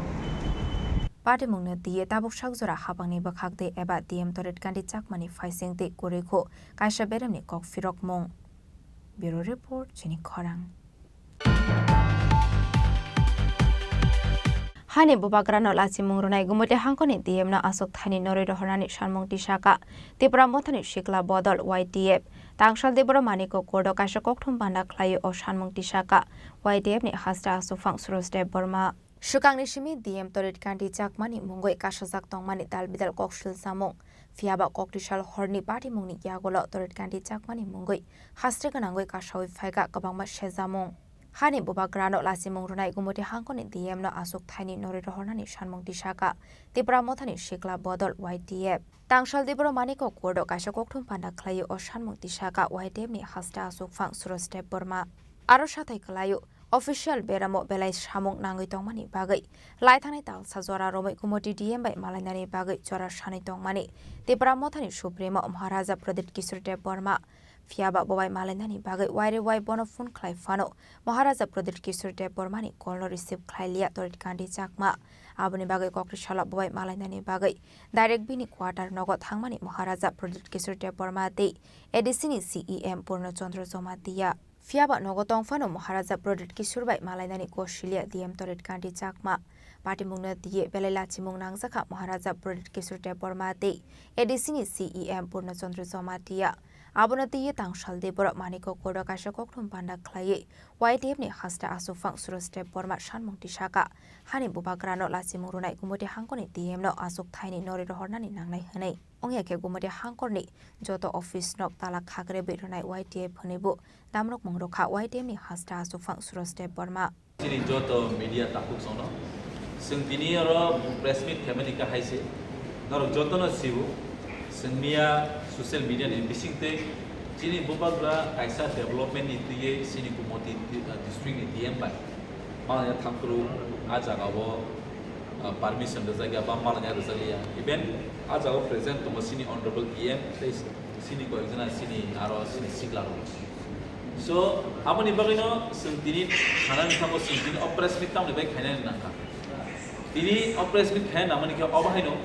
Patimungno twiwi tabuk sakjora habangni bwkhak twi eba D M Torit Kanti Chakmani phaising twi kwrwikhu kaisa beremni kok phirokmung. Bureau Report, Chini Khorang. Hani bubagrano lachimung rwnai Gumoti hangkoni D M no aswk thani norwi rohornani sanmung tisaka Tipra Mothani Sikla Bodol Y T F. Tangsal Debbarma ni kokoro kaisa kokthum banda khlaiwi o sanmung tisaka Y T F ni hasta aswkphang Suraj Debbarma. Swkangni simi D M Torit Kanti Chakmani mungwi kasajak tongmani dalbidal kok silsamung. Phiyaba koktisal horni patimungni yagulo Torit Kanti Chakmani mungwi haste gwnangwi kasawi phaikha kwbangma sejamung. Hani bubagrano lachimung rwnai Gumoti hangkoni D M no aswk thaini norwi rohornani sanmung tisaka Tipra Mothani Sikla Bodol Y T F. Tangsal Debbarma Manikya Court o kaisa kokthum panda khlaiwi o sanmung tisaka Y T F ni hasta aswkphang Suraj Debbarma. Aro sathai kwlaio, official beramo belai samung nangwi tongmani bagwi laithanai talsa jora romwi Gumoti D M bai malainani bagwi jora sanwi tongmani Tipra Mothani Supremo Maharaja Pradyut Kishore Debbarma. Phiyaba bo bai malainani bagwi waire wai bono phone khlai phano Maharaja Pradyut Kishore Debbarmani call no receive khlai liya Torit Kandi Chakma. Aboni bagwi kokri salo bo bai malainani bagwi direct bini quarter nogo thangmani Maharaja Pradyut Kishore Debbarma tei A D C ni C E M Purno Chandra Jamatia. Phiyaba nogo tong phano Maharaja Pradyut Kishore bai malainani gosi liya D M Torit Kandi Chakma. Patimungno twiwi belai lachimung nangjakha Maharaja Pradyut Kishore Debbarma tei A D C ni C E M Purno Chandra Jamatia. Abono twiwi Tangsal Debbarma Manikya Court o kaisa kokthum panda khlaiwi Y T F ni hasta aswkphang Suraj Debbarma sanmung tisaka hani bubagrano lachimung rwnai Gumoti hangkoni D M no aswk thaini norwi rohornani nangnai hwnwi. Wngya khe Gumoti hangkorni joto office nok tala khakrebwi rwnai Y T F hwnwibo damrokmung rwkha Y T F ni hasta aswkphang Suraj Debbarma. Chini joto media takhuk songno. Chwng tini oro press meet khaimani kahai se. Norok jotono sio. Chwng miya social media ni bisingtwi chini bubagra kaisa development ni twiwi chini Gumoti di-, ah, district ni D M bai. Malaya thangkru ah jaga o, ah, permission rwjakya ba malaya rwjakya. Even ah jaga o present tongo chini honorable E M tei chini koyekjona chini aro chini sikla rok. So, aboni bagwino chwng tini sanani thango chwng tini o press meet tamni bai khainani nangkha. Tini o press meet khaina nangmani khe obo haino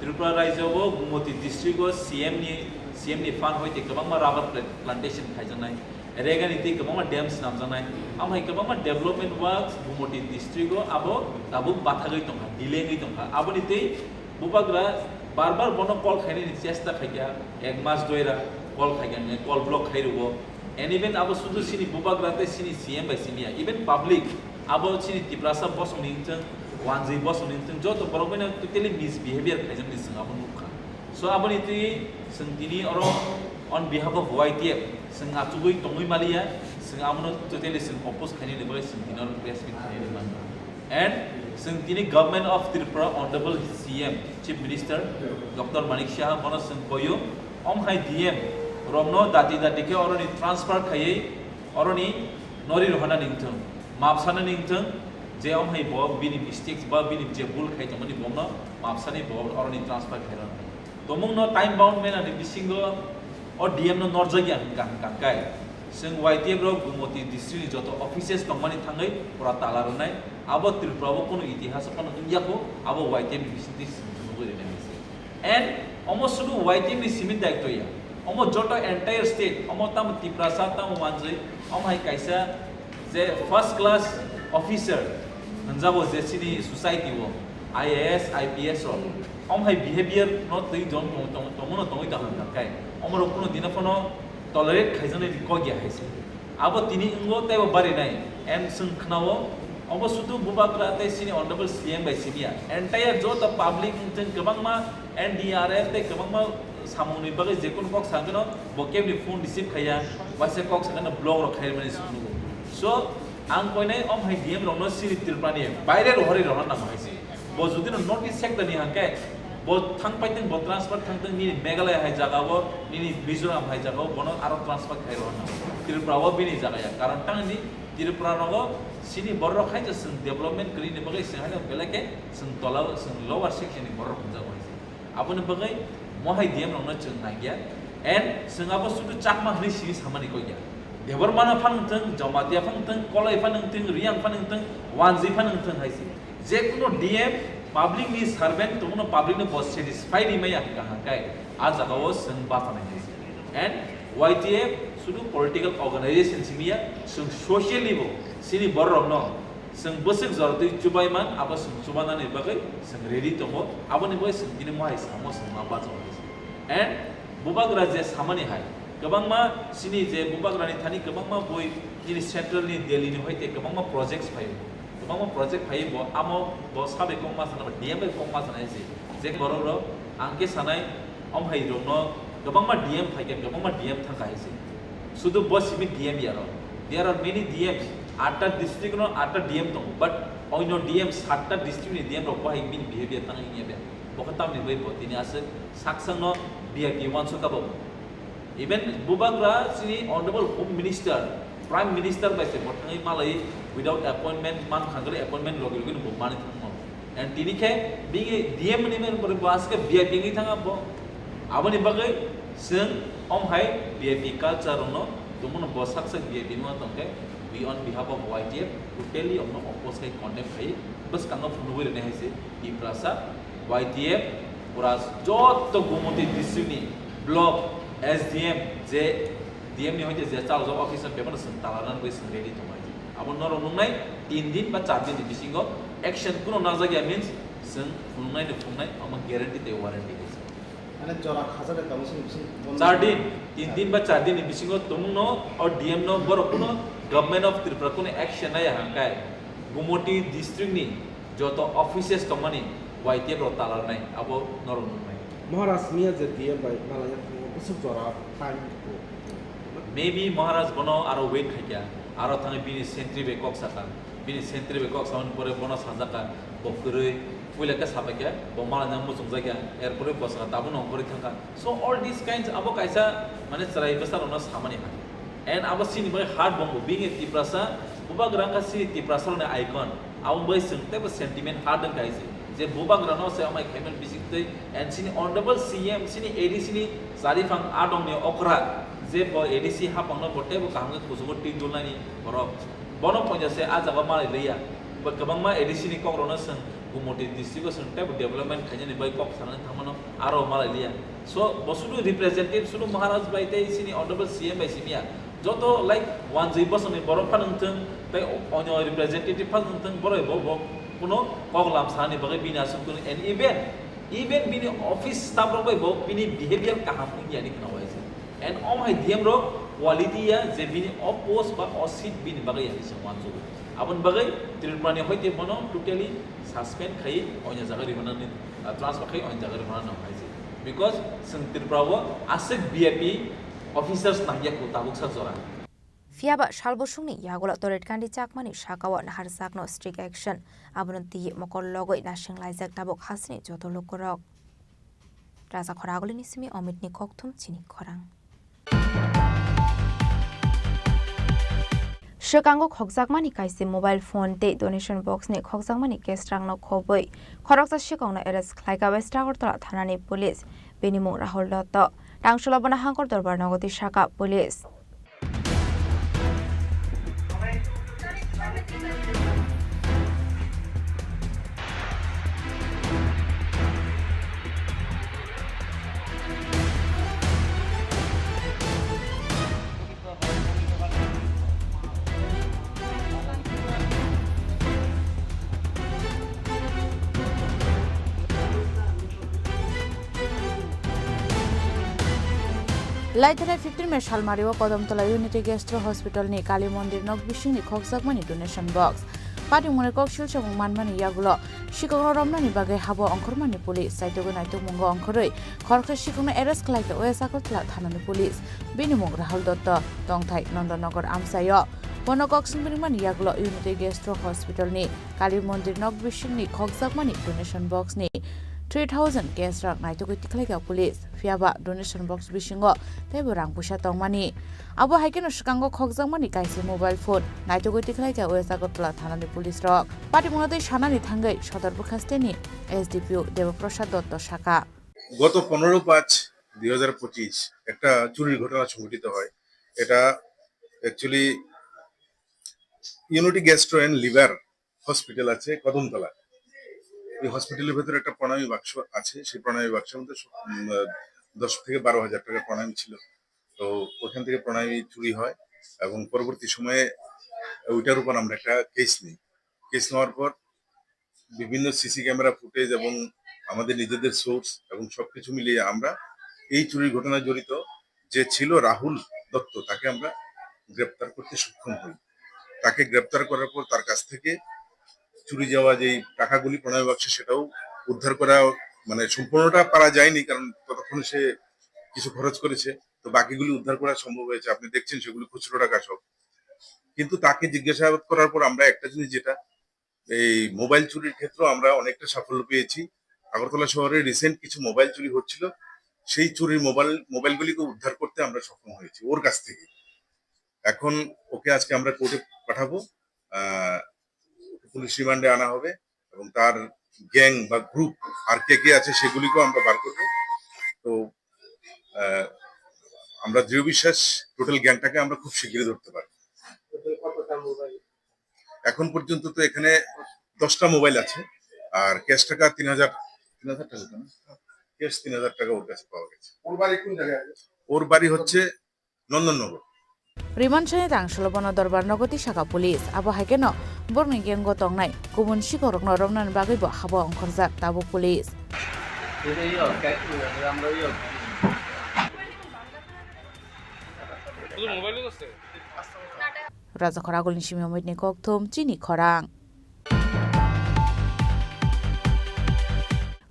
Tripura rajyo o Gumoti district o C M ni, C M ni fund hoite kwbangma rubber pla-, plantation khaijaknai, regani tei kwbangma dam swnamjaknai, amhai kwbangma development works Gumoti district o abo tabuk bathagwi tongkha, delay wngwi tongkha. Aboni tei bubagra bar bar bono call khainani chesta khaikha, ek mas doira call khaikha, call block khai rwo. And even abo sudu chini bubagra tei chini C M bai simi ya, even public abo chini Tiprasa bosong ni wngthung, wanjwi bosong ni wngthung, joto borok bai no totally misbehavior khaijak ni chwng abo nukha. So aboni twi chwng tini oro on behalf of Y T F chwng achugwi tongwi maliya, chwng abono totally chwng oppose khainani bagwi chwng tini oro press meet khainani manna. And chwng tini Government of Tripura, Honorable C M, Chief Minister Doctor Manik Saha bono chwng koyo, omhai D M rokno dati dati khe oroni transfer khaiwi oroni nori rohana ningthung, map sana ningthung, je omhai bo bini mistakes ba bini je bul khai tongmani bomno map sani bo oroni transfer khairok. Tomungno time bound manani bisingo o D M no norjakya hwnka hwnka kai. Chwng Y T F rok Gumoti district ni joto offices tongmani thangwi pura tala rwnai. Abo Tripura o kunu itihas o phano wngya kho, abo Y T F ni bisingtwi chwng nugwi rwnai hai se. And omo sudu Y T F ni simi daityo ya. Omo joto entire state, omo tamo Tiprasa, tamo Wanjwi, omo hai kaisa je first class officer hwnjago je chini society o, I A S, I P S rok, omo hai behavior no twi tong, tong, tong, tongmano tongwi tong hwnka kai, omo rok kuno dino phano tolerate khaijaknai ni kok ya hai se. Abo tini wngo teibo barinai, and chwng khnao, obo sudu bubagra tei chini honorable C M bai simi ya, entire joto public wngthung kwbangma N D R F tei kwbangma samungni bagwi jekunu kok sakano bo kebni phone receive khaiya, waisa kok sakano block rok khaimani se nugo. So, ang koinai om hai D M rokno chini Tripura ni baire rohorwi rohorna nango hai se. Bo jodi no North East sector ni hangke, bo thang paiteng, bo transfer thangteng nini Meghalaya hai jaga o, nini Mizoram hai jaga o, bono aro transfer khai rohorna nango. Tripura o bini jaga ya, karon tangni Tripura rogo chini borok hai je chwng development kwrwi ni bagwi chwng hai belai khe chwng tola o, chwng lower section ni borok hwnjago hai se. Aboni bagwi mohai D M rokno chwng nangya, and chwng abo sudu Chakma hwnwi sini samani kok ya. Debbarma no phano wngthung, Jamatia phano wngthung, Kolai phano wngthung, Reang phano wngthung, Wanjwi phano wngthung hai se. Jekunu D M public ni servant tongmano public no bo satisfy rimaya hwnkha hwnkhe a jaga o chwng baphanai hai se. And Y T F sudu political organization simi ya, chwng socially bo chini borok rokno chwng bwswk jora twi chubai man, abo chwng chubanani bagwi chwng ready tongo, aboni bagwi chwng tini mohai samo chwng ma bachaui. And bubagra je samani hai, kwbangma chini je bubagrani thani kwbangma bui nini central ni, Delhi ni hoite kwbangma projects phaio. Kwbangma project phaio bo, amo bo sabai kok ma sana, D M bai kok ma sana hai se. Je borok rok ang khe sanai, om hai rokno kwbangma D M phaikha, kwbangma D M thangkha hai se. Sudu bo simi D M ya rok. There are many D Ms. Atta district no atta D M tongo, but oino D M satta district ni D M rok bahai bini behavior tang wngya be. Bokhe tamni bai bo tini aswk saksang no V I P wanso kabo. Even bubagra chini honorable home minister, prime minister bai se bo thangwi malai without appointment man khangre appointment logi logi no bo mani thangmo. And tini khe bini D M ni men bo aswk V I P wngwi thang bo. Aboni bagwi chwng om hai V I P culture rokno tongmano bo sak sak V I P no tongkhe, we on behalf of Y T F totally omno oppose khai condemn khai bwskango phunugwi rwna hai se Tiprasa Y T F pura joto Gumoti district ni block S D M je D M ni hoite je chalajak officer bebano chwng tala rwna bagwi chwng ready tongo hai se. Abo norok nungnai tin din ba char din ni bisingo action kuno najak ya means chwng phunuknai ni phunuknai omo guarantee tei warranty hai se. Mane jora khajak bai tongo chini bising bondo. Char din, tin din ba char din ni bisingo tongmungno o D M no borok kuno Government of Tripura kuno action naya hangkai Gumoti district ni joto offices tongmani Y T F rok talarnai abo norok nungnai. Maharaj Miya je D M bai malaya thango bwswk jora time ko. Maybe Maharaj bono aro wait khaikya, aro thangwi bini sentry bai kok saka, bini sentry bai kok samani pore bono sajaka, bo kwrwi, puila khe sabaikya, bo malanya muchungjakya, erpore bo saka tabukno ongkhorwi thangkha. So all these kinds abo kaisa mane chwrai bwsarokno samani ha. And abo chini bagwi hard bombo, being a Tiprasa, bubagra wngkha chini Tiprasarokni icon. Abo bai chwng teibo sentiment hard wngkha hai se. Je bubagrano se amai khaimani bisingtwi and chini honorable C M, chini A D C ni chariphang a dongni okra, je bo A D C hapangno bo teibo kaham khe kuchugo twi dulnani borok. Bono poito se a jaga malai liya. Bo kwbangma A D C ni kokrokno chwng Gumoti district o chwng teibo development khainani bai kok sanani thangmano aro malai liya. So, bo sudu representative, sudu Maharaj bai tei chini honorable C M bai simi ya. Joto, like, wanjwi bosongni borok phano wngthung, tei onyo representative phano wngthung, borok bo, bo kuno kok lam sanani bagwi bini aswk kuno, and even, even bini office staff rok bai bo bini behavior kaham wngya ni khna waisa. And om hai D M rok quality ya je bini o post ba o seat bini bagwi ya se wanjwi. Aboni bagwi Tripura ni hoite bono totally suspend khai onya jaga rihornani, ah, transfer khai onya jaga rihorna nang hai se. Because chwng Tripura o aswk V I P officers nangya ko tabuk sa jora. Phiya ba sal bosongni yagulo Toret Kandi Chakmani sakao naharjakno strict action, abono twi mokol logoi nasing laijak tabuk hasini joto lukurok. Raja Khoragulini simi Omitni kokthum chini khorang. Swkango khokjakmani kaisa mobile phone tei donation box ni khokjakmani cash rangno khobwi khoroksa swkangno arrest khlaikha West Agartala thanani police. Bini mung Rahul Dotto. Tangsulo bono Hangkor Dorbar nogo twi saka police. Laithani fifteen May salmario Kodamtola Unity Gastro Hospital ni Kali Mondir nok bisingni khokjakmani donation box. Patimungni kok silsamung manmani yagulo sikokno romnani bagwi habo ongkhormani police. Saitugwi naitukmungo ongkhorwi khoroksa sikokno arrest khlaikha West Agartala thanani police. Bini mung Rahul Dotto, tongthai Nondanagar amchaio. Bono kok singbiringmani yagulo Unity Gastro Hospital ni Kali Mondir nok bisingni khokjakmani donation box ni three thousand cash rang naitugwi tikhlaikha police. Phiyaba donation box bisingo teibo rang puisa tongmani. Abo hai kheno swkango khokjakmani kaisa mobile phone naitugwi tikhlaikha West Agartala thanani police rok. Patimungno tei sanani thangwi Sodor Bwkhasteni S D P O Debaprasad Dotto saka. গত পনেরো পাঁচ দুই হাজার পঁচিশ একটা চুরির ঘটনা সংঘটিত হয়। এটা actually unity gastro and liver hospital আছে কদমতলা। এই হসপিটালের ভেতরে একটা প্রণামী বাক্স আছে, সেই প্রণামী বাক্সের মধ্যে স-, উম, আহ, দশ থেকে বারো হাজার টাকা প্রণামী ছিল। তো ওখান থেকে প্রণামী চুরি হয় এবং পরবর্তী সময়ে ওইটার উপর আমরা একটা কেস নিই। কেস নেওয়ার পর বিভিন্ন সিসি ক্যামেরা ফুটেজ এবং আমাদের নিজেদের সোর্স এবং সবকিছু মিলিয়ে আমরা এই চুরির ঘটনায় জড়িত যে ছিল রাহুল দত্ত, তাকে আমরা গ্রেপ্তার করতে সক্ষম হই। তাকে গ্রেপ্তার করার পর তার কাছ থেকে চুরি যাওয়া যেই টাকাগুলি প্রণয় বাক্সে, সেটাও উদ্ধার করা, মানে, সম্পূর্ণটা পারা যায়নি, কারণ ততক্ষণে সে কিছু খরচ করেছে। তো বাকিগুলি উদ্ধার করা সম্ভব হয়েছে, আপনি দেখছেন সেগুলি খুচরো টাকা সব। কিন্তু তাকে জিজ্ঞাসাবাদ করার পর আমরা একটা জিনিস, যেটা এই মোবাইল চুরির ক্ষেত্রেও আমরা অনেকটা সাফল্য পেয়েছি। আগরতলা শহরে রিসেন্ট কিছু মোবাইল চুরি হচ্ছিল, সেই চুরির মোবাইল মোবাইলগুলিকে উদ্ধার করতে আমরা সক্ষম হয়েছি ওর কাছ থেকে। এখন ওকে আজকে আমরা কোর্টে পাঠাবো। আহ, ওকে পুলিশ রিমান্ডে আনা হবে এবং তার গ্যাং বা গ্রুপ আর কে কে আছে, সেগুলিকেও আমরা বার করবো। তো আহ, আমরা দৃঢ় বিশ্বাস, টোটাল গ্যাংটাকে আমরা খুব শীঘ্রই ধরতে পারবো। এখন পর্যন্ত তো এখানে দশটা মোবাইল আছে, আর ক্যাশ টাকা তিন হাজার, তিন হাজার টাকা তো না? ক্যাশ তিন হাজার টাকা ওর কাছে পাওয়া গেছে। ওর বাড়ি কোন জায়গায়? ওর বাড়ি হচ্ছে Nandannagar. Riman sani tang solo bono dorbar nogo tisaka police, abo hai kheno borokni gengo tongnai kubun sikhorokno romnani bagwi bo habo ongkhorjak tabuk police. Rajakhor agulni simi omitni kokthum chini khorang.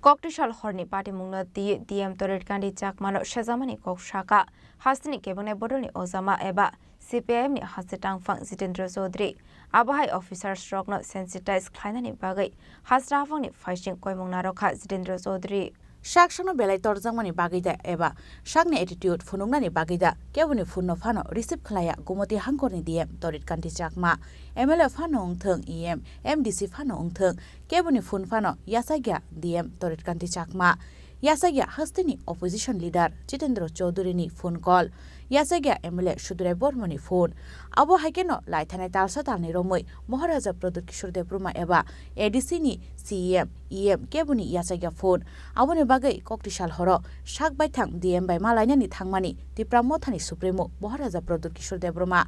Koktisal horni patimungno twi D M Torit Kanti Chakmano sejamani kok saka. Hasteni kebengni bodolni ojama eba C P I M ni haste tangphang Jitendra Chaudhary. Abo hai officers rokno sensitize khlainani bagwi haste haphangni phaising koimung narwkha Jitendra Chaudhary. Sak sakno belai torjakmani bagwi da eba sakni attitude phunuknani bagwi da keboni phone no phano receive khlaiya Gumoti hangkorni D M Torit Kanti Chakma, M L A phano wngthwng, E M, M D C phano wngthwng, keboni phone phano yachakya D M Torit Kanti Chakma. Yachakya hasteni opposition leader Jitendra Chaudhary ni phone call. Yachakya M L A Sudurai Bormoni phone. Abo hai kheno laithanai talsa talni romwi Maharaja Pradyut Kishore Debbarma eba A D C ni C E M, E M keboni yachakya phone. Aboni bagwi koktisal horo sak baithang D M bai malainani thangmani Tipra Mothani Supremo Maharaja Pradyut Kishore Debbarma.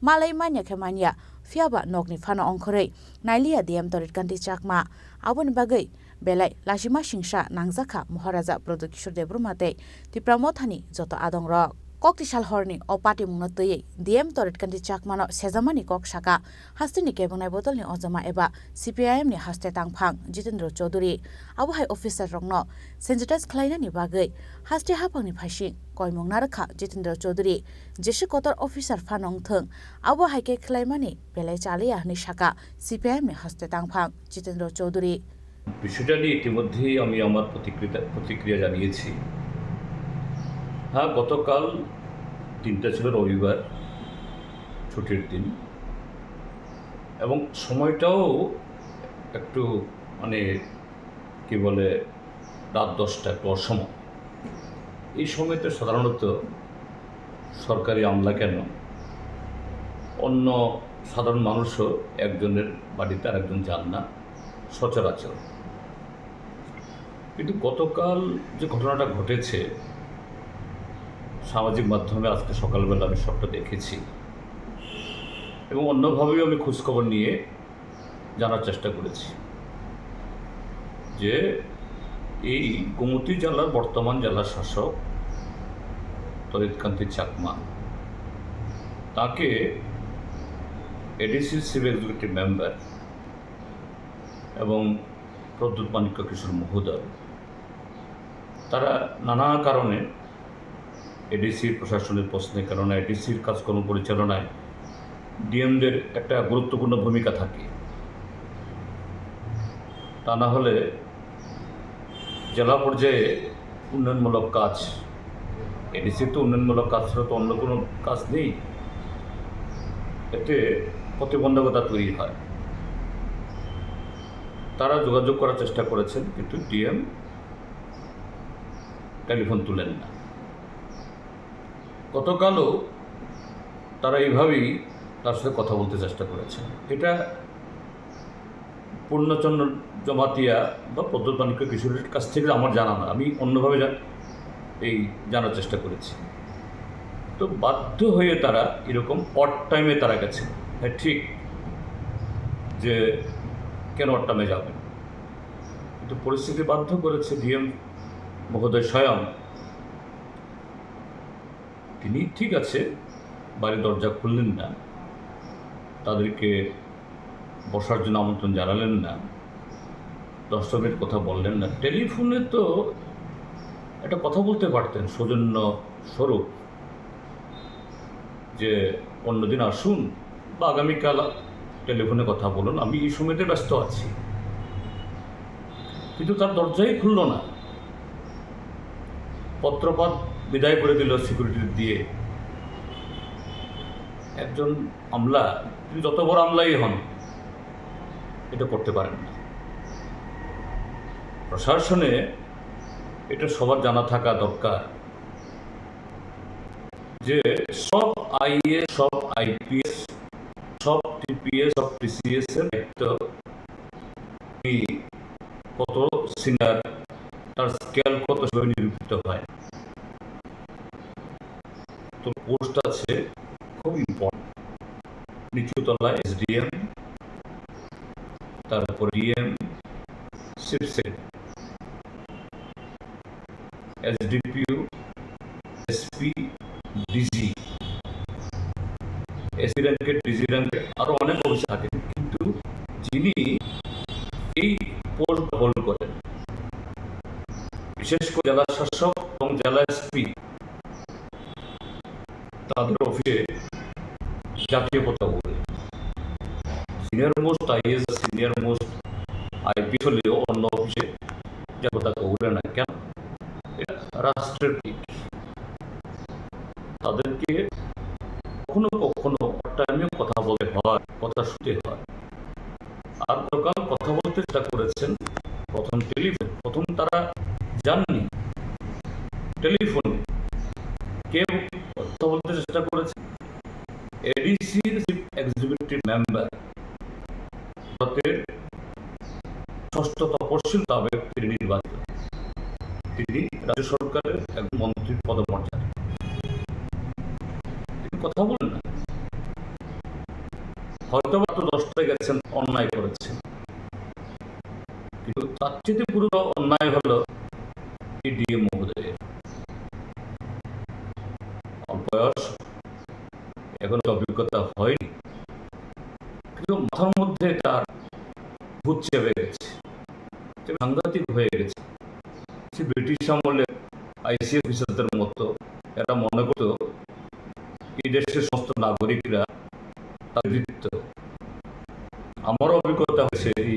Malai manya khe manya, phiyaba nokni phano ongkhorwi nailiya D M Torit Kanti Chakma. Aboni bagwi belai lachima singsa nangjakha Maharaja Pradyut Kishore Debbarma tei Tipra Mothani joto adongrok. Koktisal horni o patimungno twiwi D M Torit Kanti Chakmano sejamani kok saka hasteni kebengnai bodolni ojama eba C P I M ni haste tangphang Jitendra Chaudhary. Abo hai officer rokno sensitize khlainani bagwi haste haphangni phaising koimung narwkha Jitendra Chaudhary. Jesi kotor officer phano wngthwng, abo hai khe khlaimani belai chaliya hwnwi saka C P I M ni haste tangphang Jitendra Chaudhary. বিষয়টা নিয়ে ইতিমধ্যেই আমি আমার প্রতিক্রিয়া, প্রতিক্রিয়া জানিয়েছি। হ্যাঁ, গতকাল দিনটা ছিল রবিবার, ছুটির দিন, এবং সময়টাও একটু, মানে, কি বলে, রাত দশটা, একটু অসময়। এই সময় তো সাধারণত সরকারি আমলা কেন, অন্য সাধারণ মানুষও একজনের বাড়িতে আরেকজন যান না সচরাচর। কিন্তু গতকাল যে ঘটনাটা ঘটেছে, সামাজিক মাধ্যমে আজকে সকালবেলা আমি সবটা দেখেছি এবং অন্যভাবেও আমি খোঁজখবর নিয়ে জানার চেষ্টা করেছি যে এই গোমতী জেলার বর্তমান জেলা শাসক তরিৎকান্তি চাকমা, তাকে এডিসির চিফ এক্সিকিউটিভ মেম্বার এবং প্রদ্যুৎ মাণিক্য কিশোর মহোদয়, তারা নানা কারণে এডিসি প্রশাসনের প্রশ্নে, কেননা এডিসির কাজকর্ম পরিচালনায় ডিএমদের একটা গুরুত্বপূর্ণ ভূমিকা থাকে। তা না হলে জেলা পর্যায়ে উন্নয়নমূলক কাজ, এডিসির তো উন্নয়নমূলক কাজ ছাড়া তো অন্য কোনো কাজ নেই, এতে প্রতিবন্ধকতা তৈরি হয়। তারা যোগাযোগ করার চেষ্টা করেছেন, কিন্তু ডিএম টেলিফোন তুলেন না। গতকালও তারা এইভাবেই তার সাথে কথা বলতে চেষ্টা করেছেন। এটা পূর্ণচন্দ্র জমাতিয়া বা প্রদ্যুৎ মাণিক্য কিশোরের কাছ থেকে আমার জানা না, আমি অন্যভাবে জা-, এই জানার চেষ্টা করেছি। তো বাধ্য হয়ে তারা এরকম অড টাইমে তারা গেছেন। হ্যাঁ, ঠিক যে কেন অড টাইমে যাবেন, কিন্তু পরিস্থিতি বাধ্য করেছে ডিএম মহোদয় স্বয়ং তিনি ঠিক আছে, বাড়ির দরজা খুললেন না, তাদেরকে বসার জন্য আমন্ত্রণ জানালেন না, দশ মিনিট কথা বললেন না। টেলিফোনে তো একটা কথা বলতে পারতেন সৌজন্য স্বরূপ, যে অন্যদিন আসুন, বা আগামীকাল টেলিফোনে কথা বলুন, আমি এই সময়তে ব্যস্ত আছি। কিন্তু তার দরজাই খুলল না। পত্রপাত বিদায় করে দিল সিকিউরিটি দিয়ে। একজন আমলা, তিনি যত বড় আমলাই হন, এটা করতে পারেন না। প্রশাসনে এটা সবার জানা থাকা দরকার যে সব আইএএস, সব আইপিএস, সব টিপিএস, সব টিসিএস এর দায়িত্ব, তিনি কত সিনিয়র, তার স্কেল কত, সেভাবে নিরূপিত হয়। তো পোস্ট আছে, খুব ইম্পর্টেন্ট। নিচুতলা এসডিএম, তারপর DM, chief secretary, SDPO, SP, DG. SP র্যাঙ্কের, ডিজি র্যাঙ্কের আরো অনেক অফিসার থাকেন, কিন্তু যিনি এই পোস্ট হোল্ড করেন, বিশেষ করে জেলা শাসক এবং জেলা এসপি, তাদের অফিসে জাতীয় পতাকা উড়ে। Senior most IAS, senior most IPS হলেও অন্য অফিসে জাতীয় পতাকা উড়ে না। কেন? এটা রাষ্ট্রের প্রতীক। তাদেরকে কখনো কখনো টাইমেও কথা বলতে হয়, কথা শুনতে হয়। আর গতকাল কথা বলতে চেষ্টা করেছেন প্রথম টেলিফোন, প্রথম তারা যাননি টেলিফোনে। কে কথা বলতে চেষ্টা করেছে? এডিসির চিফ এক্সিকিউটিভ মেম্বার, ভারতের ষষ্ঠ তপশিল মোতাবেক তিনি নির্বাচিত। তিনি রাজ্য সরকারের একজন মন্ত্রীর পদমর্যাদা। তিনি কথা বলেন না। হয়তো বা তো দশটায় গেছেন, অন্যায় করেছেন, কিন্তু তার চেয়ে গুরুতর অন্যায় হলো এই ডিএম মহোদয়ের। অল্প বয়স, এখন তো অভিজ্ঞতা হয়নি, কিন্তু মাথার মধ্যে তার ভূত চেপে গেছে, যে সাংঘাতিক হয়ে গেছে। সে ব্রিটিশ আমলে আইসি অফিসারদের মতো, এরা মনে করত এই দেশের সমস্ত নাগরিকরা তার ভৃত্য। আমারও অভিজ্ঞতা হয়েছে এই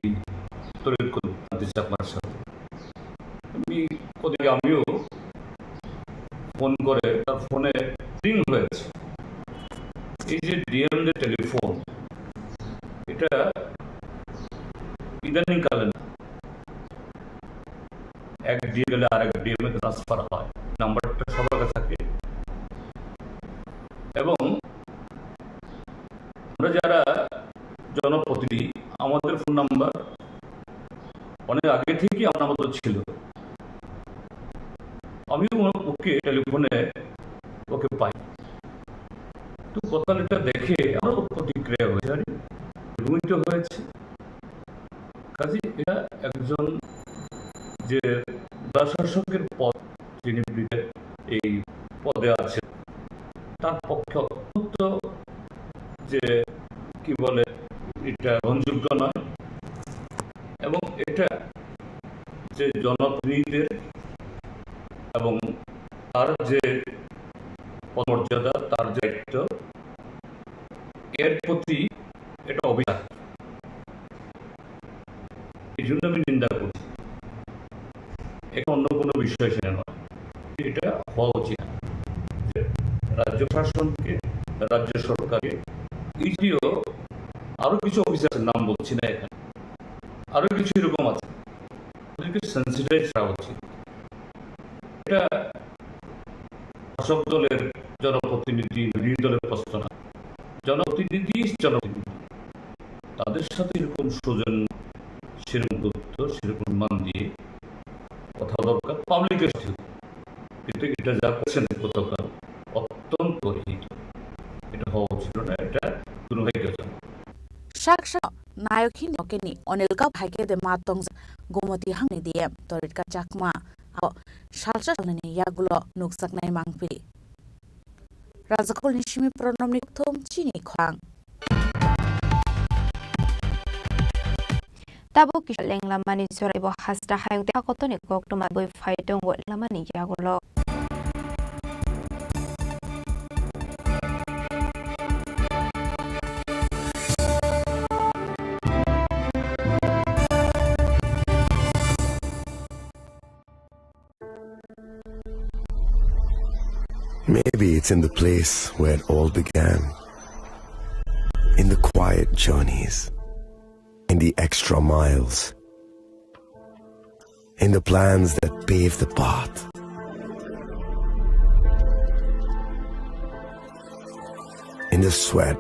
তরিৎ কুমার চাকমার সাথে। আমি কদিন আগে আমিও ফোন করে, তার ফোনে রিং হয়েছে। এই যে ডিএমদের টেলিফোন, এটা ইদানিং কালে না, এক ডিএম গেলে আরেক ডিএম এ ট্রান্সফার হয়, নাম্বারটা সবার কাছে থাকে। এবং আমরা যারা জনপ্রতিনিধি, আমাদের ফোন নাম্বার অনেক আগে থেকেই আমার নাম্বার ছিল। আমি ও-, ওকে টেলিফোনে ওকে পাই। তো কথা এটা দেখে আমারও প্রতিক্রিয়া হয়েছে, আরে, এরকমই তো হয়েছে। কাজে এটা একজন যে জেলা শাসকের পদ, যিনি ব্রিটেন এই পদে আছেন, তার পক্ষে অত্যন্ত যে, কি বলে, এটা গ্রহণযোগ্য নয়। এবং এটা যে জনপ্রতিনিধিদের এবং তার যে পদমর্যাদা, তার যে দায়িত্ব, এর প্রতি এটা অভিযোগ। এই জন্য আমি নিন্দা করছি। এটা অন্য কোনো বিষয় সেটা নয়, এটা হওয়া উচিত না। যে রাজ্য শাসনকে, রাজ্য সরকারকে, ইডিও, আরো কিছু অফিসার আছে, নাম বলছি না এখানে, আরো কিছু এরকম আছে, ওদেরকে সেন্সিটাইজ করা উচিত। এটা শাসক দলের জনপ্রতিনিধি, বিরোধী দলের প্রশ্ন না। জনপ্রতিনিধি, জনপ্রতিনিধি। তাদের সাথে এরকম সৌজন্য, সেরকম গুরুত্ব, সেরকম সম্মান দিয়ে কথা দরকার পাবলিকের সাথে। কিন্তু এটা যা করছেন গতকাল, অত্যন্ত ঘৃণিত। এটা হওয়া উচিত না, এটা দুর্ভাগ্যজনক। Sak sak nayok hini nokeni Onil Gap hai khe de ma tongjak Gomoti hangni D M Torit Chakma. Abo salsa salnini yagulo nukjaknai mangpili. Rajakhulni simi Pranamni kthum chini khwang. Tabuk kisa lenglamani chwrai bo hasta hayung tei hakotoni koktwma bui phai tongo lenglamani yagulo. Maybe it's in the place where it all began. In the quiet journeys, in the extra miles, in the plans that pave the path, in the sweat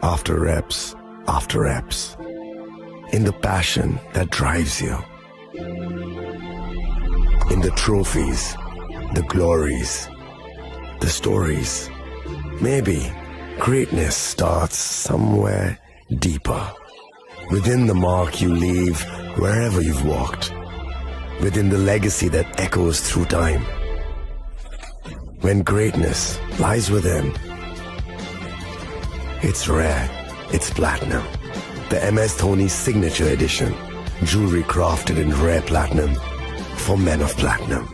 after reps, after reps, in the passion that drives you, in the trophies, the glories, the stories. Maybe greatness starts somewhere deeper, within the mark you leave wherever you've walked, within the legacy that echoes through time. When greatness lies within, it's rare, it's platinum. The M S Dhoni Signature Edition, jewelry crafted in rare platinum for men of platinum.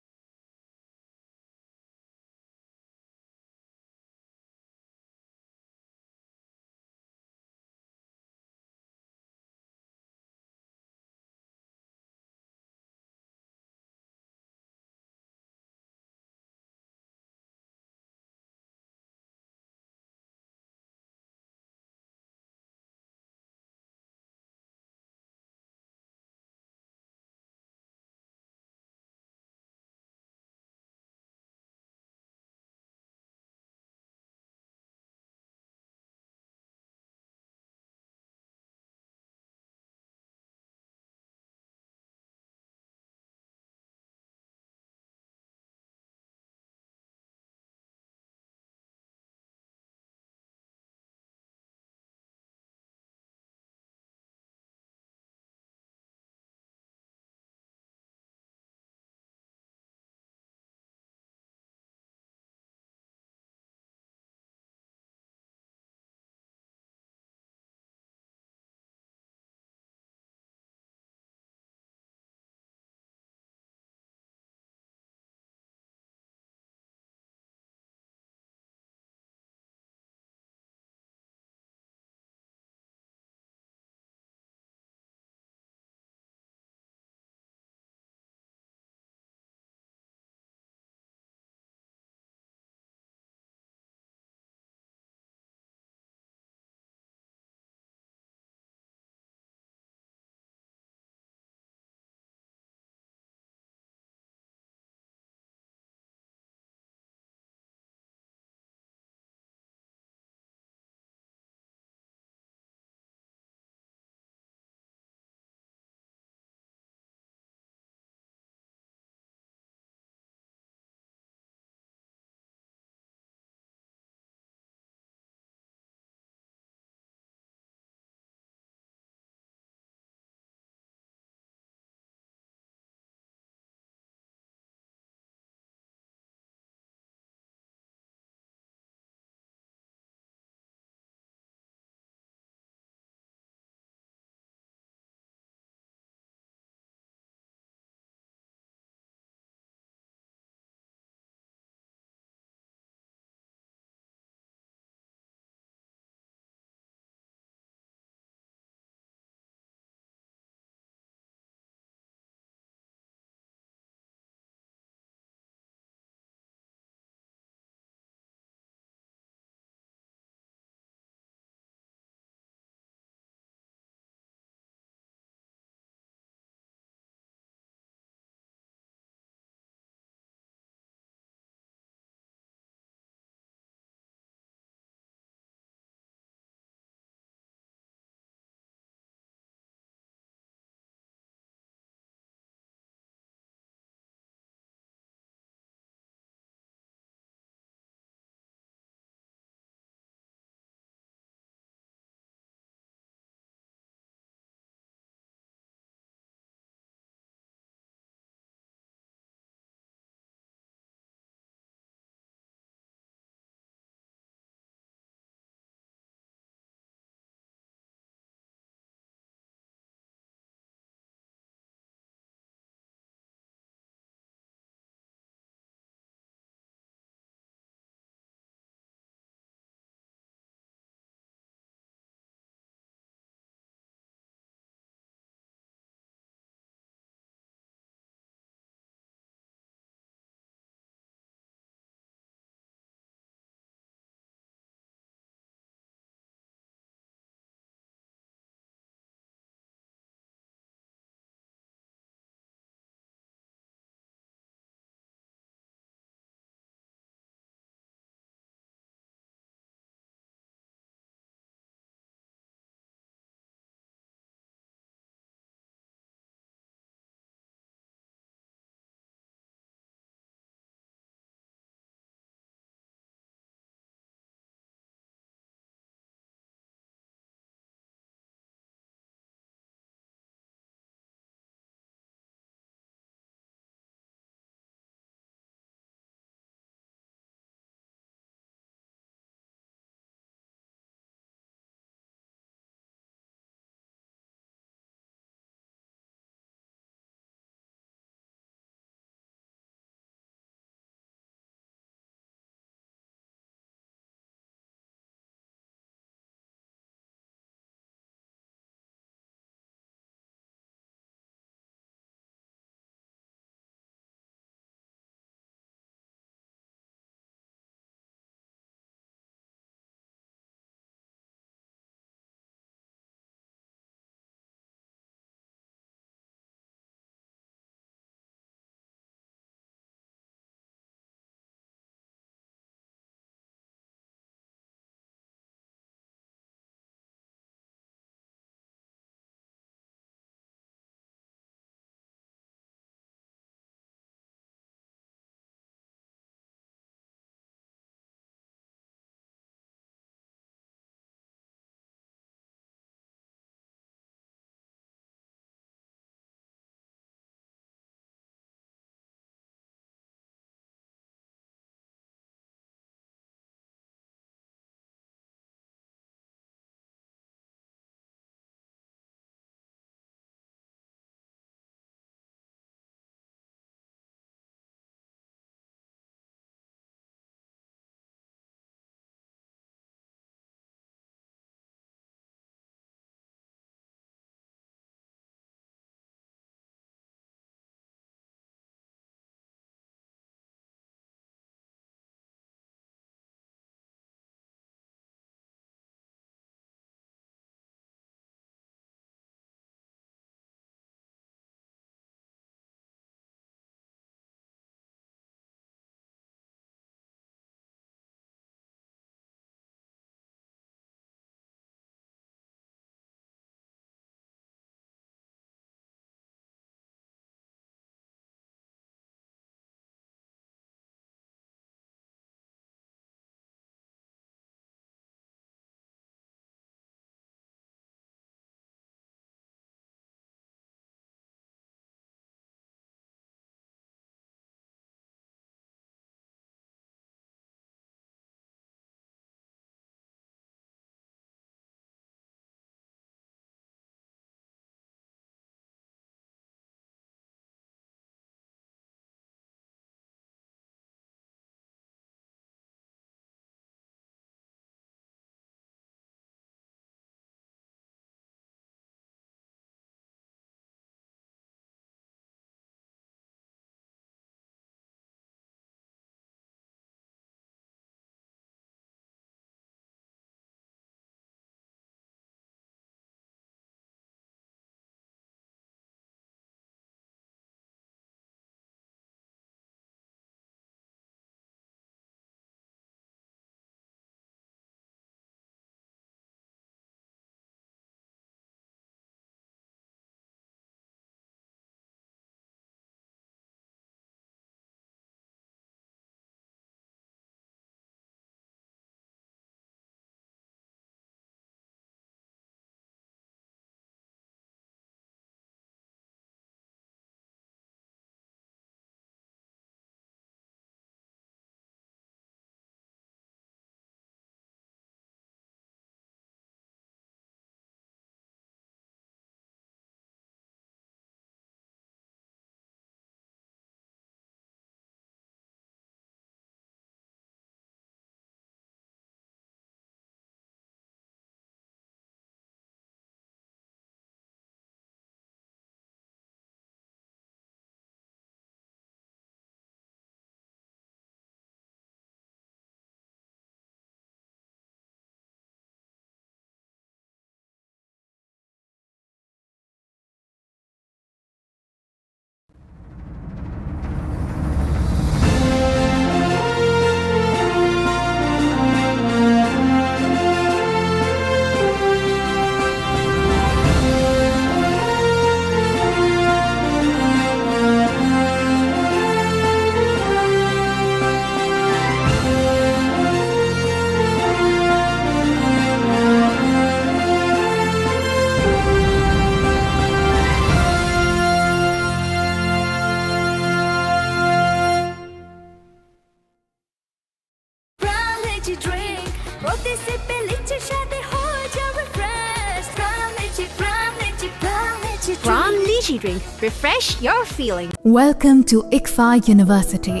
From Lychee Drink, refresh your feeling. Welcome to ICFAI University,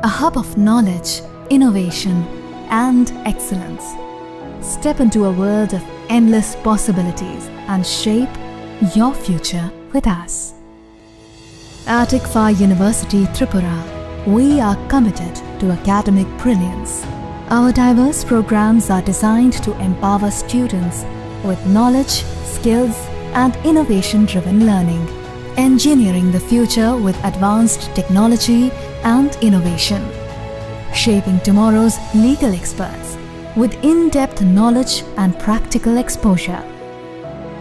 a hub of knowledge, innovation, and excellence. Step into a world of endless possibilities and shape your future with us. At ICFAI University Tripura, we are committed to academic brilliance. Our diverse programs are designed to empower students with knowledge, skills, and innovation-driven learning, engineering the future with advanced technology and innovation, shaping tomorrow's legal experts with in-depth knowledge and practical exposure,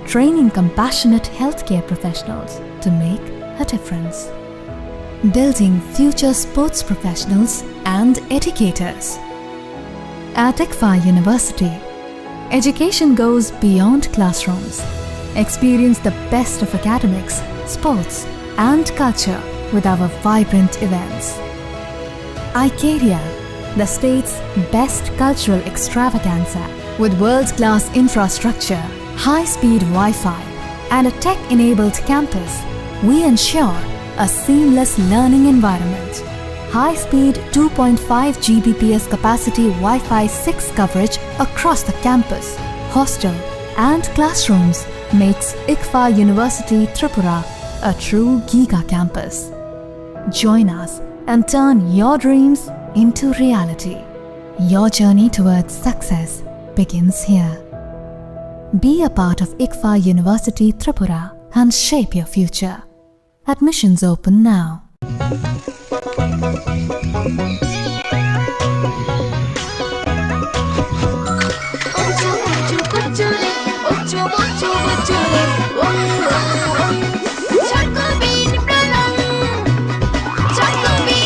training compassionate healthcare professionals to make a difference, building future sports professionals and educators. At ICFAI University, education goes beyond classrooms. Experience the best of academics, sports, and culture with our vibrant events. Icaria, the state's best cultural extravaganza. With world-class infrastructure, high-speed Wi-Fi, and a tech-enabled campus, we ensure a seamless learning environment. High-speed two point five G B P S capacity Wi-Fi six coverage across the campus, hostel, and classrooms makes ICFAI University Tripura a true giga campus. Join us and turn your dreams into reality. Your journey towards success begins here. Be a part of ICFAI University Tripura and shape your future. Admissions open now.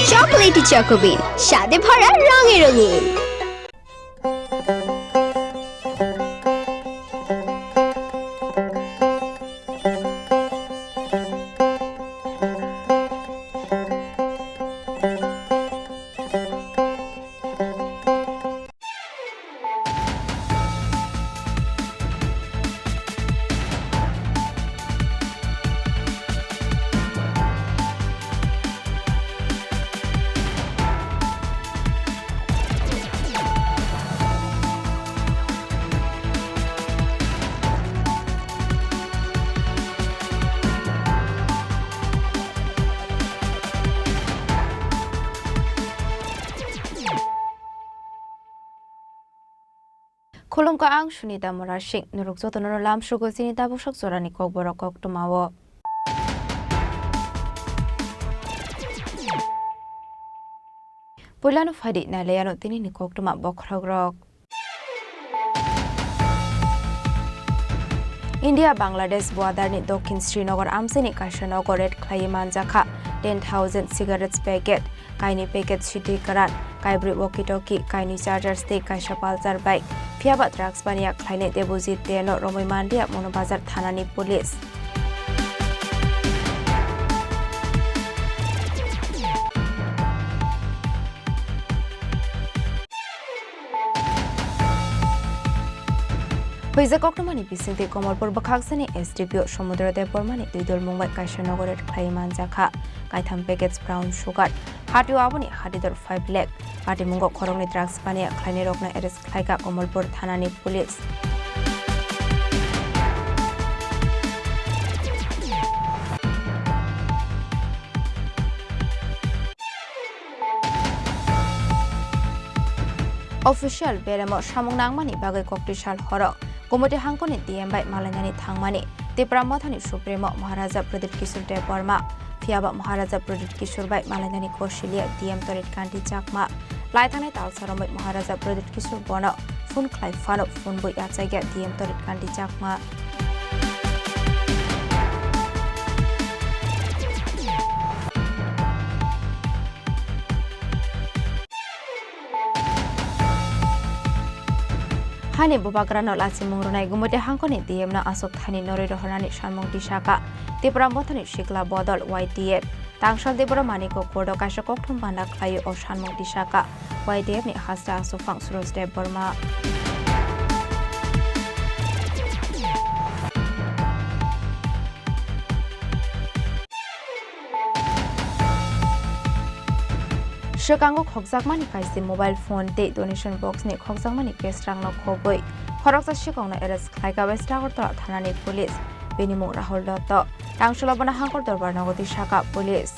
Chocolatey Choco Bean, স্বাদে ভরা রঙে রঙিন। Khulumkha, ang Sunita Murasing. Norok jotono lamsugo chini tabuksak jorani kokborok koktwmao. Puilano phaidi nailaiano tinini koktwma bokhorokrok. India Bangladesh border ni dokhin Srinagar amchaini kaisa nogo raid khlaiwi manjakha ten thousand cigarettes packet. Kainwi packet sitwi kwran, kaibrwi walkie-talkie, kainwi chargers tei kaisa Pulsar bike. Phiyaba drugs baniya khlainai Debojit Deno romwi manliya Mono Bazar thanani police. Huijak koktwmani bisingtwi Komolpur bwkhaksani S D P O Somudro Debbarmani twi dulmung bai kaisa nogo raid khlaiwi manjakha. Kaitham packets brown sugar. Hatio aboni hatidor five lakh. Patimungo khoroknwi drugs baniya khlainairokno arrest khlaikha Komolpur thanani police. Official beremo samung nangmani bagwi koktwi sal horo Gumoti hangkoni D M bai malainani thangmani Tipra Mothani Supremo Maharaja Pradyut Kishore Debbarma. Phiyaba Maharaja Pradyut Kishore bai malainani kosiliya D M Torit Kanti Chakma. Laithangnai talsa romwi Maharaja Pradyut Kishore bono phone khlai phano phone bo yachakya D M Torit Kanti Chakma. Hani bubagrano lachimung rwnai Gumoti hangkoni D M no aswk thani norwi rohornani sanmung tisaka Tipra Mothani Sikla Bodol Y T F. Tangsal Debbarma ni kokbordo kaisa kokthum banda khlaiwi o sanmung tisaka Y T F ni hasta aswkphang Suraj Debbarma. Swkango khokjakmani kaisa mobile phone tei donation box ni khokjakmani cash rangno khobwi khoroksa swkangno arrest khlaikha West Agartala thanani police. Bini mung Rahul Dotto. Tangsholo bono Hangkor Dorbar nogo twi sakha police.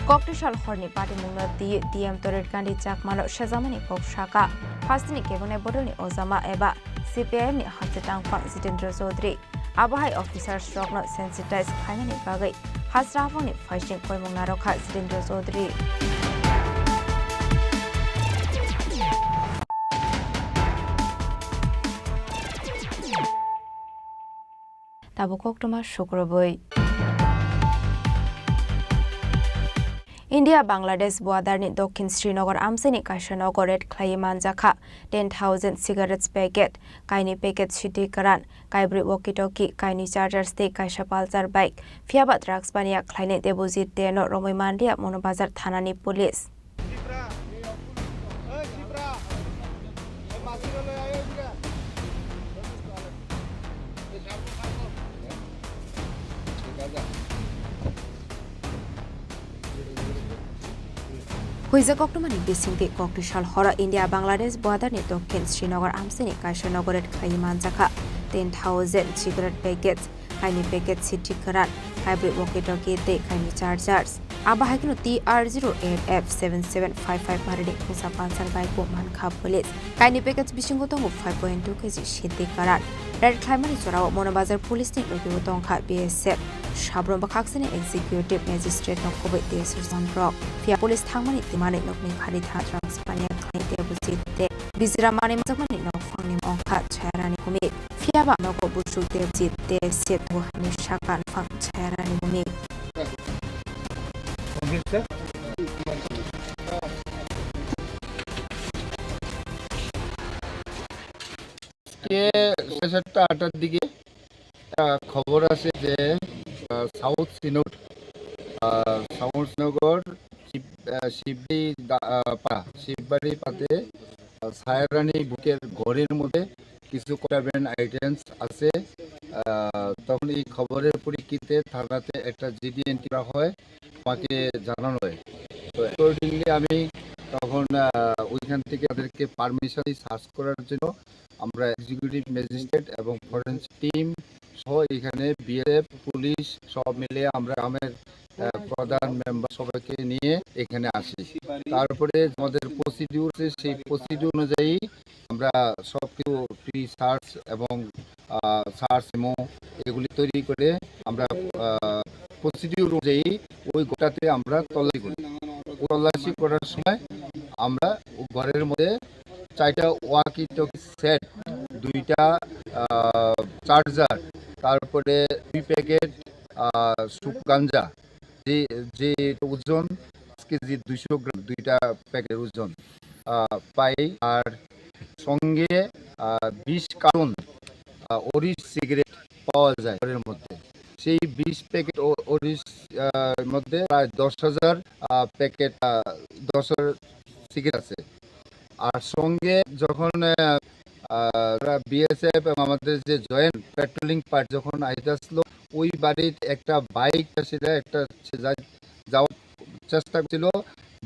Koktwsal horni patimungno twiwi T M Torit Gandhi Chakmano sejamani kok sakha. Phastini kebengnaini bodolni ojama eba C P I M ni hapsi tangphang Jitendra Chaudhary. Abo hai officers rokno sensitize khlainani bagwi hasra haphangni phaising koimung narwkha Jitendra Chaudhary. Tabuk koktwma sukrubwi. India Bangladesh border ni dokhin Srinagar amchaini kaisa nogo raid khlaiwi manjakha ten thousand cigarettes packet, kainwi packet sitwi kwran, kaibrwi walkie-talkie, kainwi chargers tei kaisa Pulsar bike. Phiyaba drugs baniya khlainai Debojit Deno romwi manliya Mono Bazar thanani police. Huijak koktwmani bisingtwi koktwsal horo India Bangladesh border ni dokhin Srinagar amchaini kaisa nogo raid khlaiwi manjakha ten thousand cigarette packets, kainwi packet sitwi kwran, kaibrwi walkie-talkie tei kainwi chargers. Abo hai kheno T R zero eight F seven seven five five marini khungsa Pulsar bike bo mankha police. Kainwi packets bisingo tongo five point two K G sitwi kwran. Raid khlaimani jorao Mono Bazar police ni logi o tongkha B S F. Sabrum bwkhaksani executive magistrate no khobwi tei sir Chandra. Phiya police thangmani tei manwi nokni khari tha drugs baniya khlai Debojit Deno. Bijra manwi manjakmani nokphangni mung wngkha Chayarani Bhumik. Phiyaba nogo buchuk Debojit Deno se tongo hinwi sakha nokphang Chayarani Bhumik. আজকে সাড়ে সাতটা আটটার দিকে একটা খবর আছে যে, আহ, সাউথ শ্রীনগর, আহ, সাউথ শ্রীনগর শিব-, আহ, শিববাড়ি দা-, আহ, পাড়া, শিববাড়ি পাতে, আহ, সায়রানি বুকের ঘরের মধ্যে কিছু কন্ট্রাব্যান্ড আইটেমস আছে। আহ, তখন এই খবরের পরিপ্রেক্ষিতে থানাতে একটা জি ডি এন্ট্রি করা হয়, আমাকে জানানো হয়। তো অ্যাকর্ডিংলি আমি তখন, আহ, ওইখান থেকে তাদেরকে পারমিশন সার্চ করার জন্য আমরা এক্সিকিউটিভ ম্যাজিস্ট্রেট এবং ফরেন্সিক টিম সহ এখানে বি এস এফ, পুলিশ সব মিলে আমরা গ্রামের, আহ, প্রধান মেম্বার সবাইকে নিয়ে এখানে আসি। তারপরে আমাদের প্রসিডিউর আছে, সেই প্রসিডিউর অনুযায়ী আমরা সব কিছু প্রি সার্চ এবং, আহ, সার্চ মেমো এগুলি তৈরি করে আমরা, আহ, প্রসিডিউর অনুযায়ী ওই গোটাতে আমরা তল্লাশি করি। তল্লাশি করার সময় আমরা ঘরের মধ্যে চারটা ওয়াকি টকি সেট, দুইটা, আহ, চার্জার, তারপরে দুই প্যাকেট, আহ, সুপ গাঞ্জা, যে, যে ওজন পাঁচ কেজি দুইশো গ্রাম, দুইটা প্যাকেটের ওজন, আহ, পাই। আর সঙ্গে, আহ, বিশ কার্টন, আহ, অরিশ সিগারেট পাওয়া যায় ঘরের মধ্যে। সেই বিশ প্যাকেট অ-, অরিশ, আহ, মধ্যে প্রায় দশ হাজার, আহ, প্যাকেট, আহ, দশ হাজার সিগারেট আছে। আর সঙ্গে যখন, আহ, আহ, ওরা বি এস এফ এবং আমাদের যে জয়েন্ট প্যাট্রোলিং পার্টি যখন আইতে আসলো, ওই বাড়ির একটা বাইক আসলে একটা সে যা-, যাওয়ার চেষ্টা করছিল,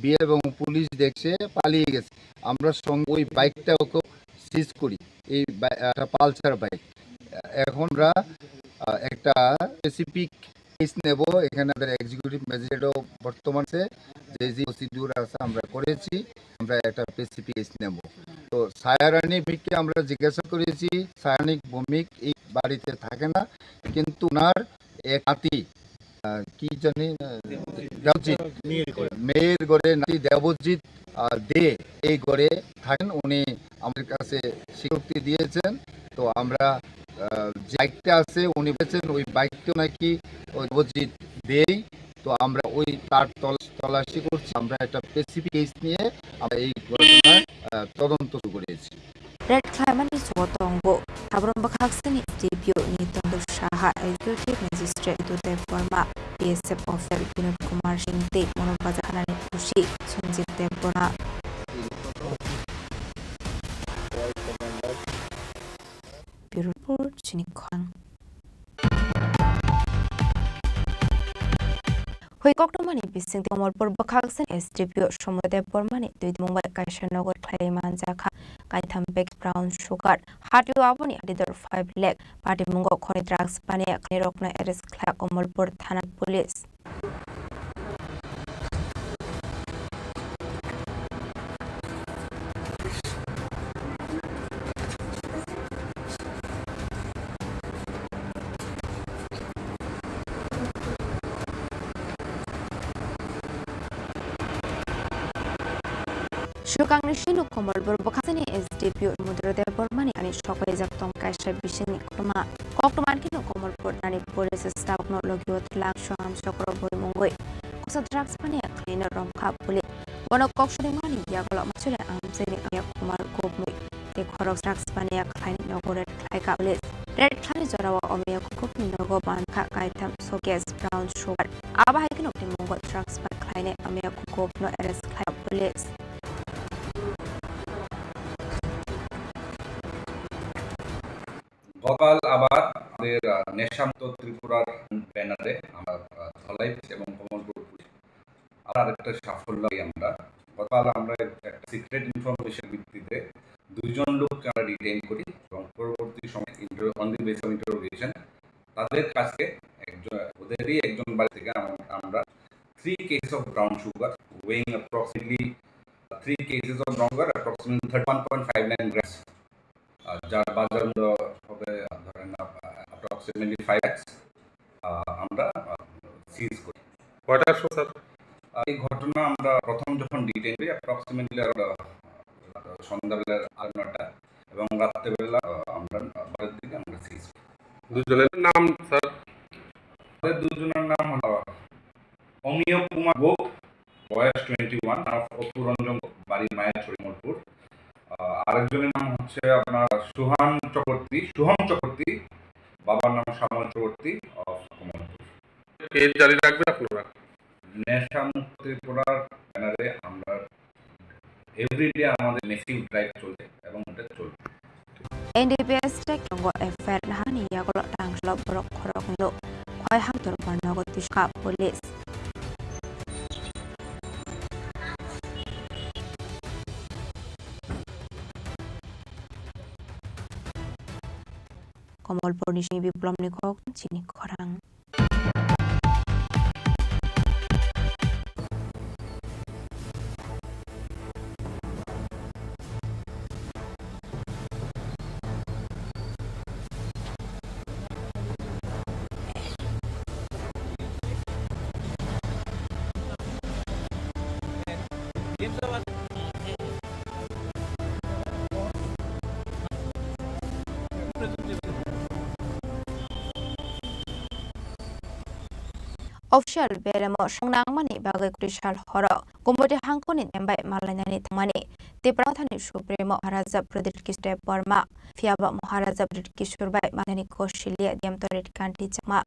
বি এস এফ এবং পুলিশ দেখছে, পালিয়ে গেছে। আমরা সঙ্গে ওই বাইকটা ওকে সিজ করি, এই বাই-, একটা পালসার বাইক। এখন আমরা, আহ, একটা স্পেসিফিক কেস নেব। এখানে আমাদের এক্সিকিউটিভ ম্যাজিস্ট্রেটও বর্তমান আছে, যে যে প্রসিডিউর আছে আমরা করেছি, আমরা একটা স্পেসিফিক কেস নেব। তো সায়ারানি ভৌমিককে আমরা জিজ্ঞাসা করেছি, সায়ারানি ভৌমিক এই বাড়িতে থাকে না, কিন্তু ওনার এক নাতি, আহ, কি জানি, আহ, দেবজিৎ, মেয়ের ঘরে। মেয়ের ঘরে নাতি দেবজিৎ, আহ, দে এই ঘরে থাকেন। উনি আমাদের কাছে স্বীকারোক্তি দিয়েছেন। তো আমরা, আহ, যে বাইকটা আছে উনি বলেছেন ওই বাইকটা নাকি ওই দেবজিৎ দেই। তো আমরা ওই তার তল-, তল্লাশি করছি, আমরা একটা স্পেসিফিক কেস নিয়ে আমরা এই ঘটনার, আহ, তদন্ত শুরু করেছি। Raid khlaimani joto tongo. Sabrum bwkhaksani S D P O Nitendra Saha, Executive Magistrate Idu Debbarma, B S F official Binod Kumar Singh tei Mono Bazar thanani O C Sanjit Debbarma. bisingtwi Komolpur bwkhaksani S D P O Somodro Debbarmani twi tongmung bai kaisa nogo khlaiwi manjakha kaitham bag brown sugar. Hatio aboni adidor five lakh. Patimungo khorni drugs paniya khlairokno arrest khlai Komolpur thana police. Swkangni sinu Komolpur bwkhaksani S D P O Somodro Debbarmani ani sokpaijak tong kaisa bisingni koktwma. Koktwma kheno Komolpur thani police staff no logio twlang soham sokro bui mungwi kosa drugs paniya khlaino romkha police. Bono kok swnamani yagulo machule amchaini Amiya Kumar Gopmui tei khorok drugs paniya khlaini nogo raid khlaikha police. Raid khlaini jorao Amiya Gopni nogo mankha kaitham suitcase brown sugar. Abo hai kheno Patimungo drugs paniya khlainai Amiya Gopno arrest khlai police. গতকাল আবার আমাদের, আহ, নেশামুক্ত ত্রিপুরার ব্যানারে আমরা, আহ, ধলাই এবং কমলপুর পুলিশ আবার আরেকটা সাফল্য পাই আমরা। গতকাল আমরা একটা সিক্রেট ইনফরমেশন ভিত্তিতে দুইজন লোককে আমরা ডিটেইন করি এবং পরবর্তী সময় inter-, on the basis of interrogation তাদের কাছে একজন, ওদেরই একজন বাড়ি থেকে আম-, আমরা three cases of brown sugar weighing approximately three cases of brown sugar, approximately thirty-one point five nine grams, আহ, যার বাজার মূল্য হবে, আহ, ধরেন, আহ, approximately five lakhs, আহ, আমরা, আহ, সিজ করি। কয়টার সময়, স্যার? আহ, এই ঘটনা আমরা প্রথম যখন ডিটেইন করি, অ্যাপ্রক্সিমেটলি আমরা, আহ, সন্ধ্যাবেলা আট নয়টা এবং রাত্রেবেলা, আহ, আমরা বারোটার দিকে আমরা সিজ করি। দুজনের নাম, স্যার? তাদের দুজনের নাম হলো অমিয় কুমার গোপ, বয়স twenty one, son of Apu Ranjan Gop, বাড়ি মায়াছড়ি মোড়পুর। আহ, আরেকজনের নাম হচ্ছে আপনার সুহান চক্রবর্তী, শুভম চক্রবর্তী, বাবার নাম শ্যামল চক্রবর্তী, of কমলপুর। পেজ জারি রাখবেন আপনারা। নেশা মুক্ত ত্রিপুরার ব্যানারে আমরা এভরিডে আমাদের ম্যাসিভ ড্রাইভ চলছে এবং এটা চলবে। N D P S tei tongo F I R nahani yagulo tanglo borok khoroknwino khoi hamtor barnogo twiska police. Komolpurni simi Biplomni kok chini khorang. Official beremo swngnangmani bagwi kwrwi sal horo Kumoti hangkoni nembai malainani thangmani Tipra Mothani Supremo Maharaja Pradyut Kishore Debbarma, phiyaba Maharaja Pradyut Kishore bai malainani kosiliya D M Torit Kanti Chakma.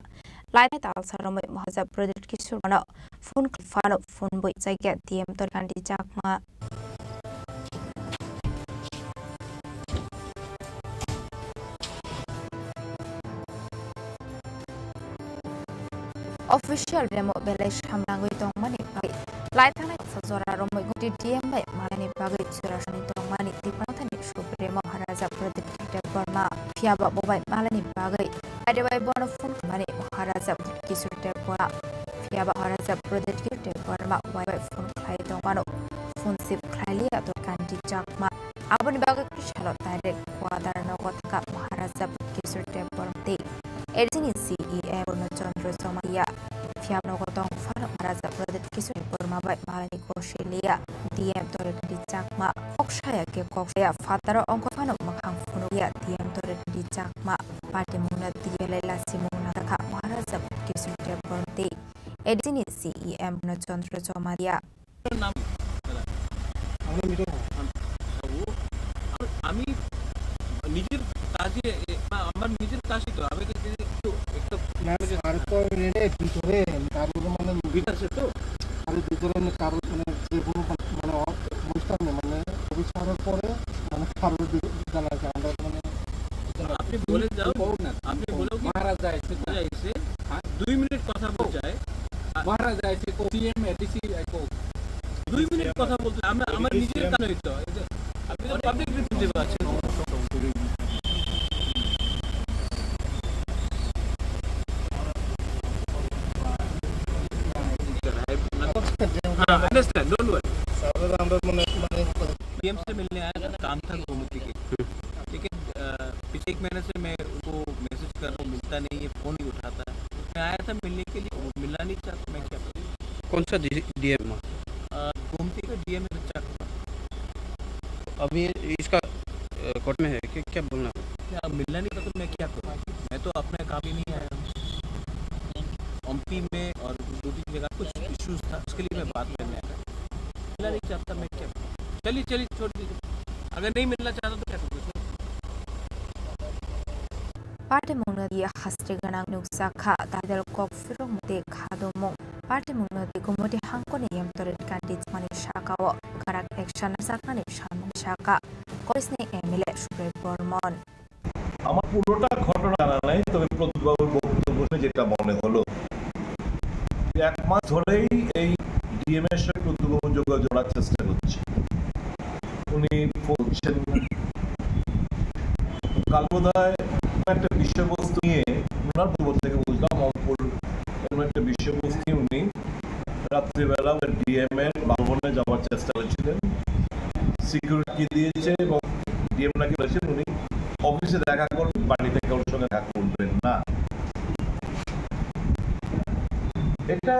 Lainai talsa romwi Maharaja Pradyut Kishore no phone khlai phano phone bui chakya D M Torit Kanti Chakma. Official remo belai samlangwi tongmani bagwi lai thangnai kisa jora romwi Guwahati D M bai malaini bagwi jora sani tongmani Tipra Mothani Supremo Maharaja Pradyut Kishore Debbarma. Phiyaba bo bai malaini bagwi baide bai bono phone khlaimani Maharaja Pradyut Kishore Debbarma. Phiyaba Maharaja Pradyut Kishore Debbarma wai bai phone khlai tongmano phone receive khlailiya Torit Kanti Chakma. Aboni bagwi kisa salo direct Gwadar nogo thangkha Maharaja Pradyut Kishore Debbarma tei A D C ni C E M Purno Chandra Jamatia. Phiyaba nogo tong phano Maharaja Pradyut Kishore Debbarma bai malaini kosiliya D M Torit Kanti Chakma. Kok saya khe kok saya phataro ongkha phano mwkhang phunukya D M Torit Kanti Chakma. Patimungno tiyalai lasimung nangkha Maharaja Pradyut Kishore Debbarma tei A D C ni C E M Purno Chandra Jamatia. নাম? দাদা। আমার নাম মিঠু। আম-, বাবু, আম-, আমি নিজের কাজে, এ, বা আমার নিজের কাজই তো, আমি তো যদি একটু, একটু না, আমি যে আর তো আমি নেই, ভিতরে, আমি কারোর মানে ভিতরে আছে তো? আমি ভিতরে আমি কারোর মানে যে কোনো মানে, মানে অ-, অনুষ্ঠান নেই, মানে অফিস আওয়ারের পরে মানে কারোর ভিতরে জানা যায়, আমরা মানে আপনি বলে যাও, ও না, আপনি ও বলো কি মহারাজা এসে মহারাজা এসে হ্যাঁ? দুই মিনিট কথা বলতে চায়। মহারাজা এসে ও সিএম এর বেশি একো দুই মিনিট কথা বলতে আমরা আমার নিজের কানে হইতো। এই যে আপনি তো পাবলিক রিপ্রেজেন্টেটিভ আছেন। हाँ, understand, don't worry। স্যার, আমরা মনে মানে ডিএম से मिलने आया था, काम था गोमती के। ठीक है, अ, पिछले एक महीने से मैं उनको मैसेज कर रहा हूँ, मिलता नहीं है, फोन नहीं उठाता है। मैं आया था मिलने के लिए, वो मिलना नहीं चाहता, मैं क्या करूँ? कौन सा डीएम? गोमती का डीएम है, अच्छा। अभी इसका कोर्ट में है कि क्या बोलना है? क्या मिलना नहीं था तो मैं क्या करूँ? मैं तो अपने काम ही नहीं आया। ओमपी में और दो तीन जगह कुछ इश्यूज था, उसके लिए मैं बात करने आया। मिलना नहीं चाहता, मैं क्या करूँ? चलिए, चलिए, छोड़ दीजिए। अगर नहीं मिलना चाहता तो क्या करूँ? Party mungno di haste gwnang nukjakha, title kok phirok mate kha domung. Party mungno di Gumoti hangkoni yam torit kandi chmani sakao karak action jaknani samung saka Congressni M L A Subrek Bormon. আমার পুরোটা ঘটনা জানা নাই, তবে প্রদ্যুৎবাবুর বক্তব্য শুনে যেটা মনে হলো, এক মাস ধরেই এই ডিএম এর সাথে প্রদ্যুৎবাবু যোগাযোগ করার চেষ্টা করছে। উনি ফোন করছেন না। কাল বোধহয় একটা বিষয়বস্তু নিয়ে, ওনার বক্তব্য থেকে বুঝলাম, অমরপুর এমন একটা বিষয়বস্তু নিয়ে উনি রাত্রিবেলা ওই ডিএম এর বাসভবনে যাওয়ার চেষ্টা করেছিলেন। সিকিউরিটি দিয়েছে এবং ডিএম নাকি বলেছেন উনি অফিসে দেখা করবেন, বাড়িতে কারোর সঙ্গে দেখা করবেন না। এটা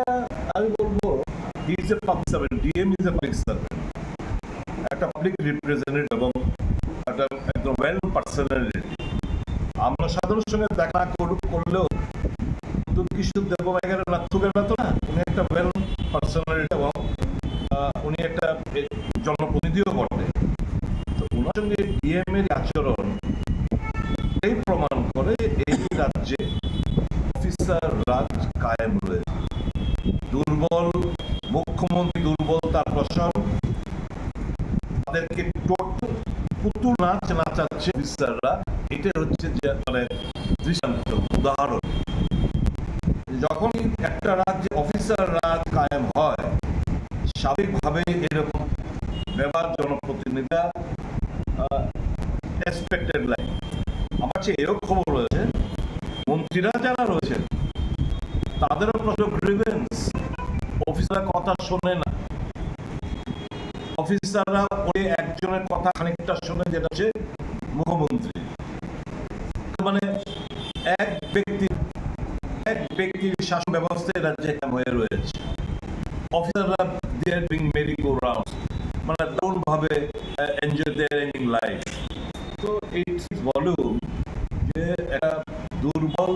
আমি বলবো, he is a public servant, DM is a public servant, একটা পাবলিক রিপ্রেজেন্টেটিভ এবং একটা একদম ওয়েল পার্সোনালিটি। আমরা সাধারণ সঙ্গে দেখা করুক, করলেও তো কিশোর দেববাবা এখানে না, থাকেন না তো না, উনি একটা ওয়েল পার্সোনালিটি এবং, আহ, উনি একটা, এ, জনপ্রতিনিধিও বটে। তো ওনার সঙ্গে ডিএম এর আচরণ এই প্রমাণ করে এই রাজ্যে অফিসার রাজ কায়েম রয়েছে। দুর্বল মুখ্যমন্ত্রী, দুর্বল তার প্রশাসন, তাদেরকে টোটাল পুতুল নাচ নাচাচ্ছে অফিসাররা। এটা হচ্ছে যে, মানে, দৃষ্টান্ত, উদাহরণ। যখনই একটা রাজ্যে অফিসার রাজ কায়েম হয়, স্বাভাবিকভাবেই এরকম ব্যবহার জনপ্রতিনিধিরা, আহ, এক্সপেক্টেড লাগে। আমার কাছে এও খবর রয়েছে, মন্ত্রীরা যারা রয়েছেন, তাদেরও প্রচুর গ্রিভেন্স, অফিসার কথা শোনে না। অফিসাররা ওই একজনের কথা খানিকটা শোনে, যেটা হচ্ছে মুখ্যমন্ত্রী। মানে এক ব্যক্তি, এক ব্যক্তির শাসন ব্যবস্থা এ রাজ্যে কায়েম হয়ে রয়েছে। অফিসাররা they are being merry go round, মানে দারুণভাবে, আহ, enjoy their hanging life। তো এই বলুন যে একটা দুর্বল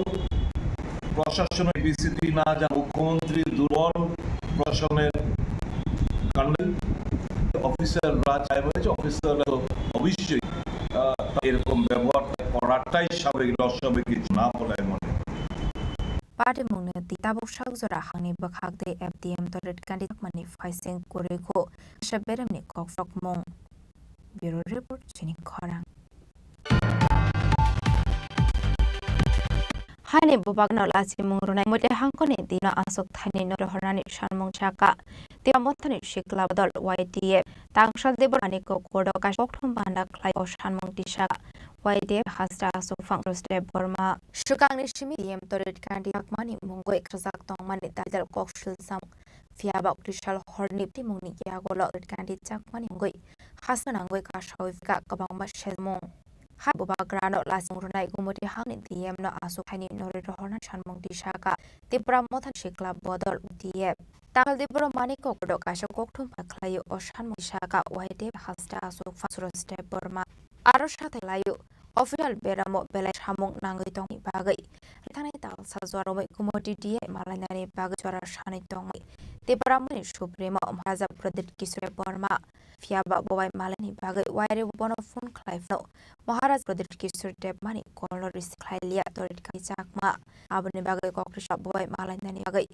প্রশাসনের বিস্তৃতি না জানা মুখ্যমন্ত্রী দুর্বল প্রশাসনের কাণ্ডে অফিসার রাজ কায়েম হয়েছে। অফিসাররা তো অবশ্যই, আহ, এরকম ব্যবহার করাটাই স্বাভাবিক, অস্বাভাবিক কিছু না বলে আমি মনে করি। Party mungno di tabuk sak jora hangni bwkhak de F D M torit kandi mani phaising kwrwi kho, kisa beremni kok phrokmung. Bureau Report, chini khorang. Haini bubakno lachimung rwnai Mode hangkoni dino aswk thaini no rohornani sanmung saka. Tipra Mothani sikla bodol Y T F. Tangsal Debbarmani kokodo kaisa koktwm banda khlai o sanmung tisaka. Y T F hasta aswk phang Rusdeb Borma. Swkangni simi D M Torit Kandi Akmani mungwi khajak tongmani title kok silsam. Phiya ba Trishal horni timungni yagulo Kandi Chakmani wngwi hasta nangwi kasawi phika kwbangma selmung. Hai bubagrano lachimung rwnai Gumoti hangni D M no aswk haini norwi rohorna sanmung tisaka Tipra Motha sikla bodol D F. Takhal Debbarmani kokodo kaisa koktwma khlaio o sanmung tisaka Y T F hasta aswk Suraj Debbarma. Aro sathai laio, official beramo belai samung nangwi tongni bagwi, thangni talsa jora romwi Gumoti D M malainani bagwi jora sanwi tongwi, Debbarmani Supremo Maharaja Pradip Kishore Debbarma, phiya ba bobai malaini bagwi waire bono phone khlai phano, Maharaja Pradip Kishore Debbarmani kolno receive khlai liya Torit Kandi Chakma, aboni bagwi kokrisa bobai malainani bagwi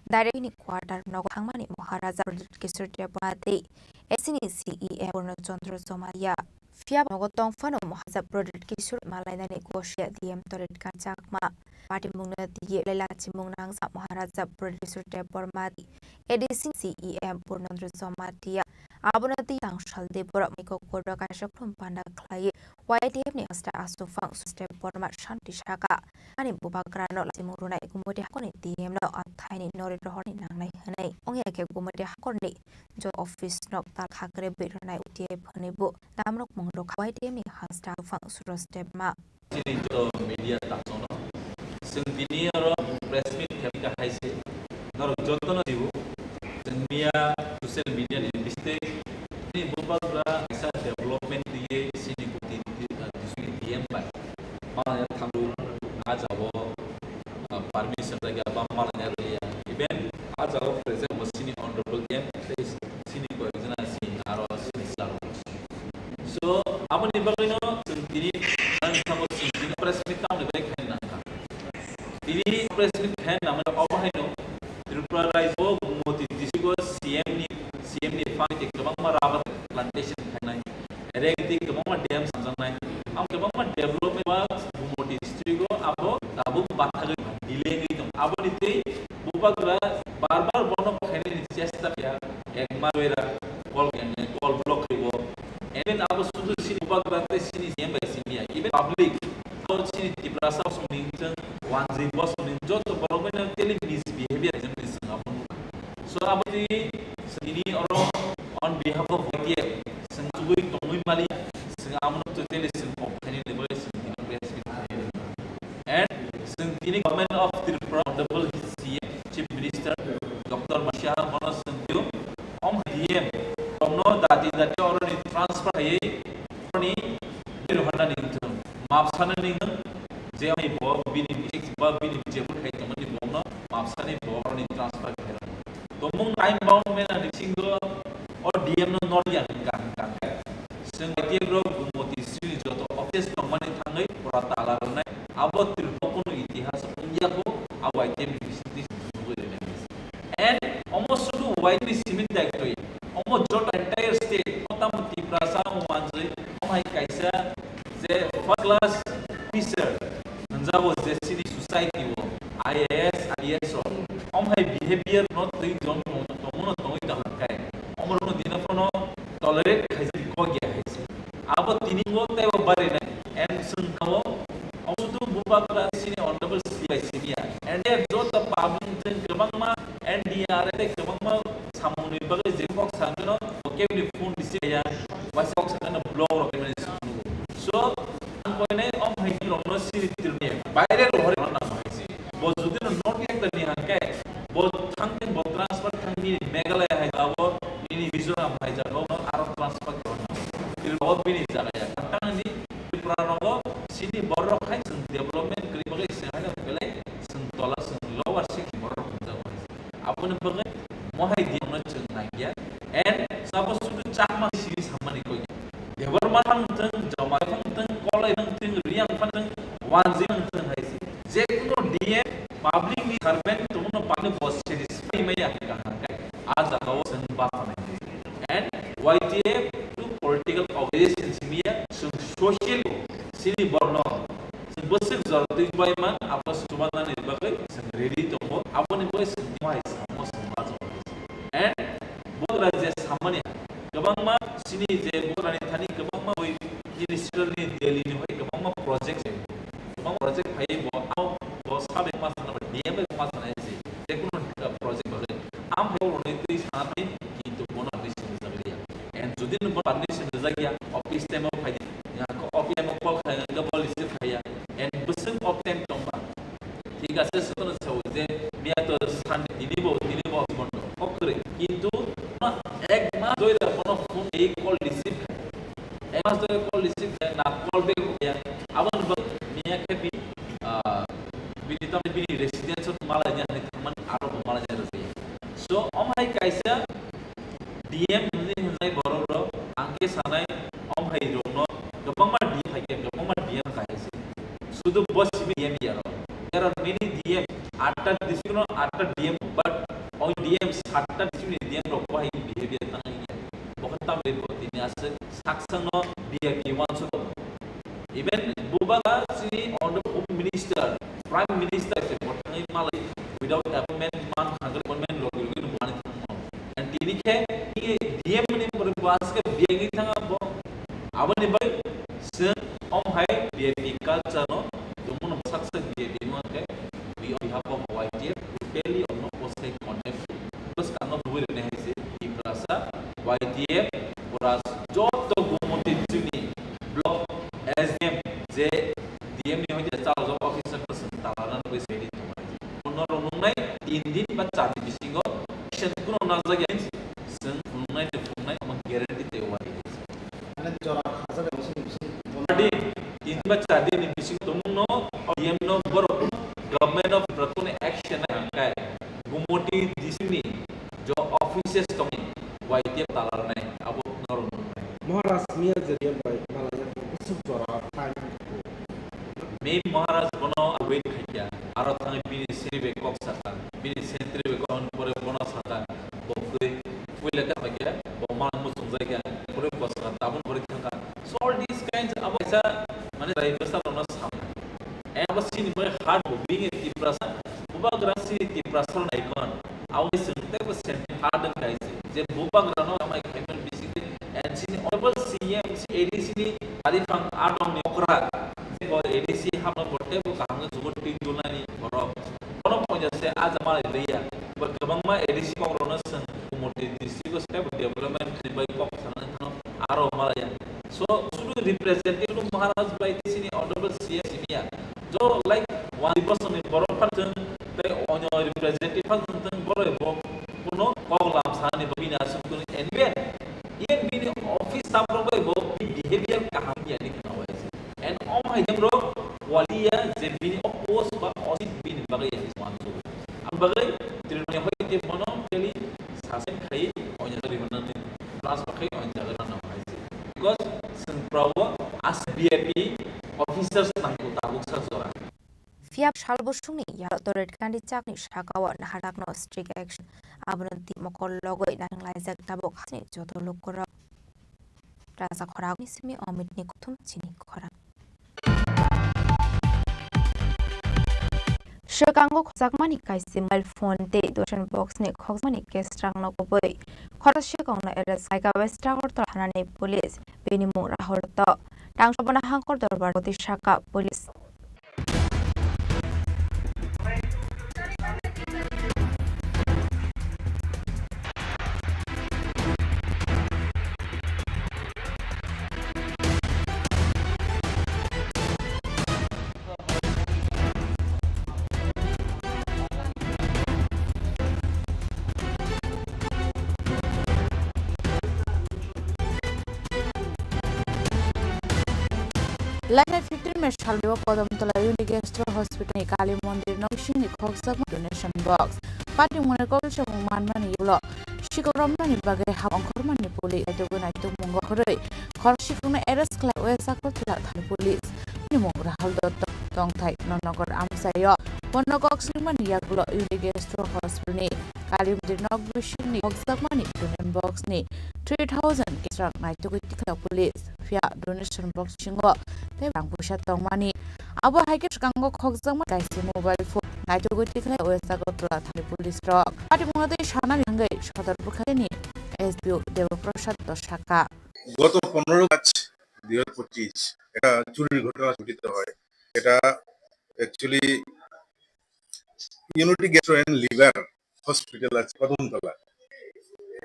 direct ni quarter nogo thangmani Maharaja Pradip Kishore Debbarma tei S C ni C E M Purno Chandra Jomatia. Phiya nogo tong phano Maharaja Pradyut Kishore malainani gosia D M Torit Chakma. Patimungno tigi lela chimung nangjak Maharaja Pradyut Kishore Debbarma, A D C C E M Purnendra Jamatia. Abono twi tangsal de borok ni kokoro kaisa khum panda khlai Y T F ni hasta aswk phang Kishore Debbarma santi saka. Ani bubagrano chimung rwnai Gumoti hakorni D M no athaini nori rohorni nangnai hwnwi. Ongya khe Gumoti hakorni jo office nok tal khakre bwi rwnai Y T F hwnwi bo namrok mung rwkha Y T F ni hasta phang Suraj Debbarma. Chini joto media taksongno chwng tini oro press meet khe kha hai se norok jotono jibo chwng miya social media ni bising tei chini bubagra kaisa development twiwi chini D M bai ma thango a jabo, ah, permission rwya ba malanya rwya. Even a jaga present bo chini honorable D M tei chini koyekjona chini aro chini sir. So, aboni bagwino chwng tini ang thango chwng tini press meet tamni bai khaina nangkha. Tini press meet khaina nangmani obo haino Tripura rajyo Gumoti district o C M ni, C M ni phan tei kwbangma rubber plantation khainai. Rek tei kwbangma dam sanjaknai. Ang kwbangma development works Gumoti district o abo tabuk bathagwi delay wngwi tong. Aboni tei bubagra bar bar bono khainani chesta khlaiya, ekma doira, kol kene, kol block khlaibo. Even abo sudu chini bubagra tei chini C M bai simi ya. Even public, abo chini Tiprasa bosongni chwng wanjwi bosongni joto borok bai tele misbehavior jemni chwng abo nukha. So abo twi chwngni oro on behalf of Y T F chwng tubui tongwi mali chwng amo totally chwng kok khainani bagwi chwng tini press meet khainani. And chwng tini Government of Tripura Honorable C M Chief Minister Doctor Masi Saha bono chwng tio om D M romno dati dati oroni transfer khaiwi oroni biro hana ning thung map sana ning thung je ai bo bini bisik ba bini jebul khai tongmani bono map sani bo oroni transfer khai rw. Tomung time bound mena ni singo o D M no nor yang gang gang. Seng I T F rok Gumoti sini joto office tongmani thangwi pura tala rwnai. Abo Tripura kunu itihas wngya kho, abo I T F ni bisingtwi nugwi rwnai. And omo sudu Y T F ni simi daitoi. Omo joto entire state, o tamo Tiprasa wanjwi, o hai kaisa je first class officer hwnjago je chini society o I A S, I P S rok. Om hai behavior no twi jong tong, tongmano tongwi kaham khe. Omorokno dino phano tolerate khaijak kok ya hai se. Abo tini bo tei bo barinai. And chwng tamo, omo tu bubagra chini honorable C I senior. And they joto public thing kwbangma N D R A tei kwbangma samungni bagwi je kok sangano, bo kebni phone receive ya, waisa kok sangano block rok kemani suknugo. So, ang koinai om hai rokno siri tirni baire rohori rokno nang hai se. Bo jodi no not yet ni hangke, bo thangteng bo transfer thangni Meghalaya hai jabo, nini Mizoram hai jabo, aro transfer khe rokno. Tirbo bini jaga ya. Thangni Tripura rogo sini borok hai chwng development kri bagwi se hai belai chwng tola chwng lower six borok hwnjago hai. Aboni bagwi mohai diangno chwng nangya. And sabo sudu Chakma sini samani koi. Debbarma phang thwng, Jomai phang thwng, Kolai phang thwng, Reang phang thwng, Wanjwi phang thwng hai se. Je kuno D M public ni servant tongno pano bo satisfy maya hwnkha hwnkhe a jagao chwng bachana. And Y T F to political organization simiya chwng social sini borno chwng bwswk jora twi bai man abo subanani bagwi chwng ready tongo, aboni bagwi chwng mohai samo chwng bachana. And bubagra je samani kwbangma sini je bubagrani thani kwbangma oi minister ni Delhi ni hoi kwbangma project je kwbangma project phai bo, abo bo sabe ma sana D M ma sana je je kuno project bagwi am phai roni twi sanani kintu bono permission rijak liya. And jodi no permission rijak ya, office time o phai di, office time o call khai ga policy khai ya. And bwswk of time tongma. Thik ase, sotono sao je miya to Sunday, tini bo, tini bo office bondo. Okre, kintu ek mas doi da bono phone ei call receive khai. Ek mas doi call receive khai, na call back ya. Abon bo miya khe bi, ah, bini tam bini residence malai ni ani thamani aro bo malai ni rwdi. So, om hai kaisa D M hwnwi hwnjai borok rok, ang khe sanai, om hai rokno kwbangma D M hai khe kwbangma D M kahai se. Sudu bo simi D M ya rok. There are many D M, atta district no atta D M, but oi D M satta district ni D M rok bo hai behavior tang ya. Bo khe tamni bo tini aswk saksang no D M Hinkhe D M ni borok bo aswk biyang wngwi thang bo. Aboni bai chwng om hai V I P culture no tongmano sak sak V I P wngkha. We on behalf of Y T F totally almost condemn. Bwskango bui rwna hai se Tiprasa Y T F plus joto Gumoti chini block S D M je D M ni hoite chalajak officer to chwng talarna bagwi ready tongo. Bono rwngnai tin din ba char din bisingo action kuno najagya hinwi chwng phunuknai tei phunuknai omo guarantee tei wari. Mane jora khajak hai bisi bisi. Din, tin ba char din ni bisingo tongmungno D M no borok government of Pratoni action nai hangkai Gumoti D C ni jo offices tongni Y T F talarnai abo norok nuknai. Maharaj Mia Jariya bai malaya kusuk jora time. Mei Maharaj bono wait khaikya, aro thangwi bini siri bai kok saka, bini sentry bai kok pore bono saka, bo khe puila kha khaikya, bo mal muchung jaikya, pore bo saka, tabun pore thangkha. So all these kinds abo kaisa mane jai bwsa rokno samna. Abo sini bai hard bo being a Tiprasa, bubagra sini Tiprasa naikon, abo sini tebo sentry hard kai je bubagra no amai khaimani bisingtwi N C ni honorable C M, C A D C ni Alifang Adong ni okra, je bo A D C hamno bo tei bo kaham khe jugo twi dulnani borok. Bono poinja se a jama lai liya. Bo kwbangma A D C kok rokno chwng Gumoti district o step development khlai bai kok sanani thangno aro malaya. So, sudu representative Maharaj bai A D C ni honorable C M simiya. Jo, like, one person ni borok phan chwng tei onyo representative phan chwng borok bo kuno kok lam sanani bagwi na aswk kuno N B N. Iyan bini office staff rok bai bo behavior kaham ya ni khna wai se. And om hai jam rok wali ya je bini o post ba o seat bini bagwi ya ni wansu. Ang bagwi Tripura hoi te bono teli suspend khai onya jari honna ni plus ba khai onya jari honna hai se. Because sing pro as V I P officers nang ko tabuk sa jora. Phiya sal bosongni yarok Doret Kandi chakni sakao naharjakno strict action, abono twi mokol logoi naringlai jak tabuk hasni joto lukurok. Raja khoragni simi Omitni kuthum chini khorang. Swkango khokjakmani kaisa mobile phone tei donation box ni khokjakmani case rangno kubui khorok swkangno arrest khaikha West Agartala thanani police, bini mung Rahul Dotto. Tangsobona hangkor dorbar boti saka police. Lainai fifteen May salni o Kodamtola Unity Gastro Hospital ni Kali Mondir no bisingni khokjakma donation box. Pati mwnai kok samung manmani ulo sikok romnani bagwi ha ongkhormani puli naitugwi naitugmungo khorwi khorok sikokno arrest khlai West Agartala thani police. Bini mung Rahul Dotto, tongthai Nonogor amchaio. Bono kok swngmani yagulo Unity Gastro Hospital ni Kali Mondir nok bisingni khokjakmani donation box ni three thousand kesrak naitugwi tikhlao police. Phiya donation box singo tei rang puisa tongmani. Abo hai khe swkango khokjakma kaisa mobile phone naitugwi tikhlai West Agartala thani police rok. Patimungno tei sanani thangwi Sodor Bwkhaini S D O Debo Prasad Dosaka. গত পনেরো পাঁচ দুই হাজার পঁচিশ একটা চুরির ঘটনা ঘটিত হয়। এটা actually unity gastro and liver hospital আছে কদমতলা।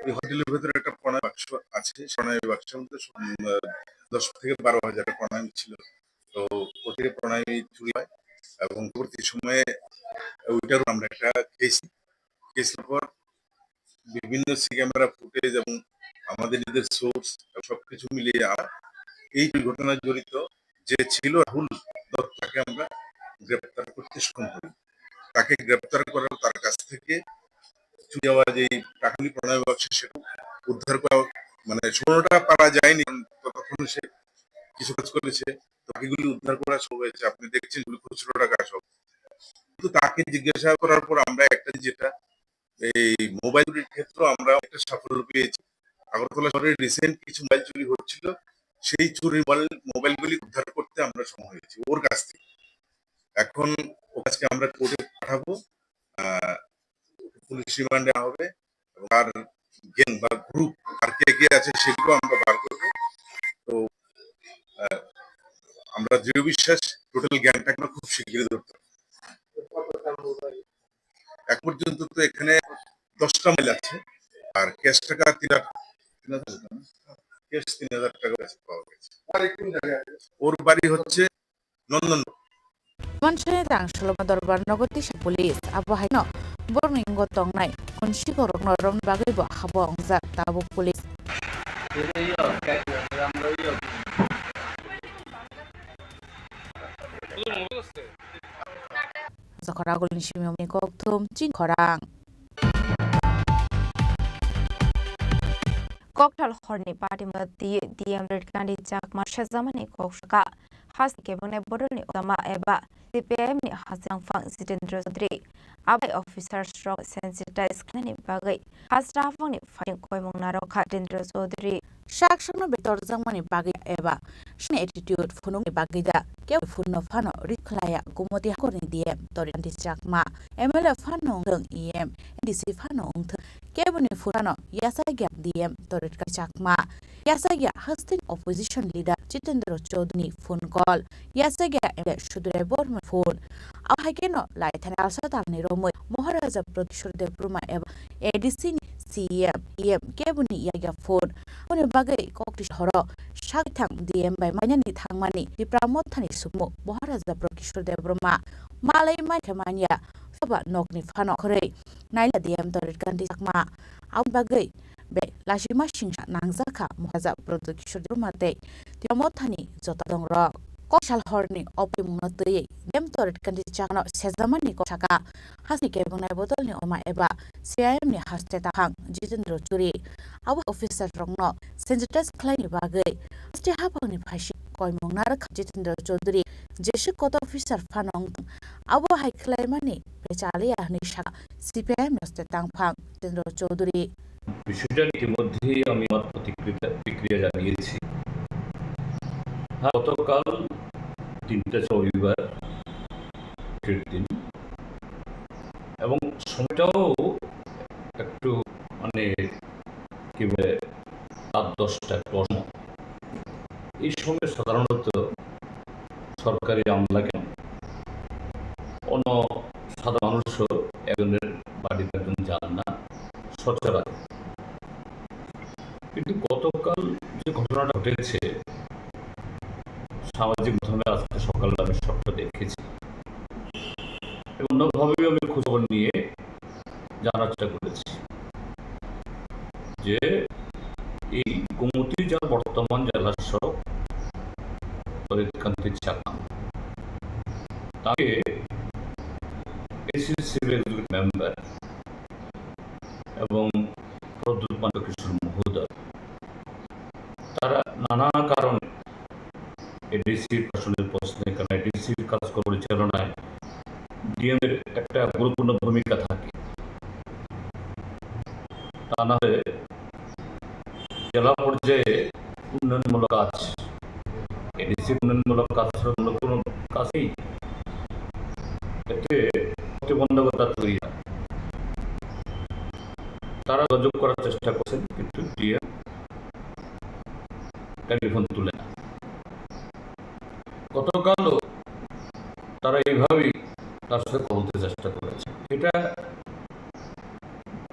এই হোটেলের ভেতরে একটা প্রণামী বাক্স আছে, প্রণামী বাক্সের মধ্যে সব, উম, আহ, দশ থেকে বারো হাজার প্রণামী ছিল। তো ওদিকে প্রণামী চুরি হয় এবং পরবর্তী সময়ে ওইটারও আমরা একটা কেস, কেসের পর বিভিন্ন সি ক্যামেরা ফুটেজ এবং আমাদের নিজেদের সোর্স সবকিছু মিলিয়ে আমরা এই দুর্ঘটনায় জড়িত যে ছিল রাহুল দত্ত, তাকে আমরা গ্রেপ্তার করতে সক্ষম হই। তাকে গ্রেপ্তার করার, তার কাছ থেকে চুরি যাওয়া যে টাকাগুলি প্রণয় বাক্স, সেটা উদ্ধার করা, মানে, সম্পূর্ণটা পারা যায়নি, কারণ ততক্ষণ সে কিছু কাজ করেছে, বাকিগুলি উদ্ধার করা সব হয়েছে। আপনি দেখছেন, এগুলি খুচরো টাকা সব। কিন্তু তাকে জিজ্ঞাসা করার পর আমরা একটা, যেটা এই মোবাইল চুরির ক্ষেত্রে আমরা একটা সাফল্য পেয়েছি। আগরতলা শহরে রিসেন্ট কিছু মোবাইল চুরি হচ্ছিল, সেই চুরির মোবাইল, মোবাইলগুলি উদ্ধার করতে আমরা সক্ষম হয়েছি ওর কাছ থেকে। এখন ওকে আজকে আমরা কোর্টে পাঠাবো, আহ, পুলিশ রিমান্ডে হবে এবং তার গ্যাং বা গ্রুপ আর কে কে আছে সেগুলো আমরা বার করবো। তো আহ, আমরা দৃঢ় বিশ্বাস টোটাল গ্যাংটাকে আমরা খুব শীঘ্রই ধরতে পারবো। এক পর্যন্ত তো এখানে দশটা মাইল আছে, আর ক্যাশ টাকা তিন হাজার, তিন হাজার, ক্যাশ তিন হাজার টাকা কাছে পাওয়া গেছে। ওর বাড়ি হচ্ছে নন্দন। Manchai tang Solomon Dorbar nogo tisa police abo haino borokni wngwi tongnai unsi borokno romna bagwi bo habo wngjak tabuk police. Jokhor agulni simi kokthum chini khorang. Kokthal horni patimung twi D M Red Kandi Chakma sejamani kok saka. Hasteni kebengni bodolni otama eba C P I M ni hasteni tangphang Jitendra Chaudhary abai officers rok sensitize khlainani bagwi hasteni haphangni fighting koimung narwkha Jitendra Chaudhary. Sak sakno betorjakmani bagwi eba sini attitude phunukni bagwi da kebo phunno phano rikhlaiya Gumoti hakorni D M Torit Kandi Chakma, M L A phano wngthung, E M, A D C phano wngthung, keboni phunano yachakya D M Torit Kandi Chakma, yachakya hasteni opposition leader Jitendra Chaudhary ni phone call, yachakya M L A Sudurai Borma phone. Abo hai kheno laithani alsa talni romwi Maharaja Pradyut Kishore Debbarma eba A D C ni C M, E M keboni yakya phone. Aboni bagwi kokti horo sagwi thang D M bai mainani thangmani Tipra Mothani sukmung Maharaja Pradyut Kishore Debbarma malai mankhe manya soba nokni phano khorwi naila D M Torit Kandi Chakma. Aboni bagwi be lachima singsa nangjakha Maharaja Pradyut Kishore Debbarma tei Tipra Mothani jota dongrok. Kok sal horni opimungno twiwi D M Torit Kandi Chakmano sejamani kok saka hasteni kebengnai bodolni otama eba C I M ni haste taphang Jitendra Chaudhary abo officer rokno sensitize khlaini bagwi haste haphangni phaising koimung narwkha Jitendra Chaudhary, jeswk kotor officer phano wngthung, abo hai khlaimani bai chaliya hwnwi sakha C P I M ni haste tangphang Jitendra Chaudhary. বিষয়টা ইতিমধ্যেই আমি আমার প্রতিক্রিয়া, প্রতিক্রিয়া জানিয়েছি। হ্যাঁ, গতকাল দিনটা ছিল রবিবার, ছুটির দিন, এবং সময়টাও একটু, মানে, কি বলে, রাত দশটা, একটু অসময়। এই সময় সাধারণত সরকারি আমলা কেন, অন্য সাধারণ মানুষও একজনের বাড়িতে একজন যান না সচরাচর। কিন্তু গতকাল যে ঘটনাটা ঘটেছে, সামাজিক মাধ্যমে আজকে সকালে আমি সবটা দেখেছি এবং অন্যভাবেও আমি খোঁজখবর নিয়ে জানার চেষ্টা করেছি যে এই গোমতী জেলার বর্তমান জেলা শাসক তরিৎ কান্তি চাকমা, তাকে এসিসি এক্সিকিউটিভ মেম্বার এবং প্রদ্যুৎ মানব কিশোর মহোদয়, তারা নানা কারণে এডিসি প্রশাসনের প্রশ্নে, কারণ এডিসির কাজ পরিচালনায় ডিএম এর একটা গুরুত্বপূর্ণ ভূমিকা থাকে। তা না হলে জেলা পর্যায়ে উন্নয়নমূলক কাজ, এডিসি উন্নয়নমূলক কাজ ছাড়া অন্য কোনো কাজ নেই। এতে প্রতিবন্ধকতা তৈরি হয়। তারা যোগাযোগ করার চেষ্টা করছেন, কিন্তু ডিএম টেলিফোন তুলে না। গতকালও তারা এইভাবেই তার সাথে কথা বলতে চেষ্টা করেছে। এটা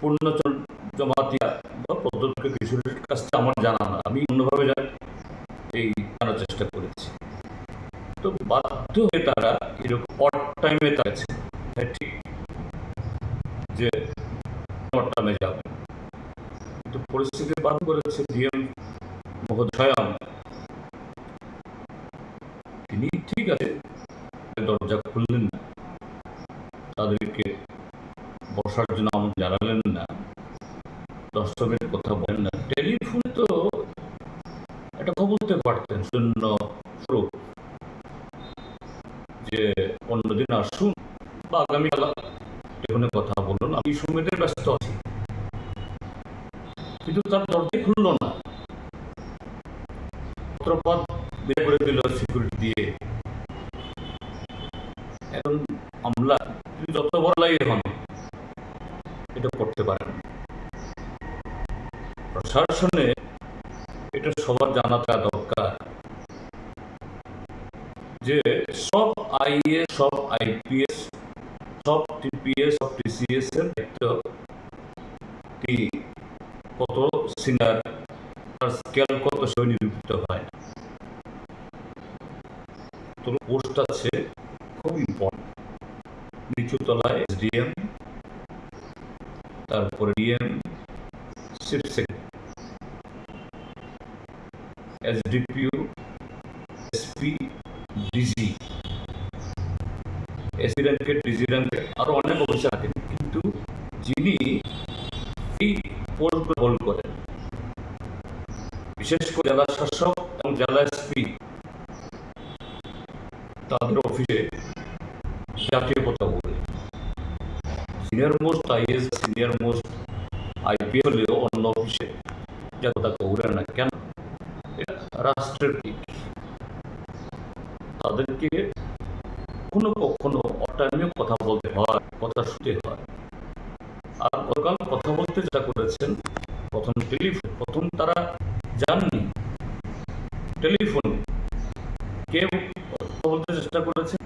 পূর্ণচন্দ্র জমাতিয়া বা প্রদ্যুৎ কিশোরের কাছ থেকে আমার জানা না, আমি অন্যভাবে জানি, এই জানার চেষ্টা করেছি। তো বাধ্য হয়ে তারা এরকম অড টাইমে তারা গেছে। হ্যাঁ, ঠিক যে অড টাইমে যাবে, কিন্তু পরিস্থিতি বাধ্য করেছে ডিএম মহোদয় স্বয়ং তিনি ঠিক আছে, দরজা খুললেন না, তাদেরকে বসার জন্য আমন্ত্রণ জানালেন না, দশ মিনিট কথা বলেন না। টেলিফোনে তো একটা কথা বলতে পারতেন, শূন্য স্বরূপ, যে অন্যদিন আসুন বা আগামীকাল টেলিফোনে কথা বলুন, আমি এই সময়টাই ব্যস্ত আছি। কিন্তু তার দরজাই খুললো না, পত্রপাত বের করে দিল সিকিউরিটি দিয়ে। এখন আমলা, তিনি যত বড় লাই হন, এটা করতে পারেন। প্রশাসনে এটা সবার জানা থাকা দরকার যে সব আইএএস, সব আইপিএস, সব টিপিএস, সব টিসিএস এর দায়িত্ব কি, কত সিনিয়র, তার স্কেল কত, সেভাবে নিরূপিত হয় না। তোর পোস্ট আছে, খুব ইম্পর্টেন্ট। নিচু তলায় এসডিএম, তারপরে DM, chief secretary, SDPO, SP, DG, SP র্যাঙ্কের, ডিজি র্যাঙ্কের আরো অনেক অফিসার আছেন, কিন্তু যিনি এই পোস্টগুলো হোল্ড করেন, বিশেষ করে জেলা শাসক এবং জেলা এসপি, তাদের অফিসে জাতীয় পতাকা উড়ে। Senior most IAS, senior most IPS হলেও অন্য অফিসে জাতীয় পতাকা উড়ে না। কেন? এটা রাষ্ট্রের প্রতীক। তাদেরকে কখনো কখনো অটাইমেও কথা বলতে হয়, কথা শুনতে হয়। আর গতকাল কথা বলতে যেটা করেছেন, প্রথম টেলিফোন, প্রথম তারা যাননি, টেলিফোনে কে কথা বলতে চেষ্টা করেছেন?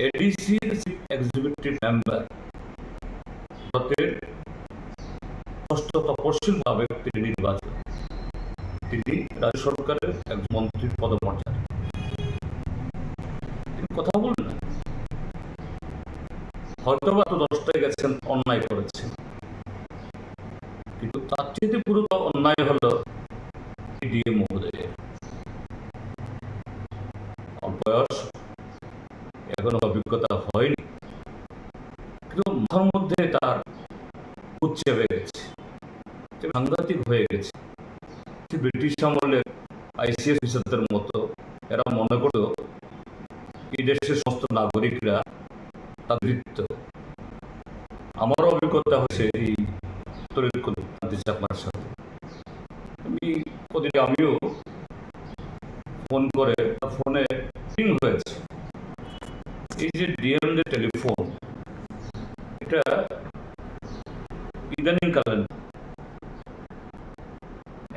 এডিসির চিফ এক্সিকিউটিভ মেম্বার, ভারতের ষষ্ঠ তপশিল বা ব্যক্তি নির্বাচন, তিনি রাজ্য সরকারের একজন মন্ত্রীর পদমর্যাদা। তিনি কথা বলেন না। হয়তো বা তো দশটায় গেছেন, অন্যায় করেছেন, কিন্তু তার চেয়ে গুরুতর অন্যায় হলো ডিএম মহোদয়ের। অল্প বয়স, এখনো অভিজ্ঞতা হয়নি, কিন্তু মাথার মধ্যে তার ভূত চেপে গেছে, যে সাংঘাতিক হয়ে গেছে। ঠিক ব্রিটিশ আমলের আইসিএস অফিসারদের মতো এরা মনে করত এই দেশের সমস্ত নাগরিকরা তাদের ভৃত্য। আমারও অভিজ্ঞতা হয়েছে এই তরিকুল কান্তি চাকমার সাথে। আমি কদিন আমিও ফোন করে, তার ফোনে রিং হয়েছে। এই যে ডিএম যে টেলিফোন, এটা ইদানিং কালে না।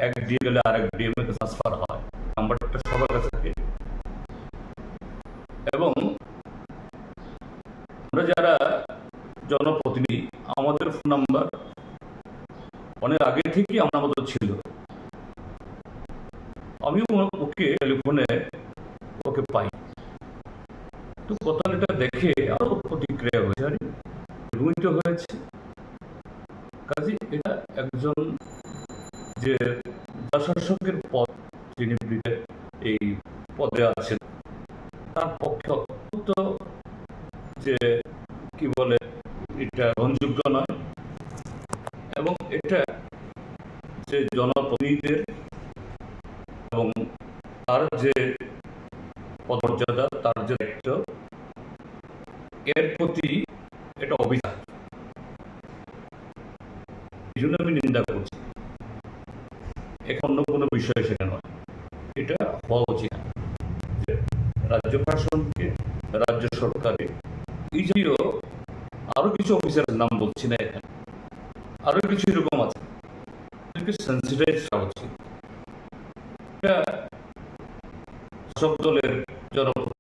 এক ডিএম গেলে আরেক ডিএম এ ট্রান্সফার হয়, নাম্বারটা সবার কাছে থাকে। এবং আমরা যারা জনপ্রতিনিধি, আমাদের ফোন নাম্বার অনেক আগে থেকেই আমার মতো ছিল। আমিও ওকে টেলিফোনে ওকে পাই। তো কথা এটা দেখে আরো প্রতিক্রিয়া হয়েছে, আরে, এরকমই তো হয়েছে। কাজে এটা একজন যে জেলা শাসকের পদ, যিনি ব্রিটেন এই পদে আছেন, তার পক্ষে অত্যন্ত যে কি বলে, এটা গ্রহণযোগ্য নয়। এবং এটা যে জনপ্রতিনিধিদের এবং তার যে পদমর্যাদা, তার যে দায়িত্ব, এর প্রতি এটা অবিচার। এই জন্য আমি নিন্দা করছি। এখন অন্য কোনো বিষয় সেটা নয়, এটা হওয়া উচিত না। যে রাজ্য প্রশাসনকে, রাজ্য সরকারে এই জাতীয় আরো কিছু অফিসারের নাম বলছি না এখানে, আরো কিছু এরকম আছে, এদেরকে সেন্সিটাইজ করা উচিত। এটা শাসক দলের জনপ্রতিনিধি